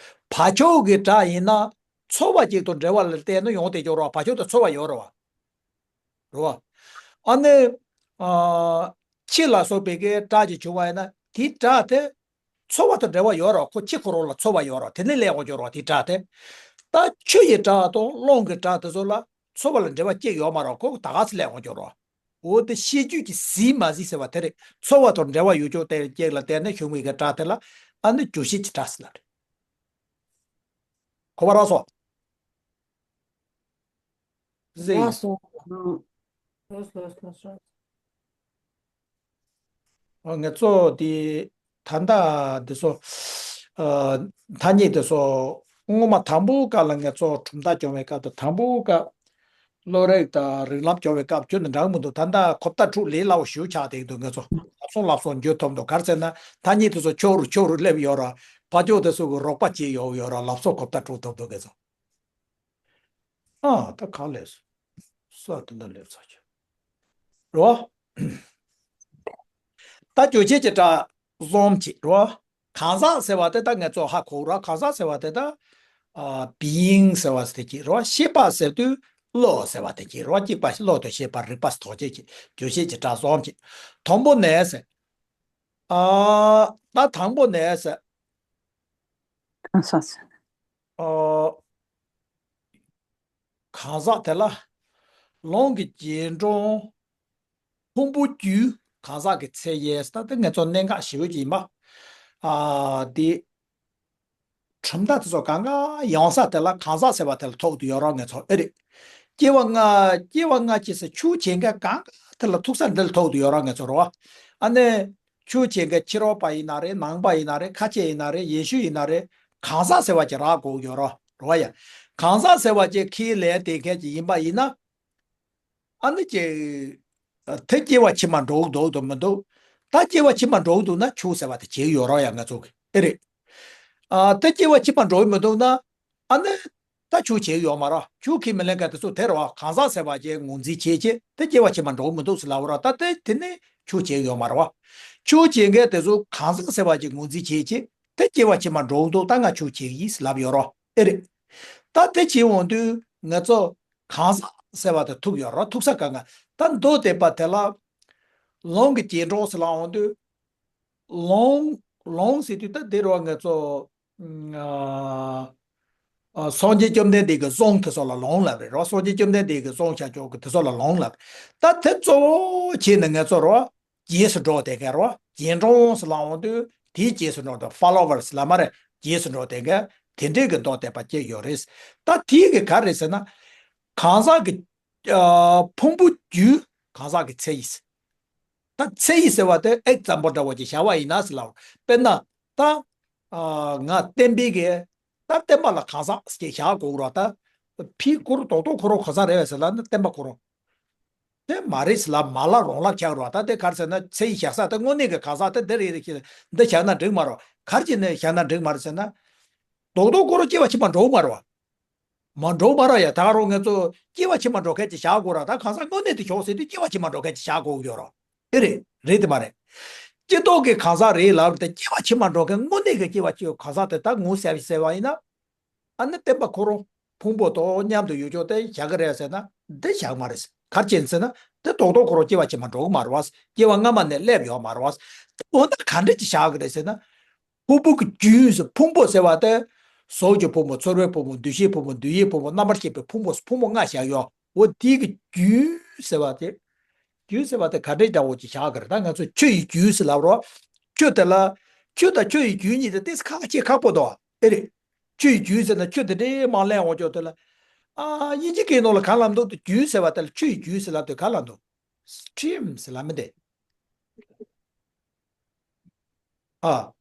བག་ཆགས་ཀྱི་སྒྲ་ཡིན་ན་ཚོར་བ་ཅིག་དང་འབྲེལ་བ་ལ་བརྟེན་ནས་ཡོང་བསྡད་ཅོག་རོ། བག་ཆགས་དང་ཚོར་བ་ཡོད་རོ། རེད་བ། ཨ་ནི། ཨ། ཁྱི་ལ་སོགས་པའི་གི་སྒྲ་ཅིག་བྱུང་བ་ཡིན་ན་དེའི་སྒྲ་དེ་ཚོར་བ་དང་འབྲེལ་བ་ཡོད་རོ། ཁོ་ཁྱི་ཁོ་རང་ལ་ཚོར་བ་ཡོད་རོ། དེ་ནས་སླེབས་འོང་ཅོག་རོ། དེའི་སྒྲ་དེ། ད་ཆུ་ཡི་སྒྲ་དང་རླུང་གི་སྒྲ་དེ་ཚོ་ལ་ཚོར་བ་ལ་འབྲེལ་བ་གཅིག་ཡོད་མ་རོ། ཁོ་ད་ག་ཚོད་སླེབས་འོང་ཅོག་རོ། འོ་དེ་ཤེས་རྒྱུད་ཀྱིས་ཟིན་མ་ཟིན་ཟེར་བ་དེ་རེད། ཚོར་བ་དང་འབྲེལ་བ་ཡོད་ཅོག་དེ་གཅིག་ལ་བརྟེན་ནས་བྱུང་བའི་གི་སྒྲ་དེ་ལ་ཨ་ནི་རྒྱུ་ཤེས་ཀྱི་སྒྲ་ཟེར་ལབ་རེད། གོ་བ་རག་སོང་། ཟེར། ལགས་སོ། ཨ། ལགས་སོ་ལགས་སོ་ལགས་སོ། ཨ། ང་ཚོ་འདི་ད་ལྟ་འདི་ཚོ། ཨ། ཐ་སྙད་འདི་ཚོ་སྔོན་མ་དང་པོའི་སྐབས་ལ་ང་ཚོ་གྲུབ་མཐའ་སྦྱོང་བའི་སྐབས་དང་། དང་པོའི་སྐབས་བློ་རིག་དང་རིགས་ལམ་སྦྱོང་བའི་སྐབས་ཁྱོན་ནས་འདྲ་གི་མི་འདུག་ད་ལྟ་གོ་བརྡ་དྲུག་ལས་སླ་བོ་ཞེ་པོ་ཆགས་བསྡད་ཀྱི་འདུག་ང་ཚོ་ལབ་སོང་ལབ་སོང་འགྱུར་ཐུབ་འདུག་ག་རེ་ཟེར་ན་ཐ་སྙད་དེ་ཚོ་ཕྱོགས་རུ་ཕྱོགས་རུ་སླེབས་ཡོད་ར། ཕར་ཕྱོགས་དེ་ཚོ་གི་རོགས་པ་བྱས་ཡོད་ཡོད་ར། ལབ་སོང་གོ་བརྡ་དྲུག་ཐུབ་འདུག་ང་ཚོ། ཨ། ད་གང་ལས་སོ། ས་དེ་འདྲ་སླེབས་ཚར་ཆོག་རོ། ད་རྒྱུ་ཆས་ཀྱི་སྒྲ་གསུམ་ཅིག་རོ། གང་ཟག་ཟེར་བ་དེ་ད་ང་ཚོ་ཧ་གོ་ར། གང་ཟག་ཟེར་བ་དེ་ད། ཨ། being ཟེར་བ་དེ་ཅིག་རོ། ཤེས་པ་ཟེར་དུས་བློ་ཟེར་བ་དེ་ཅིག་རོ། གཅིག་པ་བློ་དང་ཤེས་པ་རིག་པ་ཟེར་ཐོག་ཅིག་ཅིག་རྒྱུ་ཆས་ཀྱི་སྒྲ་གསུམ་ཅིག་དང་པོ་ནས་ཟེར། ཨ། ད་དང་པོ་ནས་ཟེར། གང་ཟག་ཟེར། ཨོ། གང་ཟག་དེ་ལ་ལུང་གི་རྗེས་འགྲོ། ཕུང་པོ་རྒྱུ། གང་ཟག་གི་མཚན་ཉིད། ད་དེ་ང་ཚོ་གནད་འགག་ཞེ་པོ་ཅིག་ཡིན་པ། ཨ། དེ་གྲུབ་མཐའ་དེ་ཚོ་གང་ག་ཡོང་ས་དེ་ལ་གང་ཟག་ཟེར་བ་དེ་ལ་ཐུག་འདུག་ཡོད་ར། ང་ཚོ་ཨེ་རེད། སྐྱེ་བ་ལྔ། སྐྱེ་བ་ལྔ་སྐྱེ་ས་ཆོས་བྱེད་མཁན་གང་ག་དེ་ལ་ཐུག་ས་འདི་ལ་ཐུག་འདུག་ཡོད་ར། ང་ཚོ་རོ། ཨ་ནི། ཆོས་བྱེད་མཁན་ཕྱི་རོལ་པ་ཡིན་ན་རེད། ནང་པ་ཡིན་ན་རེད། ཁ་ཆེ་ཡིན་ན་རེད། ཡེ་ཤུ་ཡིན་ན་རེད། གང་ཟག་ཟེར་བ་ཅིག་རག་དགོས་ཡོད་རོ། རོ་ཡ། གང་ཟག་ཟེར་བ་ཅིག་ཁས་ལེན་བསྡད་མཁན་ཅིག་ཡིན་པ་ཡིན་ན། ཨ་ནི་ཅིག་དེ་སྐྱེ་བ་ཕྱི་མ་འགྲོ་གི་འདུག་དང་མི་འདུག་ད་སྐྱེ་བ་ཕྱི་མ་འགྲོ་གི་འདུག་ན་ཆོས་ཟེར་བ་དེ་བྱེད་ཀྱི་ཡོད་རོ་ཡ། ང་ཚོ་གི་ཨེ་རེད། ཨ། ད་སྐྱེ་བ་ཕྱི་མ་འགྲོ་གི་མི་འདུག་ན། ཨ་ནི། ད་ཆོས་བྱེད་ཀྱི་ཡོད་མ་རེད། ཆོས་ཁས་མི་ལེན་མཁན་དེ་ཚོ་དེ་རེད་བ། གང་ཟག་ཟེར་བ་ཅིག་ངོས་འཛིན་བྱེད་ཅེས་དེ་སྐྱེ་བ་ཕྱི་མ་འགྲོ་གི་མི་འདུག་ཟེར་ལབ་པ་རེད། ད་དེ་དེ་ནི་ཆོས་བྱེད་ཀྱི་ཡོད་མ་རེད་བ། ཆོས་བྱེད་མཁན་དེ་ཚོ་གང་ཟག་ཟེར་བ་ཅིག་ངོས་འཛིན་བྱེད་ཅེས་དེ་སྐྱེ་བ་ཕྱི་མ་འགྲོ་གི་འདུག་ད་ང་ཆོས་བྱེད་ཀྱི་ཡིན་ཟེར་ལབ་ཡོད་རེད། ཨེ་རེད། ད་དེ་བྱེད་འོང་དུས་ང་ཚོ་གང་ཟག་ཟེར་བ་དེ་ཐུག་ཡོད་རེད། ཐུག་ས་གང་ག་ད་མདོ་སྡེ་པ་དེ་ལ་ལུང་གི་རྗེས་འགྲོ་ཟེར་ལབ་འོང་དུས། ལུང་། ལུང་ཟེར་དུས་ད་འདི་རུ་ང་ཚོ། ཨ། ཨ། སངས་རྒྱས་བཅོམ་ལྡན་འདས་ཀྱི་གསུང་དེ་ཚོ་ལ་ལུང་ལབ་རེད་རོ། སངས་རྒྱས་བཅོམ་ལྡན་འདས་ཀྱི་གསུང་བྱ་ཆོག་གི་དེ་ཚོ་ལ་ལུང་ལབ། ད་དེ་གཙོ་བོ་བྱས་ནས་ང་ཚོ་རོ། རྗེས་སུ་འགྲོ་བསྡད་མཁན་རོ། རྗེས་འགྲོ་ཟེར་ལབ་འོང་དུས་དེའི་རྗེས་སུ་འགྲོ་དེ་ཕོ་ལོ་ཝར་སི་ལབ་མ་རེད། རྗེས་སུ་འགྲོ་བསྡད་མཁན་དེ་འདྲས་ཀྱི་མདོ་སྡེ་པ་སྐྱེས་ཡོད་རེད། ད་དེའི་གི་ག་རེ་ཟེར་ན། གང་ཟག་གི། ཨ། ཕུང་པོ་རྒྱུ། གང་ཟག་གི་མཚན་ཉིད། ད་མཚན་ཉིད་ཟེར་བ་དེ་ཨེག་ཛམ་པལ་འདྲ་བོ་ཅིག་བཞག་པ་ཡིན་ན་ཟེར་ལབ། དཔེར་ན། ད། ཨ། ང་བསྟན་པའི་གི། ད་བསྟན་པ་ལ་གང་ཟག་ཅིག་བཞག་དགོས་ར། ད་ཕི་ཁོ་རང་རྡོག་རྡོག་ཁོ་རང་གང་ཟག་རེད་པས་ཟེར་ལབ་ན་བསྟན་པ་ཁོ་རང་དེ་མ་རེད་ཟེར་ལབ། མ་ལབ་རང་ལབ་ཆགས་ར། ད་དེ་ག་རེ་ཟེར་ན་མཚན་ཉིད་བཞག་ས་དེ་དངོས་གནས་ཀྱི་གང་ཟག་དེ་འདི་རེད་རེད་ཅེས་འདི་བཞག་ན་འགྲིག་མ་རེད། ག་རེ་བྱས་ནས་བཞག་ན་འགྲིག་མ་རེད་ཟེར་ན། རྡོག་རྡོག་ཁོ་རང་སྐྱེ་བ་ཕྱི་མ་འགྲོ་གི་མ་རེད་བ། མ་འགྲོ་མ་རེད་ཡ། ད་རུང་ང་ཚོ་སྐྱེ་བ་ཕྱི་མ་འགྲོ་མཁན་ཅིག་བཞག་དགོས་ར། ད་གང་ཟག་དངོས་གནས་དེ་བྱུང་ཟེར་དུས་སྐྱེ་བ་ཕྱི་མ་འགྲོ་མཁན་ཅིག་བཞག་དགོས་ཀྱི་ཡོད་ར། ཨེ་རེད། རེད་དེ་མ་རེད། སྤྱི་ལྡོག་གི་གང་ཟག་རེད་ལབ་དེ་སྐྱེ་བ་ཕྱི་མ་འགྲོ་མཁན་དངོས་གནས་ཀྱི་སྐྱེ་བ་ཕྱི་གང་ཟག་དེ་ད་ངོ་ཟེར་ཟེར་བ་ཡིན་ན། ཨ་ནི་བསྟན་པ་ཁོ་རང་ཕུང་པོ་དང་མཉམ་དུ་ཡོད་ཆོག་དེ་བཞག་གི་རེད་ཟེར་ན་འདི་བཞག་མ་རེད། ག་རེ་བྱས་ཟེར་ན་དེ་རྡོག་རྡོག་ཁོ་རང་སྐྱེ་བ་ཕྱི་མ་འགྲོ་གི་མ་རེད་བ། སྐྱེ་བ་སྔ་མ་ནས་སླེབས་ཡོད་མ་རེད་བ། འོ་ན་ག་འདྲ་ཅིག་བཞག་གི་རེད་ཟེར་ན། ཕུང་པོ་གི་རྒྱུན་ཟེར། ཕུང་པོ་ཟེར་བ་དེ། གཟུགས་ཀྱི་ཕུང་པོ། ཚོར་བའི་ཕུང་པོ། འདུ་ཤེས་ཕུང་པོ། འདོད་ཡོན་ཕུང་པོ། རྣམ་པར་ཤེས་པའི་ཕུང་པོ། ཕུང་པོ་ལྔ་བཞག་ཡོད། འོ་དེ་གི་རྒྱུན་ཟེར་བ་དེ། རྒྱུན་ཟེར་བ་དེ་ག་འདྲའི་འདྲ་བོ་ཅིག་བཞག་གི་རེད། ད་ང་ཚོས་ཆུ་ཡི་རྒྱུན་ཟེར་ལབ་རོ། ཆུ་དེ་ལ། ཆུ་དང་ཆུ་ཡི་རྒྱུན་གཉིས་དེ་ཏོག་ཙམ་ཁ་ཕྱེ་ཁག་པོ་འདུག་ཨེ་རེད། ཆུ་ཡི་རྒྱུན་ཟེར་ན་ཆུ་དེ་འདྲའི་མང་ལས་འོང་ཆོག་དེ་ལ། ཨ། དབྱིན་ཇི་སྐད་ནང་ལ་ག་ལབ་འདུག་དེ་རྒྱུན་ཟེར་བ་དེ་ལ་ཆུ་ཡི་རྒྱུན་ཟེར་ལབ་དུས་ག་ལབ་འདུག stream ཟེར་ལབ་མི་འདུག་ཨ།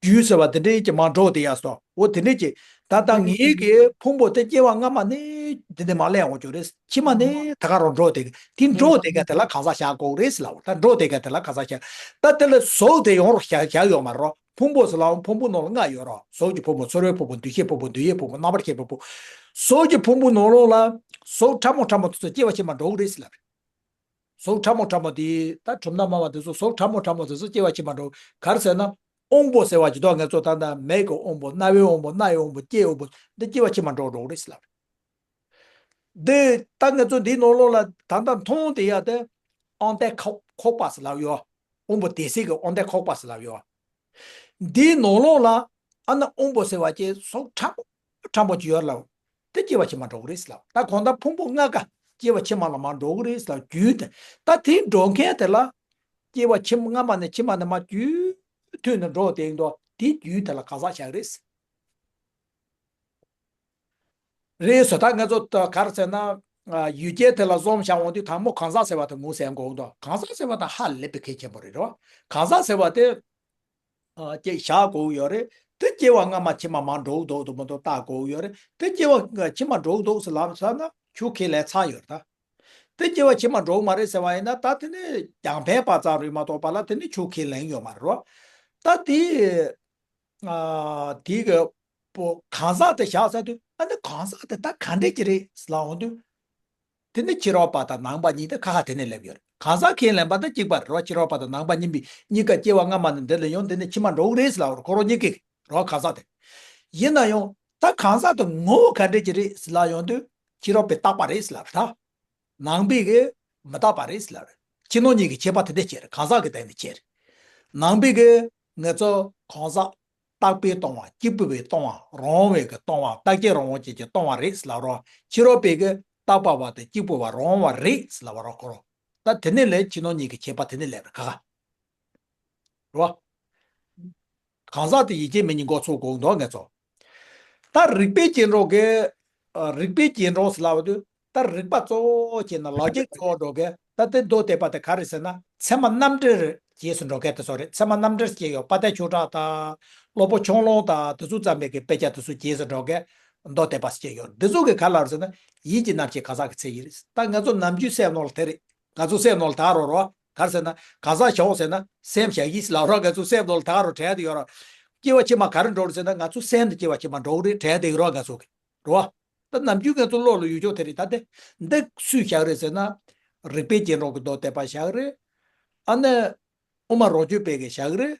རྒྱུན་ཟེར་བ་དེ་འདྲའི་གི་མར་འགྲོ་བསྡད་ཡ་སོ། འོ་དེ་འདྲའི་གི་ད་ལྟ་ངའི་གི་ཕུང་པོ་དེ་སྐྱེ་བ་སྔ་མ་ནས་དེ་ནས་མར་སླེབས་འོང་རྒྱུ་རེད། ཕྱི་མ་ནས་ད་ག་རང་འགྲོ་བསྡད་གི། དེ་འགྲོ་བསྡད་ག་དེ་ལ་གང་ཟག་བཞག་དགོས་རེད་ཟེར་ལབ། ད་འགྲོ་བསྡད་ག་དེ་ལ་གང་ཟག་བཞག་ད་དེ་ལ་གཟུགས་དེ་ཡོངས་རྫོགས་བཞག་བཞག་ཡོད་མ་རེད། ཕུང་པོ་ཟེར་ལབ་ཕུང་པོ་ནང་ལ་ལྔ་ཡོད་རེད། གཟུགས་ཀྱི་ཕུང་པོ། ཚོར་བའི་ཕུང་པོ། འདུ་ཤེས་ཕུང་པོ། འདོད་ཡོན་ཕུང་པོ། རྣམ་པར་ཤེས་ཕུང་པོ། གཟུགས་ཀྱི་ཕུང་པོ་ནང་ལོགས་ལ་གཟུགས་ཕྲ་མོ་ཕྲ་མོ་དེ་ཚོ་སྐྱེ་བ་ཕྱི་མ་འགྲོ་གི་རེད་ཟེར་ལབ་རེད། གཟུགས་ཕྲ་མོ་ཕྲ་མོ་དེ་ད་གྲུབ་མཐའ་སྨྲ་བ་དེ་ཚོ་གཟུགས་ཕྲ་མོ་ཕྲ་མོ་དེ་ཚོ་སྐྱེ་བ་ཕྱི་མ་འགྲོ། ག་རེ་ཟེར་ན། དབང་པོ་ཟེར་བ་ཇི་ལྟར་ང་ཚོ་ད་ལྟ་མིག་གི་དབང་པོ། རྣ་བའི་དབང་པོ། སྣ་ཡི་དབང་པོ། ལྕེའི་དབང་པོ། འདི་སྐྱེ་བ་ཕྱི་མ་འགྲོ་འགྲོ་གི་རེད་ཟེར་ལབ་རེད། འདི་ད་ང་ཚོ་འདིའི་ནང་ལོགས་ལ་ད་ལྟ་མཐོང་བསྡད་ཡ་དེ་དབང་ལྡན་ཁོག་ཁོག་པ་ཟེར་ལབ་ཡོད། དབང་པོ་སྡེ་སྲིད་ཀྱི་དབང་ལྡན་ཁོག་པ་ཟེར་ལབ་ཡོད། འདིའི་ནང་ལོགས་ལ་ཨ་ནི་དབང་པོ་ཟེར་བ་ཅན་གཟུགས་ཕྲ་མོ་ཕྲ་མོ་ཅིག་ཡོད་ལབ། དེ་སྐྱེ་བ་ཕྱི་མ་འགྲོ་གི་རེད་ཟེར་ལབ། ད་གང་ལྟར་ཕུང་པོ་ལྔ་ཀ་སྐྱེ་བ་ཕྱི་མ་ལ་མར་འགྲོ་གི་རེད་ཟེར་ལབ། རྒྱུན་དེ་ད་དེ་འགྲོ་མཁན་དེ་ལ་སྐྱེ་བ་ཕྱི་མ་སྔ་མ་ནས་ཕྱི་མ་ནས་མར་རྒྱུན་མཐུད་ནས་འགྲོ་བསྡད་འདུག་དེ་རྒྱུན་དེ་ལ་གང་ཟག་བཞག་རེད། རེད་སོ། ད་ང་ཚོ་ད་ག་རེ་ཟེར་ན། ཨ། ཡུལ་རྐྱེན་དེ་ལ་བསམ་བཞག་འོང་དུས་དང་པོ་གང་ཟག་ཟེར་བ་དེ་ངོས་ཟིན་དགོས་འདུག་གང་ཟག་ཟེར་བ་དེ་ཧ་ལས་པའི་གལ་ཆེན་པོ་རེད་རོ། གང་ཟག་ཟེར་བ་དེ། ཨ། ཅིག་བཞག་དགོས་ཡོད་རེད། དེ་སྐྱེ་བ་སྔ་མ་ཕྱི་མ་མར་འགྲོ་འདུག་འདུག་མི་འདུག་བལྟ་དགོས་ཡོད་རེད། དེ་སྐྱེ་བ་ཕྱི་མ་འགྲོ་འདུག་ཟེར་ལབ་ཚར་ན་ཆོས་ཁས་ལེན་ཚར་ཡོད་རེད་ད། དེ་སྐྱེ་བ་ཕྱི་མ་འགྲོ་མ་རེད་ཟེར་བ་ཡིན་ན་ད་དེ་ནི་རྒྱང་འཕེན་པ་ཙམ་རེད་མ་གཏོགས་པ་ལ་དེ་ནི་ཆོས་ཁས་ལེན་ཡོད་མ་རེད་རོ། ད་དེ། ཨ། དེ་གི་པོ་གང་ཟག་དེ་བཞག་ཚར་དུས་ཨ་ནི་གང་ཟག་དེ་ད་ག་འདྲས་ཀྱི་རེད་ལབ་འོང་དུས། དེ་ནི་ཕྱི་རོལ་པ་དང་ནང་པ་གཉིས་དེ་ཁ་ཁ་དེ་ནས་སླེབས་ཡོད་རེད། གང་ཟག་ཁས་ལེན་པ་དེ་གཅིག་པ་རེད་རོ། ཕྱི་རོལ་པ་དང་ནང་པ་གཉིས་པའི་གཉིས་ཀ་སྐྱེ་བ་སྔ་མ་ནས་འདི་ལ་ཡོང་། འདི་ནི་ཕྱི་མ་འགྲོ་གི་རེད་ཟེར་ལབ་རེད། ཁོ་རང་གཉིས་ཀས་རོ། གང་ཟག་དེ། ཡིན་ན་ཡང་ད་གང་ཟག་དེ་ངོ་བོ་ག་འདྲས་ཀྱི་རེད་ཟེར་ལབ་ཡོང་དུས་ཕྱི་རོལ་པས་རྟག་པ་རེད་ཟེར་ལབ་རེད་ད། ནང་པའི་གི་མི་རྟག་པ་རེད་ཟེར་ལབ་རེད། ཕྱི་ནང་གཉིས་ཀྱི་ཁྱད་པར་དེ་འདྲ་ཕྱེ་རེད། གང་ཟག་གི་སྟེང་ནས་ཕྱེ་རེད། ནང་པའི་གི་ང་ཚོ་གང་ཟག་རྟག་པས་སྟོང་བ། གཅིག་པུ་བས་སྟོང་བ། རང་དབང་བའི་གི་སྟོང་བ། རྟག་གཅིག་རང་དབང་ཅན་གྱིས་སྟོང་བ་རེད་ཟེར་ལབ་རོགས། ཕྱི་རོལ་པའི་གི་རྟག་པ་བ་དང་གཅིག་པུ་བ་རང་དབང་བ་རེད་ཟེར་ལབ་རོགས་ཁོ་རང་། ད་དེ་ནས་ལས་ཕྱི་ནང་གཉིས་ཀྱི་ཁྱད་པར་དེ་ནས་སླེབས་རེད་ཁ་ཁ། རེད་བ། གང་ཟག་དེ་ཡིད་ཀྱི་མི་གཉིས་མགོ་ཚོས་དགོས་འདུག་ངེད་ཚོ། ད་རིག་པའི་རྒྱན་དྲུག་གི། ཨ། རིག་པའི་རྒྱན་དྲུག་ཟེར་ལབ་དུས་ད་རིག་པ་གཙོ་བོ་བྱས་ན་ལག་རྗེས་གཙོ་བོ་འགྲོ་གི། ད་དེ་མདོ་སྡེ་པ་དེ་ག་རེ་ཟེར་ན་ཚད་མ་རྣམ་འགྲེལ་རྗེས་སུ་འགྲོ་མཁན་དེ་ཚོ་རེད། ཚད་མ་རྣམ་འགྲེལ་ཅིག་ཡོད། དཔལ་ལྡན་ཆོས་གྲགས་དང་སློབ་དཔོན་ཆོས་ཀློང་དང་དེ་ཚོ་བརྩམས་པའི་གི་དཔེ་ཆ་དེ་ཚོ་རྗེས་སུ་འགྲོ་མཁན་མདོ་སྡེ་པ་ཟེར་གྱི་ཡོད། འདི་ཚོ་གི་ག་རེ་ལབ་ཟེར་ན་ཡིད་ཀྱི་རྣམ་ཤེས་གང་ཟག་གི་ཚད་ཡིན་རེད། ད་ང་ཚོ་ནམ་རྒྱུན་སེམས་ནང་ལ་དེ་རེད། ང་ཚོ་སེམས་ནང་ལ་ད་རོ་རོ། ག་རེ་ཟེར་ན། གང་ཟག་བྱུང་ཟེར་ན་སེམས་བཞག་ཡིན་ཟེར་ལབ་རོ། ང་ཚོ་སེམས་ནང་ལ་ད་རོ་དྲན་དེ་ཡོད་རོ། སྐྱེ་བ་ཕྱི་མ་ག་རེ་འགྲོ་རེད་ཟེར་ན་ང་ཚོ་སེམས་དང་སྐྱེ་བ་ཕྱི་མ་འགྲོ་གི་རེད་དྲན་དེ་ཡོད་རོ་ང་ཚོ་གི། རོ། ད་ནམ་རྒྱུན་ང་ཚོ་བློ་ལ་ཡོད་ཆོག་དེ་རེད། ད་དེ་འདི་སུས་བཞག་རེད་ཟེར་ན། རིག་པའི་རྒྱན་དྲུག་གི་མདོ་སྡེ་པ་བཞག་རེད། ཨ་ནི། དབུ་མ་རོ་གཅོད་པའི་གི་བཞག་རེད།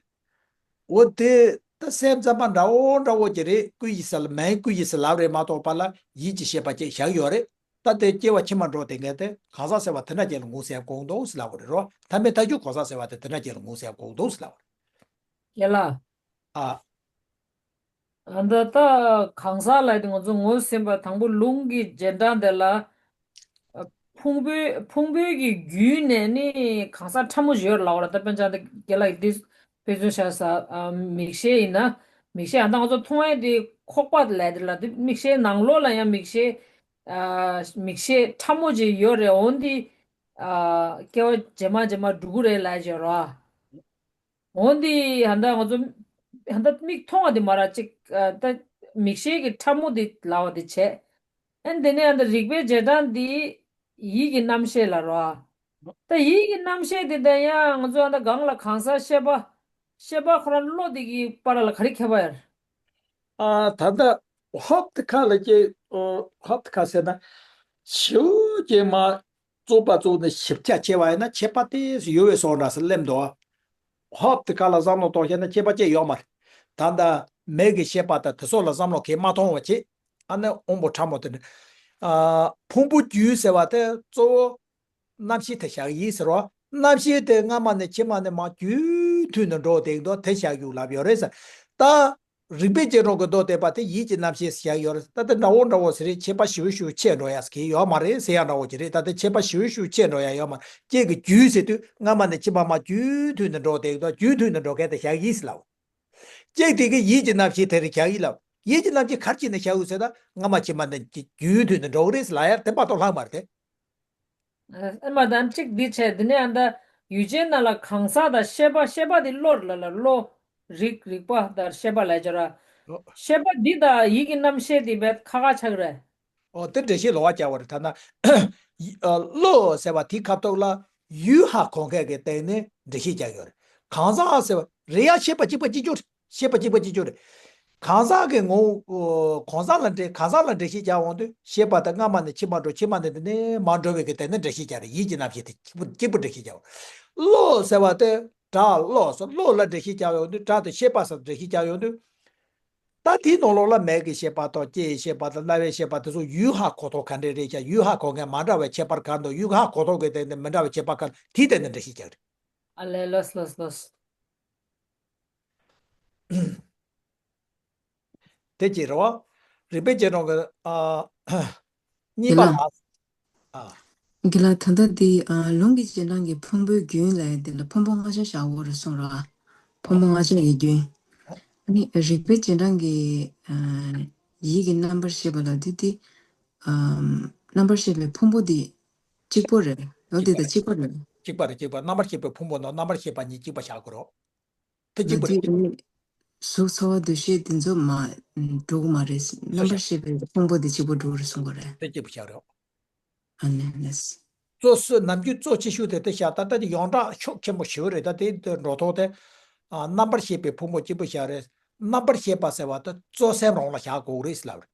འོ་དེ་ད་སེམས་ཙམ་པ་འདྲ་བོ་འདྲ་བོ་ཅིག་རེད། སྐུ་ཡི་ཟེར་ལ་མིང་སྐུ་ཡི་ཟེར་ལབ་རེད་མ་གཏོགས་པ་ལ་ཡིད་ཀྱི་ཤེས་པ་ཅིག་བཞག་ཡོད་རེད། ད་དེ་སྐྱེ་བ་ཕྱི་མ་འགྲོ་དེ་ངས་དེ་གང་ཟག་ཟེར་བ་དེ་འདྲ་ཅིག་ལ་ངོས་ཟིན་དགོས་འདུག་ཟེར་ལབ་པ་རེད་རོ། ཐ་མའི་མཐའ་མཇུག་གང་ཟག་ཟེར་བ་དེ་དེ་འདྲ་ཅིག་ལ་ངོས་ཟིན་དགོས་འདུག་ཟེར་ལབ་པ་རེད། རྒན་ལགས། ཨ། ཨ། འདི་ད་གང་ཟག་ལབ་དེ་ང་ཚོ་ངོས་ཟིན་པ་དང་པོ་ལུང་གི་རྗེས་འབྲང་དེ་ལ། ཨ། ཕུང་པོའི་ཕུང་པོའི་གི་རྒྱུད་ནས་ནི་གང་ཟག་ཕྲ་མོ་ཞིག་ཡོད་ལབ་པ་རེད། ད་དཔེར་ན་ཅང་དེ་རྒན་ལགས་ཀྱིས་འདི་དཔེ་མཚོན་བཞག་ས། ཨ། མིག་ཤེལ་ཡིན་ན། མིག་ཤེལ་ཡང་ད་ང་ཚོ་མཐོང་ཡས་དེ་ཁོག་པ་ལབ་དེ་ལ་དེ་མིག་ཤེལ་ནང་ལོགས་ལ་ཡང་མིག་ཤེལ། ཨ། མིག་ཤེལ་ཕྲ་མོ་ཅིག་ཡོད་རེད། འོན་ཏེ། ཨ། སྐྱེ་བ་རྗེས་མ་རྗེས་མ་འགྲོ་གི་རེད་ལབ་ཀྱི་ཡོད་རེད། འོན་ཏེ་ཧ་ད་ང་ཚོ་ཧ་ད་མིག་མཐོང་བ་དེ་མ་རེད་ཅིག་ཨ། ད་མིག་ཤེལ་གྱི་ཕྲ་མོ་དེ་ལབ་པ་དེ་བྱས། ཨ་ནི་དེ་ནས་ཨ་ད་རིག་པའི་རྗེས་འབྲང་འདི་ཡིད་ཀྱི་རྣམ་ཤེས་ལབ་རོ། ད་ཡིད་ཀྱི་རྣམ་ཤེས་དེ་ད་ཡང་ང་ཚོ་ཨ་ད་གང་ལ་གང་ཟག་ཤེས་པ། ཤེས་པ་ཁོ་རང་བློ་དེ་གི་བར་ལ་ག་རེ་ཁྱད་པར་ཡོད། ཨ། ད་ལྟ་ཧོབ་ཏེ་ཁ་ལ་སྐྱེ། ཨོ། ཧོབ་ཏེ་ཁ་ཟེར་ན། ཞེའུ་ཅན་མ་བཙོག་པ་བཙོག་ནས་ཞིབ་ཆ་ཕྱེ་བ་ཡིན་ན་ཁྱད་པར་ཏོག་ཙམ་ཡོད་པའི་བཟོ་འདྲ་ཟེར་སླེབས་འདུག་ཧོབ་ཏེ་ཁ་ལ་བསམ་བློ་གཏོང་བྱས་ན་ཁྱད་པར་ཅི་ཡོད་མ་རེད། ད་ལྟ་མིག་གི་ཤེས་པ་དང་དེ་ཚོ་ལ་བསམ་བློ་གང་མ་གཏོང་བ་བྱེད། ཨ་ནི་དབང་པོ་ཕྲ་མོ་དེ་ནི། ཨ། ཕུང་པོ་རྒྱུད་ཟེར་བ་དེ་གཙོ་བོ། རྣམ་ཤེས་དེ་བཞག་ཡིན་ཟེར་རོ། རྣམ་ཤེས་དེ་སྔ་མ་ནས་ཕྱི་མ་ནས་མར་རྒྱུན་མཐུད་ནས་འགྲོ་བསྡད་འདུག་དེ་བཞག་རྒྱུ་ལབ་ཡོད་རེད་ཟེར། ད། རིག་པའི་རྗེས་འགྲོ་གི་མདོ་སྡེ་པ་དེ་ཡིད་ཀྱི་རྣམ་ཤེས་བཞག་ཡོད་རེད། ད་དེ་འདྲ་བོ་འདྲ་བོ་ཟེར་རེད། ཁྱད་པར་ཞེ་པོ་ཞེ་པོ་ཕྱེ་འགྲོ་ཡ་ཟེར་གྱི་ཡོད་མ་རེད་ཟེར་ཡ་འདྲ་བོ་ཅིག་རེད། ད་དེ་ཁྱད་པར་ཞེ་པོ་ཞེ་པོ་ཕྱེ་འགྲོ་ཡ་ཡོད་མ་རེད། ཁྱེད་ཀྱི་རྒྱུན་ཟེར་དུས་སྔ་མ་ནས་ཕྱི་མ་མར་རྒྱུན་མཐུད་ནས་འགྲོ་བསྡད་འདུག་རྒྱུན་མཐུད་ནས་འགྲོ་མཁན་དེ་བཞག་ཡིན་ཟེར་ལབ། ཁྱེད་དེ་གི་ཡིད་ཀྱི་རྣམ་ཤེས་དེ་རེད་བཞག་ཡིན་ལབ། ཡིད་ཀྱི་རྣམ་ཤེས་ག་རེ་བྱས་ནས་བཞག་ཡོད་ཟེར་ན། སྔ་མ་ཕྱི་མ་ནས་རྒྱུན་མཐུད་ནས་འགྲོ་གི་རེད་ལབ་ཡ་དེ་མ་གཏོགས་ལྷག་མ་རེད་དེ། ཨ་མ་དང་གཅིག་འདི་བྱས། དེ་ནས་ཨ་ད་ཡུལ་ཅན་ནང་ལ་གང་ཟག་དང་ཤེས་པ། ཤེས་པ་འདི་བློ་ལ་ལ་བློ། རིག་རིག་པ་དང་ཤེས་པ་ལ་སྦྱར་བ། ཤེས་པ་འདི་དང་ཡིད་ཀྱི་རྣམ་ཤེས་འདི་བས་ཁ་ཁ་ཆགས་རེད། ཨོ་དེ་འགྲེལ་བཤད་ལོགས་ཀ་བརྒྱབ་པ་རེད། ཐ་ན་ཡི་ཨ་བློ་ཟེར་བ་དེའི་ཁ་ཐོག་ལ་ཡུལ་ཧ་གོ་མཁན་གྱི་སྟེང་ནས་འགྲེལ་བཤད་རྒྱག་ཡོད་རེད། གང་ཟག་ཟེར་བ་རེད་ཡ། ཤེས་པ་གཅིག་པ་གཅིག་གྱུར་རེད། ཤེས་པ་གཅིག་པ་གཅིག་གྱུར་རེད། གང་ཟག་གི་ངོ་བོ། གང་ཟག་ལ་འགྲེལ། གང་ཟག་ལ་འགྲེལ་བཤད་རྒྱག་འོང་དུས་ཤེས་པ་དེ་སྔ་མ་ནས་ཕྱི་མ་འགྲོ། ཕྱི་མ་ནས་འདི་ནས་མ་འགྲོ་བའི་གི་སྟེང་ནས་འགྲེལ་བཤད་རྒྱག་རེད། ཡིད་ཀྱི་རྣམ་ཤེས་དེ་གཅིག་པུ་གཅིག་པུ་འགྲེལ་བཤད་རྒྱག་བློ་ཟེར་བ་དེ་སྒྲ་བློ་ཟེར། བློ་ལ་འགྲེལ་བཤད་རྒྱག་ཡོང་དུས་སྒྲ་དེ་ཤེས་པ་ཟེར་འགྲེལ་བཤད་རྒྱག་ཡོང་དུས། ད་དེའི་ནང་ལོགས་ལ་མིག་གི་ཤེས་པ་དང་ལྕེ་ཡི་ཤེས་པ་དང་རྣ་བའི་ཤེས་པ་དེ་ཚོ་ཡུལ་ཧ་གོ་ཐོག་ག་འདྲས་རེད་ཀྱང་། ཡུལ་ཧ་གོ་མཁན་མ་འདྲ་བའི་ཁྱད་པར་གང་འདུག་ཡུལ་ཧ་གོ་ཐོག་གི་སྟེང་ནས་མི་འདྲ་བའི་ཁྱད་པར་གང་འདུག་དེའི་སྟེང་ནས་འགྲེལ་བཤད་རྒྱག་རེད། ཨ་ལས། ལགས་ལགས་ལགས། དེ་གཅིག་རེད་བ། རིག་པའི་རྗེས་འབྲང་གི་ཨ་གཉིས་པ་ལ། ཨ། དགེ་ལགས། ད་ལྟ་འདི་ཨ་ལུང་གི་རྗེས་འབྲང་གི་ཕུང་པོའི་རྒྱུན་ལབ་ཡ་འདི་ལ་ཕུང་པོ་ལྔ་ཆ་བཞག་དགོས་རེད་གསུངས་ར། ཕུང་པོ་ལྔ་ཆ་ཡི་རྒྱུན། ཨ་ནི་རིག་པའི་རྗེས་འབྲང་གི་ཨ་ཡིད་ཀྱི་རྣམ་པར་ཤེས་པ་ལ་འདི་འདི་ཨ་རྣམ་པར་ཤེས་པའི་ཕུང་པོ་འདི་གཅིག་པོ་རེད། འོ་འདི་དང་གཅིག་པ་རེད། གཅིག་པ་རེད། གཅིག་པ། རྣམ་པར་ཤེས་པའི་ཕུང་པོ་དང་རྣམ་པར་ཤེས་པ་གཉིས་གཅིག་པ་བཞག་དགོས་རེད། དེ་གཅིག་པ་རེད། གཟུགས་ཚོར་བ་འདུ་ཤེས་འདི་ཚོ་མ་འགྲོ་གི་མ་རེད། རྣམ་པར་ཤེས་པའི་ཕུང་པོ་འདི་གཅིག་པ་འགྲོ་གི་རེད་གསུང་གི་རེད། དེ་གཅིག་པ་བཞག་རེད། ཨ་ནི་ནི། གཙོ་སོ་ནམ་རྒྱུན་གཙོ་ཆེ་ཤོས་དེ་དེ་བཞག་ད་ལྟ་དེ་ཡོངས་གྲགས་ཤུགས་ཆེན་པོ་ཞེ་པོ་རེད། ད་དེ་དེ་འགྲོ་ཐོག་དེ་ཨ་རྣམ་པར་ཤེས་པའི་ཕུང་པོ་གཅིག་པ་བཞག་རེད། རྣམ་པར་ཤེས་པ་ཟེར་བ་དེ་གཙོ་སེམས་རང་ལ་བཞག་དགོས་རེད་ཟེར་ལབ་རེད།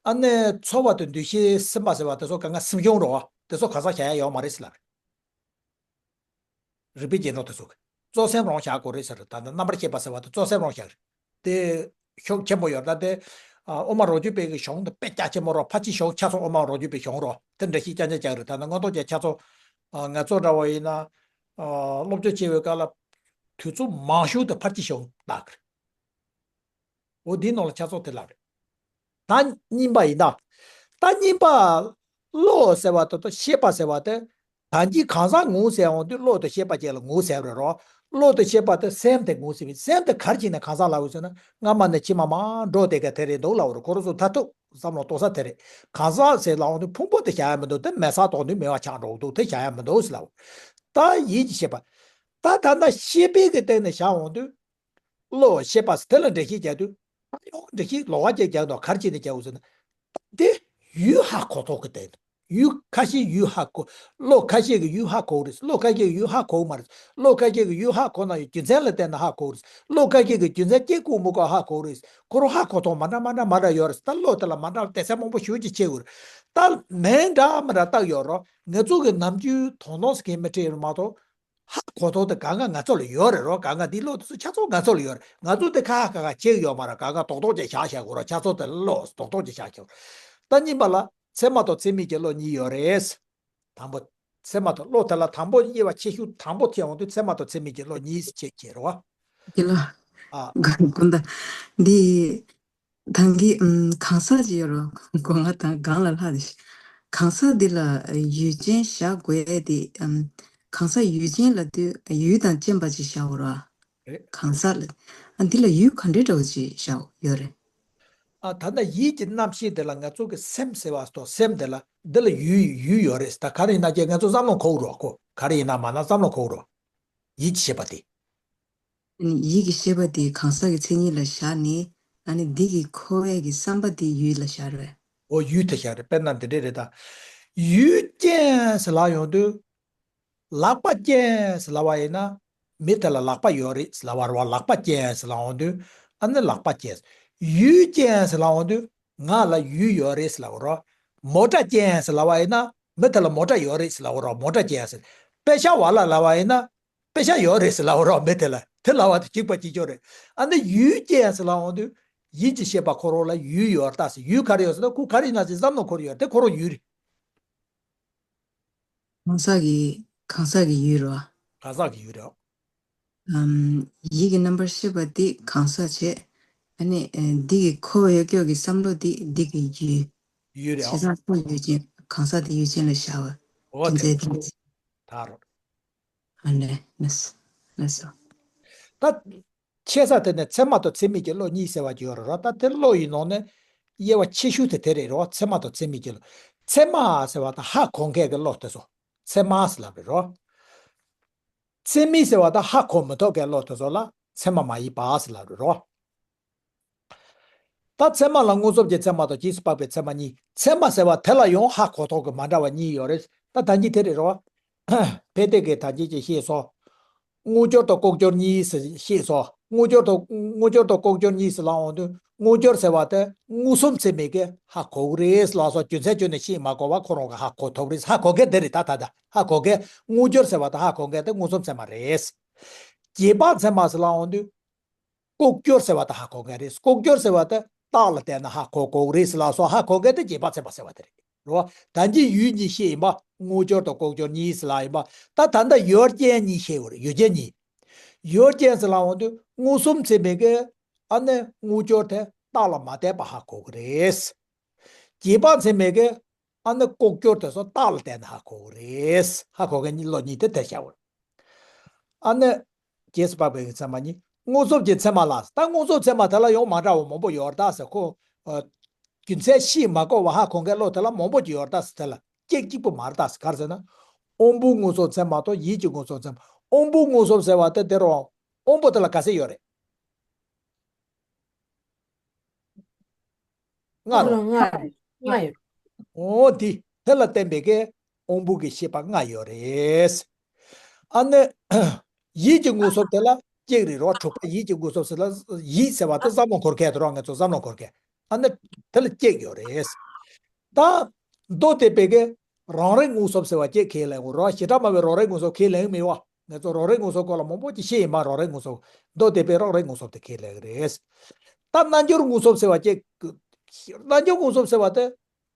ཨ་ནི་ཚོར་བ་དང་འདུ་ཤེས་སེམས་པ་ཟེར་བ་དེ་ཚོ་གང་ག་སེམས་བྱུང་རེད་བ། དེ་ཚོ་གང་ཟག་བཞག་ཡ་ཡོད་མ་རེད་ཟེར་ལབ་རེད། རིག་པའི་རྗེས་འགྲོ་དེ་ཚོ་གཙོ་སེམས་རང་བཞག་དགོས་རེད་ཟེར། ད་ནི་རྣམ་པར་ཤེས་པ་ཟེར་བ་དེ་གཙོ་སེམས་རང་བཞག་རེད། དེ་ཤུགས་ཆེན་པོ་ཡོད། ད་དེ་ཨ་དབུ་མ་རང་རྒྱུད་པའི་གི་གཞུང་དེ་དཔེ་རྒྱ་ཆེན་པོ་རོ། ཕལ་ཆེར་གཞུང་ཆ་ཚང་དབུ་མ་རང་རྒྱུད་པའི་གཞུང་རོ། དེ་འདྲ་ཞིག་རྐྱང་རྐྱང་རྒྱག་རེད། ད་ནི་དངོས་ཐོག་ཅིག་ཆ་ཚང་ཨ་ང་ཚོ་འདྲ་བོ་ཡིན་ན་ཨ་སློབ་སྦྱོང་བྱེད་པའི་སྐབས་ལ་དུས་ཚོད་མང་ཤོས་དེ་ཕལ་ཆེར་གཞུང་ལྟ་གི་རེད། འོ་འདིའི་ནང་ལ་ཆ་ཚང་དེ་ལབ་རེད། ད་གཉིས་པ་ཡིན་ད། ད་གཉིས་པ་བློ་ཟེར་བ་དེ་དང་ཤེས་པ་ཟེར་བ་དེ། ད་གིན་གང་ཟག་ངོ་ཟེར་འོང་དུས་བློ་དང་ཤེས་པ་བཅས་ལ་ངོ་ཟེར་བ་རེད་རོ། བློ་དང་ཤེས་པ་དེ་སེམས་དེ་ངོ་ཟེར་བས། སེམས་དེ་ག་རེ་བྱས་ནས་གང་ཟག་ལབ་ཡོད་ཟེར་ན། སྔ་མ་ནས་ཕྱི་མ་མར་འགྲོ་བསྡད་མཁན་དེ་རེད་འདུག་ལབ་པ་རེད། ཁོ་རང་ཚོ་མཐར་ཐུག་བསམ་བློ་གཏོང་ས་དེ་རེད། གང་ཟག་ཟེར་ལབ་འོང་དུས་ཕུང་པོ་དེ་བཞག་ཡ་མི་འདུག་དེ་མེད་སར་གཏོང་དུས་མེད་པ་ཆགས་འགྲོ་གི་འདུག་དེ་བཞག་ཡ་མི་འདུག་ཟེར་ལབ་པ། ད་ཡིད་ཀྱི་ཤེས་པ། ད་ད་ལྟ་ཤེས་པའི་གི་སྟེང་ནས་བཞག་འོང་དུས། བློ་ཤེས་པ་དེ་ལ་འགྲེལ་བཤད་རྒྱག་དུས། ད་ཡང་འགྲེལ་བཤད་ལོགས་ཀ་ཅིག་རྒྱག་འདུག་ག་རེ་བྱས་ནས་རྒྱག་འོང་ཟེར་ན། དེ་ཡུལ་ཧ་གོ་ཐོག་གི་སྟེང་དུ། ཡུལ་ཁ་ཤས་ཡུལ་ཧ་གོ། བློ་ཁ་ཤས་ཀྱིས་ཡུལ་ཧ་གོ་གི་རེད། བློ་ཁ་ཤས་ཀྱིས་ཡུལ་ཧ་གོ་གི་མ་རེད། བློ་ཁ་ཤས་ཀྱིས་ཡུལ་ཧ་གོ་ན་ཡང་རྒྱུ་མཚན་ལ་བརྟེན་ནས་ཧ་གོ་གི་རེད། བློ་ཁ་ཤས་ཀྱིས་རྒྱུ་མཚན་སྐྱེ་དགོས་མི་དགོས་ཧ་གོ་གི་རེད། ཁོ་རང་ཧ་གོ་ཐོག་མ་འདྲ་མ་འདྲ་མ་འདྲ་ཡོད་རེད། ད་བློ་དེ་ལ་མ་འདྲ་བ་སྡེ་ཚན་མང་པོ་ཞེ་པོ་ཅིག་ཕྱེ་དགོས་རེད། ད་མིང་འདྲ་མི་འདྲ་བཏགས་ཡོད་རོ། ང་ཚོ་གི་ནམ་རྒྱུན་དོ་སྣང་ཟེར་མཁན་མི་ཁྲིད་ཡོད་མ་གཏོགས། ཧ་གོ་ཐོག་དེ་གང་ག་ང་ཚོ་ལ་ཡོད་རེད་རོ། གང་ག་འདི་བློ་དེ་ཚོ་ཆ་ཚང་ང་ཚོ་ལ་ཡོད་རེད། ང་ཚོ་དེ་ཁ་ཁ་ཁ་ཁ་ཁྱེར་ཡོད་མ་རེད། གང་ག་རྡོག་རྡོག་ཅིག་བཞག་བཞག་དགོས་རོ། ཆ་ཚང་དེ་བློ་རྡོག་རྡོག་ཅིག་བཞག་བཞག་ད་གཉིས་པ་ལ་ཚད་མ་དང་ཚད་མིན་གྱི་བློ་གཉིས་ཡོད་རེད། དང་པོ། ཚད་མ་དང་བློ་དེ་ལ་དང་པོ་དབྱེ་བ་ཕྱེ་ཤུགས་དང་པོ་ཐེབས་འོང་དུས་ཚད་མ་དང་ཚད་མིན་གྱི་བློ་གཉིས་ཕྱེ་ཁྱེར་རོ། དེ་ལ་ཨ། དགོངས་དག་འདི། ད་གིན་ཨམ་གང་ཟག་ཅིག་ཡོད་རོ། སྒོ་ང་དང་སྒང་ལ་ལྷག་དེ། གང་ཟག་འདི་ལ་ཡུལ་ཅན་བཞག་དགོས་ཏེ་ཨམ་གང་ཟག་ཡུལ་ཅན་ལབ་དུས་ཡུལ་དང་རྐྱེན་པ་ཅིག་བཞག་དགོས་རོ། རེད། གང་ཟག་ལ་ཨ་འདི་ལ་ཡུལ་ག་འདྲའི་འདྲ་བོ་ཅིག་བཞག་ཡོད་རེད། ཨ་ད་ལྟ་ཡིད་ཀྱི་རྣམ་ཤེས་འདི་ལ་ང་ཚོ་གི་སེམས་ཟེར་བ་སོགས་སེམས་འདི་ལ་འདི་ལ་ཡུལ་ཡུལ་ཡོད་རེད། ད་ག་རེ་ཡིན་ན་ཀྱེ་ང་ཚོ་བསམ་བློ་འཁོར་རོ་ཁོ། ག་རེ་ཡིན་ན་མ་ན་བསམ་བློ་འཁོར་རོ། ཡིད་ཀྱི་ཤེས་པ་དེ། ཨ་ནི་ཡིད་ཀྱི་ཤེས་པ་དེ་གང་ཟག་གི་མཚན་ཉིད་ལ་བཞག་ནས་ཨ་ནི་འདི་གི་འཁོར་བའི་གི་བསམ་པ་དེ་ཡུལ་ལ་བཞག་རེད། འོ་ཡུལ་དེ་བཞག་རེད། དཔེར་ན་འདི་འདྲས་རེད་ད། ཡུལ་ཅན་ཟེར་ལབ་ཡོང་དུས། ལག་པ་ཅན་ཟེར་ལབ་པ་ཡིན་ན། མི་དེ་ལ་ལག་པ་ཡོད་རེད་ཟེར་ལབ་པ་རེད་བ། ལག་པ་ཅན་ཟེར་ལབ་ཡོང་དུས་ཨ་ནི་ལག་པ་ཅན། ཡུལ་ཅན་ཟེར་ལབ་ཡོང་དུས་ང་ལ་ཡུལ་ཡོད་རེད་ཟེར་ལབ་པ་རེད་བ། མོ་ཊ་ཅན་ཟེར་ལབ་པ་ཡིན་ན་མི་དེ་ལ་མོ་ཊ་ཡོད་རེད་ཟེར་ལབ་པ་རེད་བ། མོ་ཊ་ཅན་ཟེར། པེ་ཤ་བ་ལ་ལབ་པ་ཡིན་ན། པེ་ཤ་ཡོད་རེད་ཟེར་ལབ་པ་རོ། མི་དེ་ལ་དེ་ལབ་པ་དེ་གཅིག་པ་གཅིག་ཆོད་རེད། ཨ་ནི་ཡུལ་ཅན་ཟེར་ལབ་འོང་དུས་ཡིད་ཀྱི་ཤེས་པ་ཁོ་རང་ལ་ཡུལ་ཡོད་རེད་ད་ཟེར། ཡུལ་ག་རེ་ཡོད་ཟེར་ན་ཁོ་ག་རེ་ཡིན་ན་ཟེར་བསམ་བློ་འཁོར་ཡོད་རེད། དེ་ཁོ་རང་ཡུལ་རེད། གང་ཟག་གི་གང་ཟག་གི་ཡུལ་རེད། གང་ཟག་གི་ཡུལ་རེད། ཨམ། ཡིད་ཀྱི་རྣམ་པར་ཤེས་པ་འདི་གང་ཟག་བྱས། ཨ་ནི་ཨ་འདི་གི་འཁོར་བའི་ཀྱོག་གི་བསམ་བློ་འདི་འདི་གི་ཡུལ། ཡུལ་རེད། བྱས་ཙང་ཁོ་ཡུལ་ཅན་གང་ཟག་འདི་ཡུལ་ཅན་ལ་བཞག་པ། འོ་དེ་དེ་ཚོའི་དེ། ད་རོ། ཨ་ནི་ལགས་སོ། ལགས་སོ། ད། ཆེ་ས་དེ་ནས་ཚད་མ་དང་ཚད་མིན་གྱི་བློ་གཉིས་ཟེར་བ་ཅིག་ཡོད་རེད་རོ། ད་དེ་བློ་ཡི་ནང་ནས་དབྱེ་བ་ཆེ་ཤོས་དེ་དེ་རེད་རོ། ཚད་མ་དང་ཚད་མིན་གྱི་བློ། ཚད་མ་ཟེར་བ་ད་ཧ་གོ་མཁན་གྱི་བློ་དེ་ཚོ་ཚད་མ་ཟེར་ལབ་རེད་རོ། ཚད་མིན་ཟེར་བ་ད་ཧ་གོ་མི་ཐུབ་མཁན་བློ་དེ་ཚོ་ལ་ཚད་མ་མ་ཡིན་པ་ཟེར་ལབ་རེད་རོ། ད་ཚད་མ་ལ་མངོན་སུམ་གྱི་ཚད་མ་དང་རྗེས་སུ་དཔག་པའི་ཚད་མ་གཉིས། ཚད་མ་ཟེར་བ་དེ་ལ་ཡང་ཧ་གོ་ཐོག་གི་མ་འདྲ་བ་གཉིས་ཡོད་རེད། ད་ད་གིན་དེ་རེད་རོ། ཕན་བདེ་གིས་ད་གིན་ཅིག་བཤད་སོང་། དངོས་འབྱོར་དང་ལྐོག་འབྱོར་གཉིས་སུ་བཤད་སོང་། དངོས་འབྱོར་དང་དངོས་འབྱོར་དང་ལྐོག་འབྱོར་གཉིས་སུ་ལབ་འོང་དུས། དངོས་འབྱོར་ཟེར་བ་དེ་མངོན་སུམ་ཚད་མས་ཀྱི་ཧ་གོ་གི་རེད་ལབ་སོང་། རྒྱུ་མཚན་བརྗོད་ནས་བཤད་མ་དགོས་པ་ཁོ་རང་གི་ཧ་གོ་ཐུབ་རེད། ཧ་གོ་མཁན་དེ་རེད། ད་ད་ད་ཧ་གོ་མཁན་དངོས་འབྱོར་ཟེར་བ་དེ་ཧ་གོ་མཁན་དེ་མངོན་སུམ་ཚད་མ་རེད། རྗེས་དཔག་ཚད་མ་ཟེར་ལབ་འོང་དུས། ལྐོག་འབྱོར་ཟེར་བ་དེ་ཧ་གོ་མཁན་རེད། ལྐོག་འབྱོར་ཟེར་བ་དེ་རྟགས་ལ་བརྟེན་ནས་ཧ་གོ་དགོས་རེད་ཟེར་ལབ་སོང་། ཧ་གོ་མཁན་དེ་རྗེས་དཔག་ཚད་མ་ཟེར་བ་དེ་རེད། རེད་བ། ད་གིན་ཡུལ་གཉིས་བཤད་ཡིན་པ། དངོས་འབྱོར་དང་ལྐོག་འབྱོར་གཉིས་ཟེར་ལབ་ཡིན་པ། ད་ད་ལྟ་ཡུལ་ཅན་གཉིས་བཤད་ཡོད་རེད། ཡུལ་ཅན་གཉིས། ཡུལ་ཅན་ཟེར་ལབ་འོང་དུས་མངོན་སུམ་ཚད་མས་ཀྱི་ཨ་ནི་དངོས་འབྱོར་དེ་རྟགས་ལ་མ་བརྟེན་པ་ཧ་གོ་གི་རེད། རྗེས་དཔག་ཚད་མས་ཀྱི་ཨ་ནི་ལྐོག་འབྱོར་དེ་ཚོ་རྟགས་ལ་བརྟེན་ནས་ཧ་གོ་གི་རེད། ཧ་གོ་མཁན་གཉིས་བློ་གཉིས་དེ་དེ་བྱ་བར། ཨ་ནི། རྗེས་སུ་དཔག་པའི་ཚད་མ་གཉིས། མངོན་སུམ་གྱི་ཚད་མ་ལ། ད་མངོན་སུམ་ཚད་མ་དེ་ལ་ཡང་མ་འདྲ་བ་མང་པོ་ཡོད་རེད་ད་ཟེར་ཁོ། ཨ། རྒྱུ་མཚན་ཤེས་མ་དགོས་པ་ཧ་གོ་མཁན་བློ་དེ་ལ་མང་པོ་ཅིག་ཡོད་རེད་ད་ཟེར། དེ་ལ་གཅིག་གཅིག་པུ་མ་རེད་ད་ཟེར། ག་རེ་ཟེར་ན། དབང་པོའི་མངོན་སུམ་ཚད་མ་དང་ཡིད་ཀྱི་མངོན་སུམ་ཚད་མ། དབང་པོའི་མངོན་སུམ་ཟེར་བ་དེ་དེ་རུ། དབང་པོ་དེ་ལ་ག་ཚད་ཡོད་རེད། ལྔ་རོ། ལྔ་རེད། ལྔ་ཡོད། འོ་དེ། དེ་ལ་བརྟེན་པའི་གི་དབང་པོ་གི་ཤེས་པ་ལྔ་ཡོད་རེད། ཨ་ནི། ཡིད་ཀྱི་མངོན་སུམ་དེ་ལ་གཅིག་རེད་རོ། དྲུག་པ་ཡིད་ཀྱི་མངོན་སུམ་ཟེར་ལ། ཡིད་ཟེར་བ་དེ་བསམ་བློ་འཁོར་མཁན་དེ་རོ། ང་ཚོ་བསམ་བློ་འཁོར་མཁན། ཨ་ནི། དེ་ལ་གཅིག་ཡོད་རེད། ད། མདོ་སྡེ་པའི་གི་རང་རིག་མངོན་སུམ་ཟེར་བ་གཅིག་ཁས་ལེན་དགོས་རོ། བྱེ་བྲག་སྨྲ་བའི་རང་རིག་མངོན་སུམ་ཁས་ལེན་མེད་བ། ང་ཚོ་རང་རིག་མངོན་སུམ་སྐོར་ལ་མང་པོ་ཅིག་བཤད་ཡིན་པ། རང་རིག་མངོན་སུམ། མདོ་སྡེ་པའི་རང་རིག་མངོན་སུམ་དེ་ཁས་ལེན་གི་རེད། ད་རྣལ་འབྱོར་མངོན་སུམ་ཟེར་བ་ཅིག་རྣལ་འབྱོར་མངོན་སུམ་ཟེར་བ་དེ།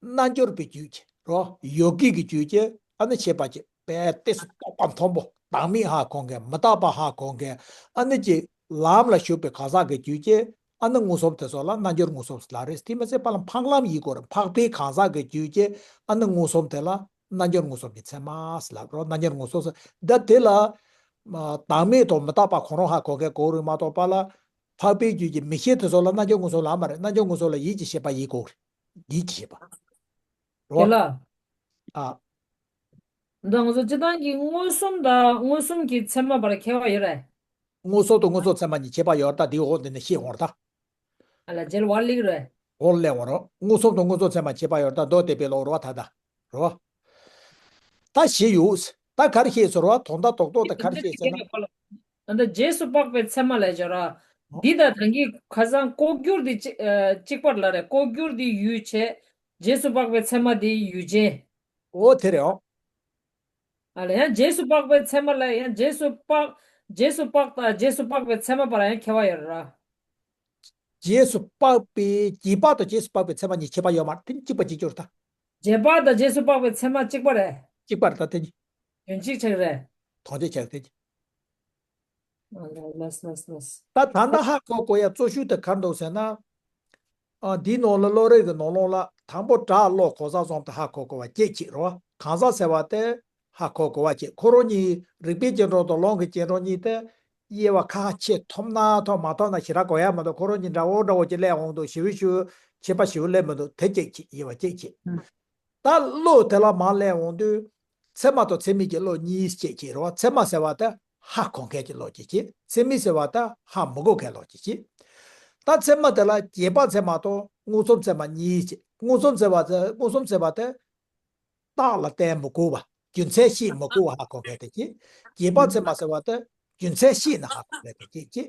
རྣལ་འབྱོར་པའི་རྒྱུད་ཀྱི་རོ། ཡོ་གི་གི་རྒྱུད་ཀྱི་ཨ་ནི་ཤེས་པ་ཅིག་དཔེ་ཏོག་ཙམ་རྟོགས་པ་མཐོན་པོ། བདག་མེད་ཧ་གོ་མཁན། མི་རྟག་པ་ཧ་གོ་མཁན། ཨ་ནི་ཅིག་ལམ་ལ་ཞུགས་པའི་གང་ཟག་གི་རྒྱུད་ཀྱི་ཨ་ནི་མངོན་སུམ་དེ་ཚོ་ལ་རྣལ་འབྱོར་མངོན་སུམ་ཟེར་ལབ་རེད། དེ་མ་ཟད་པ་ལ་འཕགས་ལམ་ཡིན་དགོས་རེད། འཕགས་པའི་གང་ཟག་གི་རྒྱུད་ཀྱི་ཨ་ནི་མངོན་སུམ་དེ་ལ་རྣལ་འབྱོར་མངོན་སུམ་གྱི་ཚད་མ་ཟེར་ལབ་རོ། རྣལ་འབྱོར་མངོན་སུམ་ཟེར། ད་དེ་ལ། མ། བདག་མེད་དང་མི་རྟག་པ་གང་རུང་ཧ་གོ་མཁན་གོ་རིགས་མ་གཏོགས་པ་ལ། འཕགས་པའི་རྒྱུད་ཀྱི་མིག་ཤེས་དེ་ཚོ་ལ་རྣལ་འབྱོར་མངོན་སུམ་ལབ་མ་རེད། རྣལ་འབྱོར་མངོན་སུམ་ལ་ཡིད་ཀྱི་ཤེས་པ་ཡིན་དགོས་རེད། ཡིད་ཀྱི་ཤེས་པ། རོ། དེ་ལ། ཨ། འདི་ང་ཚོ་སྤྱིར་བཏང་གི་མངོན་སུམ་དང་མངོན་སུམ་གྱི་ཚད་མ་བར་ཁྱད་པར་ཡོད་རེད། མངོན་སུམ་དང་མངོན་སུམ་ཚད་མ་གཉིས་ཁྱད་པར་ཡོད་རེད། ད་འདི་འོག་འདི་ནས་ཤེས་འོང་རེད་ད། ཨ་ལ་རྗེས་ལ་བར་ལེགས་རེད། འོག་ལ་འོང་རོགས། མངོན་སུམ་དང་མངོན་སུམ་ཚད་མ་ཁྱད་པར་ཡོད་རེད་ད། མདོ་སྡེ་པའི་ལོག་རོ་ད་ད། རོ། ད་ཞེས་ཡོད། ད་ག་རེ་ཤེས་ཟེར་བ། དོན་དག་རྡོག་རྡོག་ད་ག་རེ་ཤེས་ཟེར་ན། ད་རྗེས་སུ་དཔག་པའི་ཚད་མ་ལས་སྦྱར་བ། འདི་དང་ད་གིན་ཁ་སང་ལྐོག་གྱུར་འདི་གཅིག་ཨ། གཅིག་པར་ལབ་རེད། ལྐོག་གྱུར་འདི་ཡུལ་བྱས། རྗེས་སུ་དཔག་པའི་ཚད་མ་འདི་ཡུལ་ཅན། འོ་དེ་རེད་ཨོ། ཨ་ལ་ཡང་རྗེས་སུ་དཔག་པའི་ཚད་མ་ལ་ཡང་རྗེས་སུ་དཔག་རྗེས་སུ་དཔག་དང་རྗེས་སུ་དཔག་པའི་ཚད་མ་བར་ཡང་ཁྱད་པར་ཡོད་རེད་ར། རྗེས་སུ་དཔག་པའི་རྗེས་དཔག་དང་རྗེས་སུ་དཔག་པའི་ཚད་མ་གཉིས་ཁྱད་པར་ཡོད་མ་རེད། དེ་གཅིག་པ་གཅིག་གྱུར་ད། རྗེས་དཔག་དང་རྗེས་སུ་དཔག་པའི་ཚད་མ་གཅིག་པ་རེད། གཅིག་པ་རེད་ད་དེ་གཉིས། དོན་གཅིག་ཆགས་རེད། དོན་གཅིག་ཆགས་དེ་གཉིས། ལགས་ལགས་ལགས། ད་ད་ལྟ་ཧ་གོ་དགོས་ཡ་གཙོ་ཤོས་དེ་ག་རེ་འདུག་ཟེར་ན། ཨ། འདིའི་ནང་ལ་བློ་རིག་གི་ནང་ལོགས་ལ་དང་པོ་སྒྲ་བློ་གང་ཟག་གསུམ་དེ་ཧ་གོ་དགོས་པ་གཅིག་བྱས་རོ། གང་ཟག་ཟེར་བ་དེ་ཧ་གོ་དགོས་པ་གཅིག་ཁོ་རང་གཉིས་རིགས་པའི་སྐྱེ་འགྲོ་དང་ལུང་གི་སྐྱེ་འགྲོ་གཉིས་དེ་དབྱེ་བ་ཁ་ཁ་ཕྱེ་ཐུབ་ན་ཐུབ། མ་ཐུབ་ན་ཞེ་དྲག་གོ་ཡ་མི་འདུག་ཁོ་རང་གཉིས་འདྲ་བོ་འདྲ་བོ་ཅིག་སླེབས་འོང་འདུག་ཞེ་པོ་ཞེ་པོ་ཁྱད་པར་ཞེ་པོ་སླེབས་མི་འདུག་དེ་གཅིག་བྱས། དབྱེ་བ་གཅིག་བྱས། ད་བློ་དེ་ལ་མར་སླེབས་འོང་དུས། ཚད་མ་དང་ཚད་མིན་གྱི་བློ་གཉིས་སྐྱེད་ཀྱི་རེད་བ། ཚད་མ་ཟེར་བ་ད་ཧ་གོ་མཁན་གྱི་བློ་སྐྱེད་ཀྱི། ཚད་མིན་ཟེར་བ་ད་ཧ་མི་གོ་མཁན་བློ་སྐྱེད་ཀྱི། ད་ཚད་མ་དེ་ལ་རྗེས་དཔག་ཚད་མ་དང་མངོན་སུམ་ཚད་མ་གཉིས་སྐྱེད། མངོན་སུམ་ཟེར་བ་ད་མངོན་སུམ་ཟེར་བ་ད་རྟགས་ལ་བརྟེན་མི་དགོས་པ། རྒྱུ་མཚན་ཤེས་མི་དགོས་པ་ཧ་གོ་མཁན་དེ་སྐྱེད། རྗེས་དཔག་ཚད་མ་ཟེར་བ་ད་རྒྱུ་མཚན་ཤེས་ན་ཧ་གོ་མཁན་དེ་སྐྱེད་ཀྱི།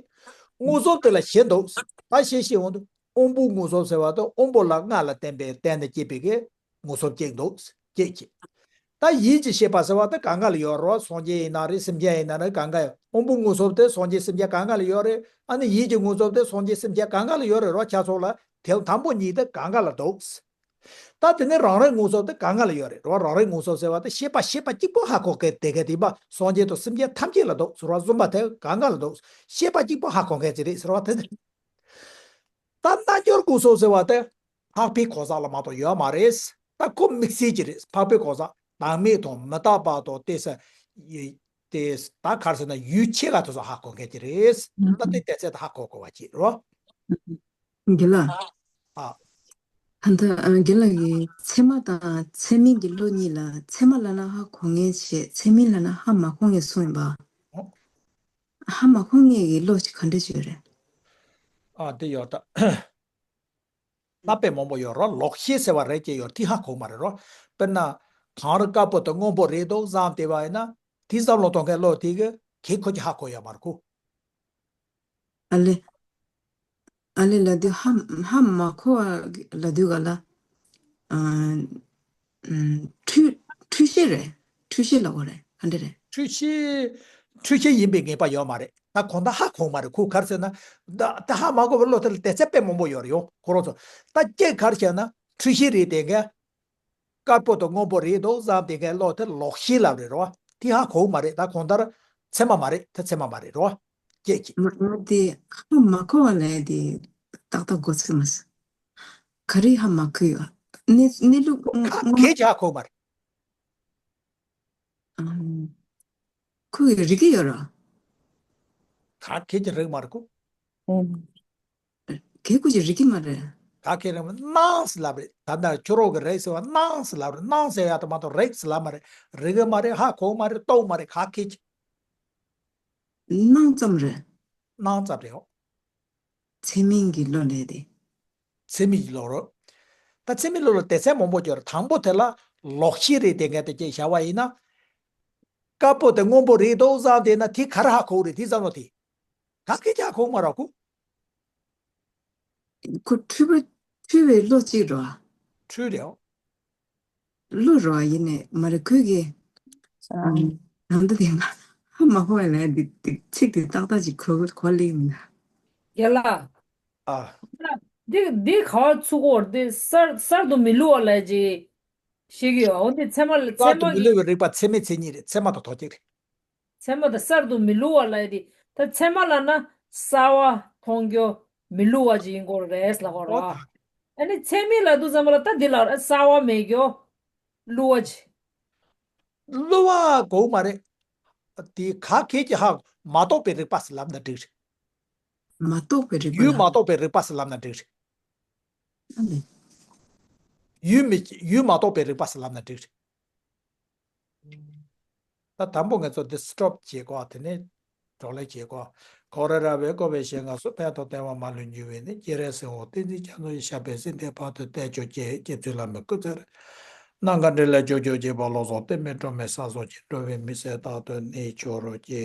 མངོན་སུམ་དེ་ལ་བཞི་འདུག་ད་བཤད་བཤད་འོང་དུས་དབང་པོའི་མངོན་སུམ་ཟེར་བ་ད་དབང་པོ་ལ་ལྔ་ལ་བརྟེན་པའི་བརྟེན་ནས་སྐྱེད་པའི་གི། མངོན་སུམ་གཅིག་འདུག་གཅིག་གཅིག་ད་ཡིད་ཀྱི་ཤེས་པ་ཟེར་བ་དེ་གང་ག་ལ་ཡོད་རེད། སངས་རྒྱས་ཡིན་ན་རེད། སེམས་ཅན་ཡིན་ན་རེད། གང་ག་ཡོད། དབང་པོའི་མངོན་སུམ་དེ་སངས་རྒྱས་སེམས་ཅན་གང་ག་ལ་ཡོད་རེད། ཨ་ནི་ཡིད་ཀྱི་མངོན་སུམ་དེ་སངས་རྒྱས་སེམས་ཅན་གང་ག་ལ་ཡོད་རེད་རོ། ཆ་ཚང་ལ་དེ་དང་པོ་གཉིས་དེ་གང་ག་ལ་འདུག་ད་དེ་ནས་རང་རིག་མངོན་སུམ་དེ་གང་ག་ལ་ཡོད་རེད་རོ། རང་རིག་མངོན་སུམ་ཟེར་བ་དེ་ཤེས་པ་ཤེས་པ་གཅིག་པོ་ཧ་གོ་མཁན་དེ་ག་དེ་པ་སངས་རྒྱས་དང་སེམས་ཅན་ཐམས་ཅད་ལ་འདུག་ཟེར་བ་བཟུམ་པ་དེ་གང་ག་ལ་འདུག་ཤེས་པ་གཅིག་པོ་ཧ་གོ་མཁན་ཅིག་རེད་ཟེར་བ་དེ། ད་རྣལ་འབྱོར་མངོན་སུམ་ཟེར་བ་དེ་འཕགས་པའི་གང་ཟག་ལ་མ་གཏོགས་ཡོད་མ་རེད། ད་ཁོ་དམིགས་བསལ་གྱི་རེད། འཕགས་པའི་གང་ཟག་བདག་མེད་དང་མི་རྟག་པ་དང་དེ་ས་ཡི་ དེ་ད་ག་རེ་ཟེར་ན་ཡུལ་ཕྱེད་ཀ་དེ་ཚོ་ཧ་གོ་མཁན་ཅིག་རེད། ད་དེ་དེ་ཚད་ད་ཧ་གོ་དགོས་པ་ཅིག་རོ། རྒན་ལགས། ཨ། ད་ལྟ་ཨ་རྒན་ལགས་ཀྱིས་ཚད་མ་དང་ཚད་མིན་གྱི་བློ་གཉིས་ལ། ཚད་མ་ལབ་ན་ཧ་གོ་མཁན་བྱས། ཚད་མིན་ལབ་ན་ཧ་མ་གོ་མཁན་གསུངས་ཡིན་པ། ཧ་མ་གོ་མཁན་གྱི་བློ་ཅིག་ག་འདྲ་ཅིག་ཡོད་རེད། ཨ་དེ་ཡོད་ད། ད་དཔེ་མང་པོ་ཡོད་རོ། ལོག་ཤེས་ཟེར་བ་རེད་ཅེས་ཡོད། དེ་ཧ་གོ་མ་རེད་རོ། དཔེར་ན། གངས་རི་དཀར་པོ་དང་སྔོན་པོ་རེད་འདུག་བསམ་བསྡད་པ་ཡིན་ན། དེ་བསམ་བློ་གཏོང་མཁན་བློ་དེ་གི་གེ་ཁོ་ཅིག་ཧ་གོ་ཡོད་མ་རེད་ཁོ། ཨ་ལེ། ཨ་ལེ་ལབ་དུས་ཧ་ཧ་མ་གོ་བ་ལབ་དུས་ག་ལ། ཨ། ཨམ། འཁྲུལ་འཁྲུལ་ཤེས་རེད། འཁྲུལ་ཤེས་ལབ་དགོས་རེད། ག་འདྲ་རེད། འཁྲུལ་ཤེས། འཁྲུལ་ཤེས་ཡིན་པའི་ངེས་པ་ཡོད་མ་རེད། ད་གང་ལྟར་ཧ་གོ་མ་རེད་ཁོ། ག་རེ་ཟེར་ན། ད་ད་ཧ་མ་གོ་བའི་བློ་དེ་ལ་དེ་ཚད་དཔེ་མང་པོ་ཡོད་རེད་ཡོང་ཁོ་རང་ཚོ། ད་ཀྱེ་ག་རེ་བྱས་ན་འཁྲུལ་ཤེས་རེད་དེ་ག་དཀར་པོ་དང་སྔོན་པོ་རེད་འདུག་བསམ་བསྡད་མཁན་བློ་དེ་ལོག་ཤེས་ལབ་རེད་རོ། དེ་ཧ་གོ་མ་རེད། ད་གང་ལྟར་ཚད་མ་མ་རེད། ད་ཚད་མ་མ་རེད་རོ། སྐད་ཀྱིས། ང་ང་དེ་ཧ་མ་གོ་བ་ལས་དེ་ཏག་ཏག་མགོ་ཚོས་མ་སོང་། ག་རེ་ཧ་མ་གོ་ཡོད། གནས་གནས་ལུགས། ཁ་སྔོན་མ། གད་ཀྱིས་ཧ་གོ་མ་རེད། ཨམ། ཁོ་གིས་རིག་གི་ཡོད་ར། ད་གད་ཀྱིས་རིག་མ་རེད་ཁོ། ཨུམ། གད་ཁོ་གིས་རིག་གི་མ་རེད། ད་གད་རིག་མ་སྣང་ཟེར་ལབ་རེད། ད་ལྟ་ཁྱོད་རང་གིས་རེད་ཟེར་བ་སྣང་ཟེར་ལབ་རེད། སྣང་ཟེར་ཡ་ད་མ་གཏོགས་རིག་ཟེར་ལབ་མ་རེད། རིག་གི་མ་རེད། ཧ་གོ་མ་རེད། རྟོགས་མ་རེད། གད་ཀྱིས། སྣང་ཙམ་རེད། སྣང་ཙམ་རེད་ཨོ། ཚད་མིན་གྱི་བློ་ལས་དེ། ཚད་མིན་གྱི་བློ་རོ། ད་ཚད་མིན་བློ་ལ་སྡེ་ཚན་མང་པོ་ཡོད་རེད། དང་པོ་དེ་ལ་ལོག་ཤེས་རེད་དེ་ངས་དེ་སྐད་བྱ་བ་ཡིན་ན། དཀར་པོ་དེ་སྔོན་པོ་རེད་འདུག་བསམ་བསྡད་ན་དེ་ག་རེ་ཧ་གོ་རེད། དེ་བསམ་བློ་དེ། ག་སྐད་ཆ་ཧ་གོ་མ་རེད་ཁོ། ཁོ་འཁྲུལ་པ་འཁྲུལ་བའི་བློ་གཅིག་རོ། འཁྲུལ་རེད་ཨོ། བློ་རོ་ཡིན་ནས་མ་རེད་ཁོས་གི། ཨ། ཨམ། ད་ལྟ་དེ་ང་ཧ་མ་གོ་བ་ལ་འདི་འདི་ཚིག་འདི་ཏག་ཏག་ཅིག་གོ་གོ་ལེ་ཡིན་ན། རྒན་ལགས། ཨ། འདི་འདི་ག་བ་ཚུགས་གོ་འདི་གསར་གསར་དུ་མི་བླུག་པ་ལ་ཅིག་ཤེས་ཀྱི་ཡོད། འོ་འདི་ཚད་མ་ལ་གསར་ཚད་དུ་མ་མི་གི་བླུག་པའི་རིག་པ་ཚད་མའི་མཚན་ཉིད་རེད། ཚད་མ་དང་ཐོགས་རྒྱུ་རེད། ཚད་མ་དང་གསར་དུ་མི་བླུག་པ་ལ་ཡི་དེ། ད་ཚད་མ་ལ་ན་གསར་བ་མཐོང་རྒྱུ་མི་བླུག་པ་ཅིག་ཡིན་དགོས་རེད་ལབ་དགོས་རེད་བ། ཨོ་ད། ཨ་ནི་ཚད་མིན་ལབ་དུས་ཙམ་པ་ལ་ད་འདི་ལ་གསར་བ་མེད་རྒྱུ་བླུག་པ་ཅིག་བླུག་པ་དགོས་མ་རེད། དེ་ག་གེ་ཅི་ཧ་མ་རྟོགས་པའི་རིག་པ་ཟེར་ལབ་ན་འགྲིག་རེད། མ་རྟོགས་པའི་རིག་པ་ཡུལ་ལ། མ་རྟོགས་པའི་རིག་པ་ཟེར་ལབ་ན་འགྲིག་རེད། ཨ་ནི། ཡུལ་མི་ཡུལ་མ་རྟོགས་པའི་རིག་པ་ཟེར་ལབ་ན་འགྲིག་རེད། ད་དང་པོ་ང་ཚོ་འདི་སི་ཊོབ་བྱེད་དགོས། དེ་ནས་བགྲོ་གླེང་བྱེད་དགོས། འཁོར་བའི་ར་བས་བསྐོར་བའི་ཞིང་ཁམས་སུ། ཕན་དང་བདེ་བ་མ་ལུས་འབྱུང་བའི་གནས། སྐྱེ་རབས་གསོན་པོ་བསྟན་འཛིན་རྒྱ་མཚོ་ཡི། ཞབས་པད་སྲིད་མཐའི་བར་དུ་བརྟན་གྱུར་ཅིག་སྐྱེ་ཚུལ་བླ་མའི་སྐུ་ཚེ་རིང་། ནམ་མཁའ་འགྲོ་ལ་ཕྱོགས་བཅུར་ཁྱབ་པ་ལོ་ཙཱ་བསྟན་པའི་སྒྲོན་མེ་བསམ་སོགས་ཀྱིས། འགྲོ་བའི་མི་ཚེ་རྟག་ཏུ་གནས་གྱུར་ཅིག